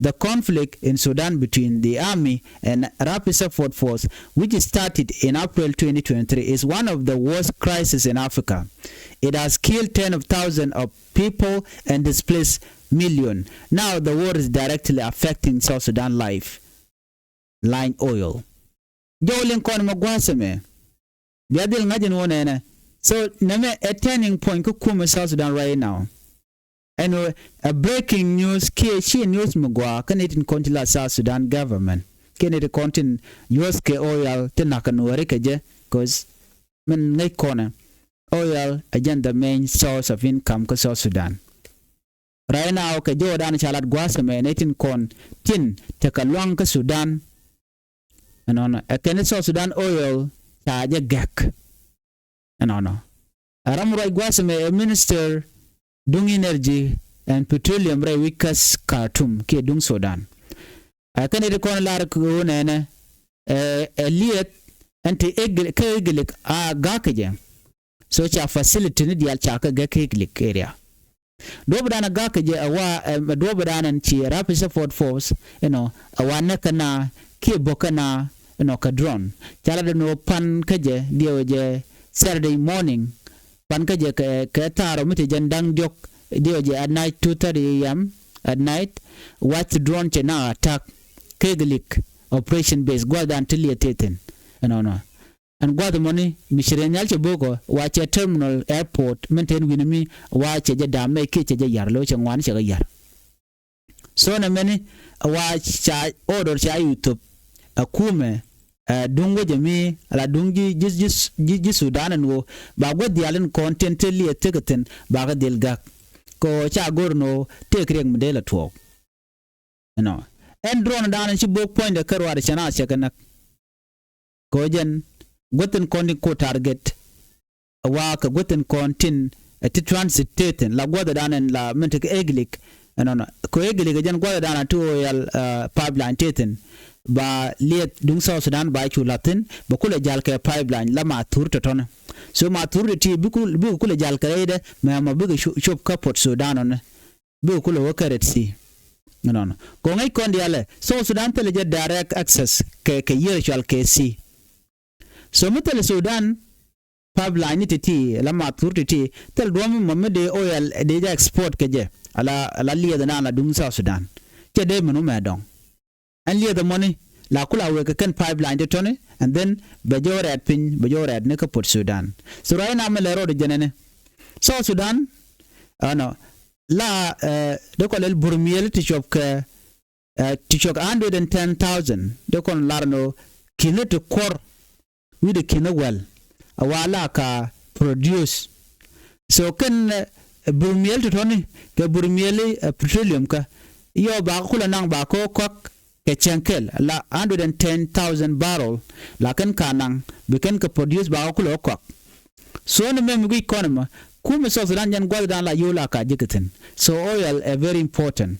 The conflict in Sudan between the army and Rapid Support Force, which started in April twenty twenty-three, is one of the worst crises in Africa. It has killed tens of thousands of people and displaced millions. Now the war is directly affecting South Sudan life. Line oil. Jɔw liŋ kɔn mɛ gua̱a̱th ɛmɛ. Bia dhil ŋa̱c in wä nɛnɛ. So nɛmɛ ɛ turning point kä kumɛ South Sudan right now. Ɛn wä ɛ breaking news kiɛ ci news mi gɔaa kä ni tin kɔn ti la South Sudan government kiɛ ni tin kɔn tin use kɛ oil ti nak kɛ nuɔri kɛ jɛ. Cause min ŋäc kɔnɛ oil ɛ jɛn the main source of income kä South Sudan. Right now kɛ jɔwdan ca lat gua̱a̱th ɛmɛ ni tin kɔn tin tekɛ luaŋ kä Sudan. Ɛnɔnɔ ɛ kɛn South Sudan Oil ca jɛ gɛk. Ɛnɔnɔ ɛ ram ruac gua̱a̱th ɛmɛ ɛ minister duŋ energy and petroleum rɛy wi̱c kä Khartoum kiɛ duŋ Sudan. Ɛ kɛn iti kɔn lar kɛ ɣöö nɛnɛ ɛ lieth ɛn ti kä Iglik a ga̱k kɛ jɛ. So ca facility ni diaal ca kɛ gɛk kä Iglik area. Duɔ̱ɔ̱p dan a ga̱k kɛ jɛ a wa ɛ duɔ̱ɔ̱p dan ɛn ci Rapid Support Force, you know, a wa näk kɛ na kiɛ bok kɛ na, you know, kɛ drone. Ca la dee ni wä pan kä jɛ diɛw jɛ Saturday morning, pan kä jɛ kɛ, kɛ thaarɔ mi ti jɛn da̱ŋ diɔ̱k diɛw jɛ at night two thirty a.m. at night. Wac drone cɛ na attack kɛ Iglik operation base gua̱th dan ti liɛ tethin. Ɛnɔnɔ ɛn gua̱th mɔni mi ci rɛn nhial cɛ bok ɔ wa cɛ terminal airport min ten wi̱ni mi wa cɛ jɛ dam mɛ kiɛ cɛ jɛ yar lo̱ cɛ ŋuan cɛ kɛ yar. So nɛ mɛni wa ca order ca yuthop a kumɛ ɛ duŋ wecɛ mi ala duŋ ji̱ ji̱ ji̱ ji̱ Sudan ɛn ɣöö ba gua̱th diaal in kɔn tin te liɛ thikɛ thin ba kɛ dhil gak. Kɛ ɣöö ca go̱r ɛn ɣöö tëëk riɛk mi dee la tuɔɔk. Ɛnɔ ɛn drone dan ci bok puɔ̱nydɛ kä ruaadɛ cɛ na cɛ kɛ näk. Kɛ ɣöö jɛn guäth in kɔn tin ku target ɛ wa kɛ guäth in kɔn tin ɛ ti transit tethin la gua̱thɛ dan ɛn la min ti kɛ Iglik. Ɛnɔnɔ kɛ Iglik ɛ jɛn gua̱thɛ dan a ti oil pipeline tethin ba lieth duŋ South Sudan ba cu la̱thin bɛ kulɛ ja̱l kɛ pipeline la ma thur tɔ̱tɔ̱nɛ. So ma thur ti ti bikɛ kulɛ ja̱l kɛ rɛydɛ mɛ mɔ bikɛ cop kä Port Sudan ɔnɛ. Bikɛ kulɛ wä kä Red Sea. Ɛnɔnɔ kɛ ŋäc kɔn diaalɛ South Sudan thilɛ jɛ direct access kɛ kɛ yiër cual kɛ sea. So mi thilɛ Sudan pipeline ni ti̱ti̱ ala ma thur ti̱ti̱ thil duɔ̱m mi mɔ mi dee oil dee jɛ export kɛ jɛ ala ala lieth na la duŋ South Sudan. Cɛ dee min wä mɛ dɔŋ. Ɛn lieth ɛmɔni la kula wek kɛ kɛn pipeline ti tɔni and then bɛ jɛ wä rɛɛt piny bɛ jɛ wä rɛɛt ni kä Port Sudan. So ruac na mi lɛ rɔɔd jɛnɛni South Sudan ɛnɔ la dee kɔn lɛl burmiel ti cuɔp kɛ ti cuɔp hundred and ten thousand dee kɔn lar ni ki̱n ti kuɔr wi̱cdɛ ki̱n wäl a wa la ka produce. So kɛn burmiel ti tɔni kɛ burmiel petroleum kä yɔ ba kulɛ naŋ ba kɛ kɔk kɛ cɛŋ kɛl la hundred and ten thousand barrel la kɛn ka naŋ bi kɛn kɛ produce ba kɛ kulɛ kɔk. So ni mɛm guic kɔn ɛmɔ kumɛ South Sudan jɛn gua̱thdan la yio̱w la ka ji̱ kɛ thi̱n. So oil ɛ very important.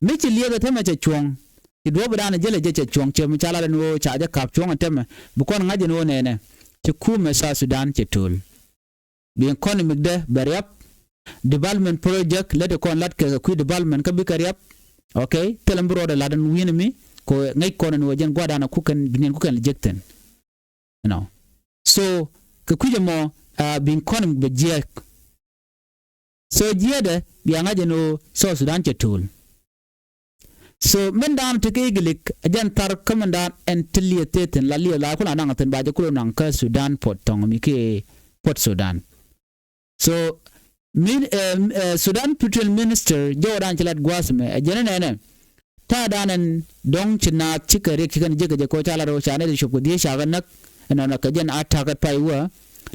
Mi ci lieth ɛ tämɛ cɛ cuɔ̱ŋ ci duɔ̱ɔ̱p dan jälɛ jɛ cɛ cuɔ̱ŋ cɛ mi ca lat ɛn ɣöö ca jɛ ka̱p cuɔ̱ŋ ɛn tämɛ bi kɔn ŋa̱c ɛn ɣöö nɛnɛ ci kumɛ South Sudan cɛ to̱l. Bi economic dɛ bɛ riap. Development project lät kɔn lat kɛ kui̱ development kä bikɛ riap. Okay, thilɛ mi bi ruɔdɛ lat ɛn wi̱n mi kɛ ŋäc kɔn ɛn ɣöö jɛn gua̱dan a kukɛn bi niɛn kukɛn lɛ jek thi̱n. You know. So kɛ kui̱c ɛmɔ bi economic bɛ jiɛk. So jiɛɛdɛ bia ŋa̱c ɛn ɣöö South Sudan cɛ to̱l. So min daan ti ki Iglik ɛ jɛn thar kä min daan ɛn ti lieth tëë thi̱n la lieth la kula naŋ thi̱n ba jɛ kula naŋ kä Sudan Port thɔŋ mi ki Port Sudan. So min Sudan Petroleum Minister jɔwdan ci lat gua̱a̱th mɛ ɛ jɛn nɛnɛ. Ta̱a̱ dan ɛn dɔ̱ŋ ci naath cikɛ riɛk cikɛn jek kɛ jɛ kɛ ɣöö ca lat ɣöö ca nɛy ti cop kɛ dhieec ca kɛ näk. Ɛnɔnɔ kɛ jɛn attack pay wä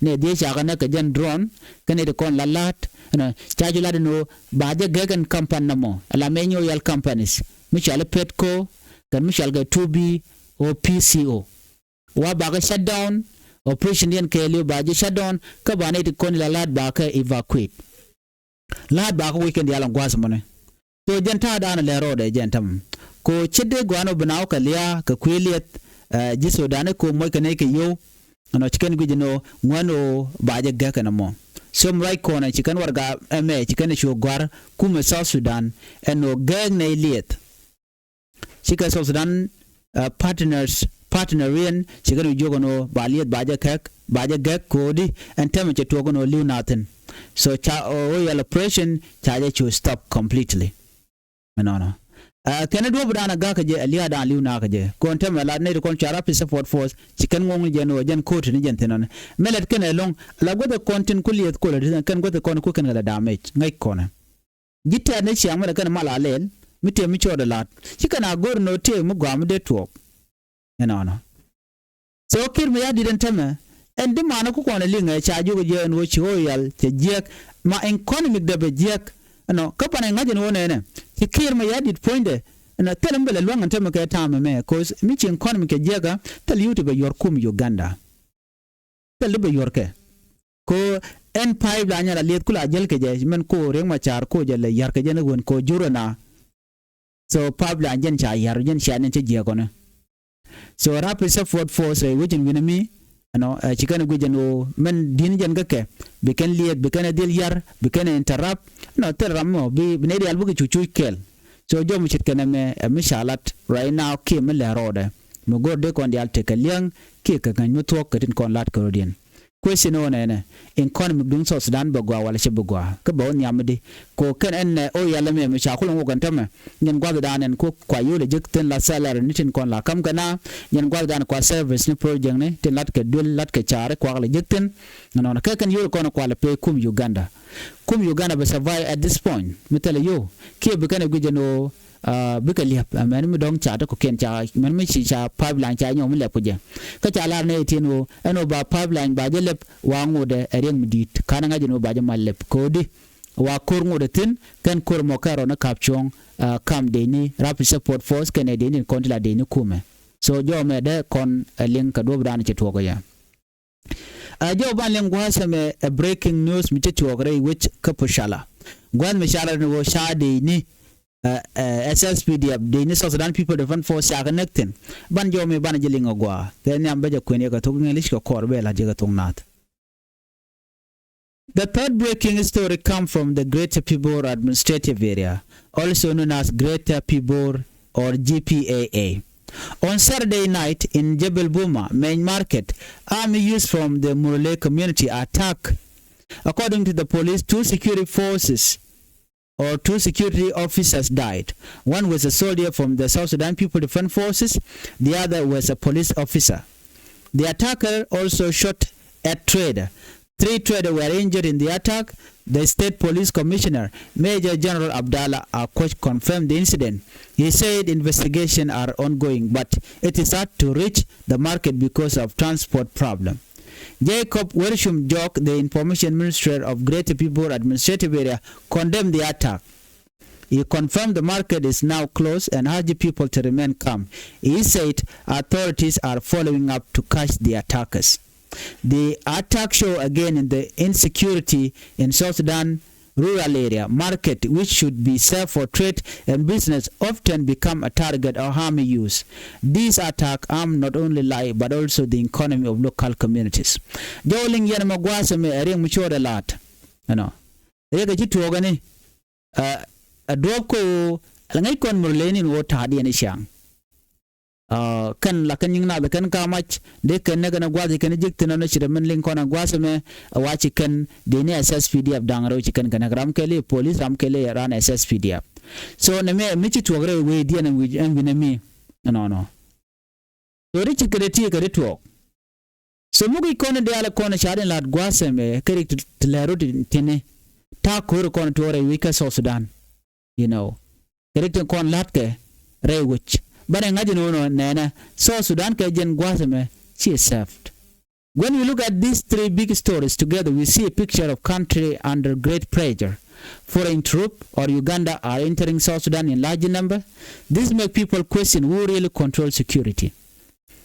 nɛy dhieec ca kɛ näk kɛ jɛn drone. Kɛ nɛy ti kɔn la la̱a̱t ɛnɔ ca cu lat ɛn ɣöö ba jɛ gɛk ɛn company nɔmɔ ala mɛ nyɔk yal companies mi cɔal i̱ Petco kɛn mi cɔal kɛ two B ɣöö P C O. Wa bakɛ shutdown, operation diɛn kɛɛliw ba jɛ shutdown kä ba nɛy ti kɔn la la̱a̱t bakɛ evacuate. La̱a̱t bakä wi̱c kɛn diaal ɛn gua̱a̱th mɔni. Ko jɛn ta̱a̱ da̱a̱n lɛ rɔɔdɛ jɛn tämɛ ko ce̱t dee gua̱a̱n ɔ bi na wä kɛ lia̱a̱ kɛ kuëë liɛth. Ji̱ Sudan ko moc kɛ nɛy kɛ yio̱w. Ɛn ɔ ci kɛn guic ɛn ɔ ŋuɛ̈n ɔ ba jɛ gäk ɛn ɛmɔ. Thiom ruac kɔnɛ ci kɛn warɛga ɛmɛ ci kɛn ɛ cu gɔ̱a̱r kumɛ South Sudan ɛn ɔ gɛɛk nɛy liɛth. Cikɛ South Sudan partners, partner riɛn cikɛ ni jiök ɛn ɣöö ba lieth ba jɛ kɛk ba jɛ gɛk ko̱o̱di. Ɛn tɛmɛ cɛ tuɔɔk ɛn ɣöö li̱w na thi̱n. So ca oil operation ca jɛ cu stop completely. Ɛnɔnɔ kɛn ɛ duɔ̱ɔ̱p dan ɛ ga̱kä jɛ ɛ lia̱a̱ dan li̱w nakä jɛ kɔn tɛmɛ la nɛy ti kɔn ca Rapid Support Force ci kɛn ŋo̱o̱ŋ ni jɛn ɣöö jɛn ko̱o̱ti ni jɛn thi̱n ɔni. Mɛ lɛt kɛn ɛ lo̱ŋ la guäth ɛ kɔn tin ku lieth kolɛ ti kɛn guäth ɛ kɔn ku kɛn kɛ lɛ damage ŋäc kɔnɛ. Ji̱ tɛ̈t ni ciaŋ mi lɛ kɛn mal a lɛl mi tëë mi cɔɔdɛ la̱t ci kɛn a go̱r ni ɣöö tëë mi gɔaa mi dee tuɔɔk. Ɛnɔnɔ. So Kiir Mayardit ɛn täämɛ ɛn di manɛ ku kɔn ɛ liŋɛ ca jiök jiɛ ɛn ɣöö ci ɣöö yal cɛ jiɛk ma economic dɛ bɛ jiɛk. Ɛnɔ kä pan ɛ ŋa̱c ɛn ɣöö nɛnɛ ci Kiir Mayardit puɔ̱nydɛ Ɛn a thil mi bɛ lɛ luaŋ ɛn tämɛ kɛ ta̱a̱m ɛmɛ, 'cause mi ci economy kɛ jiäkä, thil yio̱w ti bɛ yuɔr kum Uganda. Thil ti bɛ yuɔr kɛ. Ko ɛn pipeline ala lieth kula jäl kɛ jɛ, mɛn ko Riek Machar ko jɛ lɛ yar kɛ jɛ ni wen ko jurɛ na. So pipeline jɛn ca yar, jɛn ca nɛn cɛ jiäk kɔnɛ. So Rapid Support Force rɛy wecin wi̱nɛ mi, ɛnɔ, ɛ, ci kɛn guic jɛn ɣöö mɛn di̱n jɛn kä kɛ, bi kɛn liɛth, bi kɛn ɛ dhil yar, bi kɛn ɛ interrupt, ɛnɔ, thil ram mɔ, bi, bi nɛy diaal bikɛ cu cuc kɛɛl. So jɔw mi ce̱tkɛ nɛmɛ, ɛ, mi ca lat right now kiɛ mi lɛ rɔɔdɛ. Mi go̱r dee kɔn diaal tekɛ li̱eŋ kiɛ kɛ ŋäc mi thuɔ̱k kɛ tin kɔn lat kɛ rɔ̱diɛn. Question ɔ nɛnɛ, economy duŋ South Sudan bɛ gɔaa wala cɛ bi gɔaa? Kä bɛ wä nhiam mi di. Ko kɛn ɛn nɛ ɔ yɛl ɛmɛ mi ca kulɛ ŋuɔk ɛn tämɛ. Nyɛn gua̱thdan ɛn ko kua yio̱w lɛ jek thin la salary ni tin kɔn la ka̱m kɛ na. Nyɛn gua̱thdan kua service ni project ni tin lat kɛ duel lat kɛ caari kuak lɛ jek thin. Nɔnɔ kɛ kɛn yio̱w kɔn kua lɛ pay kum Uganda. Kum Uganda bɛ survive at this point. Mi thilɛ yio̱w. Kiɛ bi kɛn ɛ guic ɛn ɣöö Ah, bikɛ liɛp, ah, mɛn mi dɔ̱ŋ ca ti kɔ̱kiɛn ca, mɛn mi ci ca pipeline ca nyɔk mi lɛp kɛ jɛ. Kä ca lar nɛ itiɛn ɣöö ɛn ɣöö ba pipeline ba jɛ lɛp wa ŋotdɛ ɛ riɛk mi di̱i̱t. Ka̱n ɛ ŋa̱c ɛn ɣöö ba jɛ mal lɛp ko̱di. Wa ko̱r ŋotdɛ thi̱n kɛn ko̱r mɔ kɛn rɔ ni ka̱p cuɔ̱ŋ, ah, kam dee ni Rapid Support Force kɛn ɛ dee ni kɔn ti la dee ni kumɛ. So jɔmɛ dee kɔn ɛ liŋ kɛ duɔ̱pdan cɛ tuɔɔk ɛ yɛ. Ɛ jɔw ban liŋ gua̱a̱th ɛmɛ ɛ breaking news mi cä cuɔɔk rɛy wec kä Pocala. Gua̱a̱th mi ca lat ni ɣöö ca dee ni, ɛ, ɛ, S S P D F, dee ni South Sudan People Defense Force ca kɛ näk thi̱n. Ban jɔw mi ban jɛ liŋ ɛ gua̱a̱. Kɛ nhiam bä jɛ kuën yɛ kɛ thok English kɛ kɔr bɛ la jɛ kɛ thok Naath. The third breaking story come from the Greater Pibor Administrative Area, also known as Greater Pibor or G P A A. On Saturday night in Jebel Buma main market, army youths from the Murle community attack. According to the police, two security forces or two security officers died. One was a soldier from the South Sudan People Defense Forces, the other was a police officer. The attacker also shot at trader. Three traders were injured in the attack. The state police commissioner, Major General Abdallah Akoch, confirmed the incident. He said investigations are ongoing, but it is hard to reach the market because of transport problem. Jacob Wershum Jok, the information minister of Greater Pibor Administrative Area, condemned the attack. He confirmed the market is now closed and urged people to remain calm. He said authorities are following up to catch the attackers. The attack show again in the insecurity in South Sudan rural area. Market, which should be safe for trade and business, often become a target of army use. This attack harm not only life but also the economy of local communities. Jɔw liŋ yɛn mɛ gua̱a̱th mɛ ɛ riɛk mi cuɔɔdɛ laat. Ɛnɔ riɛk ɛ ci tuɔɔk ɛni. Ɛ, ɛ duɔ̱ɔ̱p kä ɣöö la ŋäc kɔn Murle ni ɣöö ta̱a̱diɛn i̱ ciaŋ. Ɛ, kɛn la kɛn nyiŋ nath kɛn ka mac dee kɛn ni kɛn gua̱th kɛn ji̱k thi̱n ɔn ci rɛ min liŋ kɔn ɛ gua̱th ɛmɛ. Ɛ wa ci kɛn dee ni S S P D F da̱ŋ rɛw ci kɛn kɛn ram kɛl i̱ police ram kɛl i̱ ran S S P D F. So nɛ mɛ mi ci tuɔɔk rɛw wee diɛn ɛn wi̱c ɛn wi̱n ɛmi. Ɛnɔnɔ. So ri ci kɛ dee ti kɛ ri tuɔɔk. So mi guic kɔn in diaal kɔn ca din la̱t gua̱a̱th ɛmɛ kɛ rik ti lɛr rot tini. Ta̱a̱ ko̱ri kɔn tuɔɔk rɛy wi̱c kä South Sudan. You know. Kɛ rik tin kɔn la̱t kɛ rɛy wi̱c. Banɛ ŋa̱c in wun nɛnɛ South Sudan kɛ jɛn gua̱a̱th ɛmɛ ci served. When we look at these three big stories together, we see a picture of country under great pressure. Foreign troop or Uganda are entering South Sudan in large number. This make people question who really control security.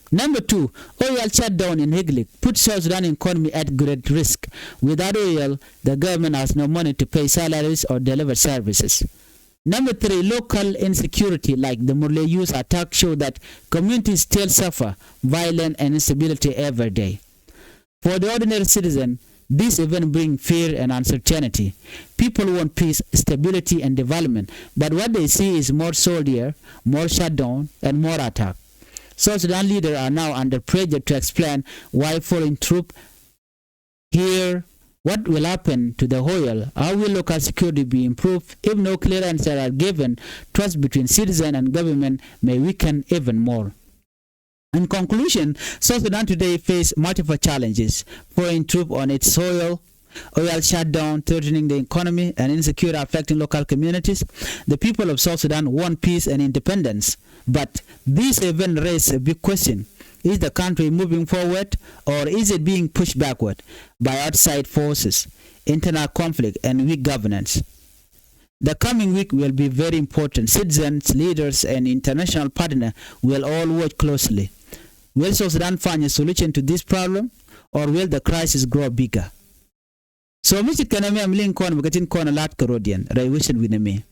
Number two, oil shutdown in Heglig put South Sudan economy at great risk. Without oil, the government has no money to pay salaries or deliver services. Number three, local insecurity like the Murle youth attack show that communities still suffer violence and instability every day. For the ordinary citizen, this event bring fear and uncertainty. People want peace, stability, and development, but what they see is more soldier, more shutdown, and more attack. South Sudan leaders are now under pressure to explain why foreign troop here. What will happen to the oil? How will local security be improved? If no clear answers are given, trust between citizen and government may weaken even more. In conclusion, South Sudan today face multiple challenges: foreign troop on its soil, oil shutdown threatening the economy, and insecurity affecting local communities. The people of South Sudan want peace and independence, but this event raises a big question. Is the country moving forward, or is it being pushed backward by outside forces, internal conflict, and weak governance? The coming week will be very important. Citizens, leaders, and international partners will all watch closely. Will South Sudan find a solution to this problem, or will the crisis grow bigger? So mi ce̱tkɛ nɛmɛ, mi liŋ kɔn bikɛ tin kɔn lat kɛ rɔ̱diɛn rɛy wecin wi̱nɛ mi.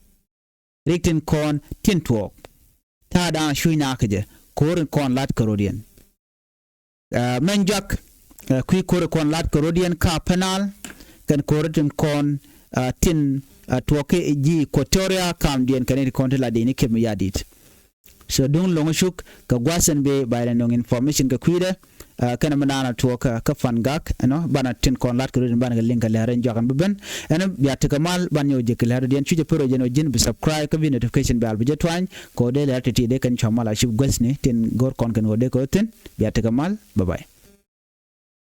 Rik tin kɔn tin tuɔɔk. Ta̱a̱ da̱a̱n cuc nakä jɛ ko̱r in kɔn lat kɛ rɔ̱diɛn. Mɛn juak kui̱ ko̱r in kɔn lat kɛ rɔ̱diɛn ka panel kɛn ko̱r tin kɔn tin tuɔɔk kɛ ji̱ Equatoria kamdiɛn kɛn in kɔn ti lat in i̱ kiɛp mi ya̱di̱t. So duŋ lo̱ŋ cuk kɛ gua̱a̱th ɛn bi ba ilɛ nöŋ information kɛ kui̱dɛ. Kɛnɛ mi naan a tuɔɔk kä Pan Gak ɛnɔ banɛ tin kɔn lat kɛ rɔ̱diɛn banɛ kɛ liŋ kɛ lɛr in juak ɛn bi ben. Ɛn bia tekɛ mal ban nyɔk jek kɛ lɛr rɔ̱diɛn cucɛ pär ɔ jɛn ɔ ji̱n bi subscribe kä bi notification bɛl bi jɛ tuany kɛ ɔ dee lɛr ti̱ti̱ dee kɛn cua mal a cip gua̱thni tin go̱r kɔn kɛn ɣöö dee kɛ ɣöö thi̱n. Bia tekɛ mal. Bye bye.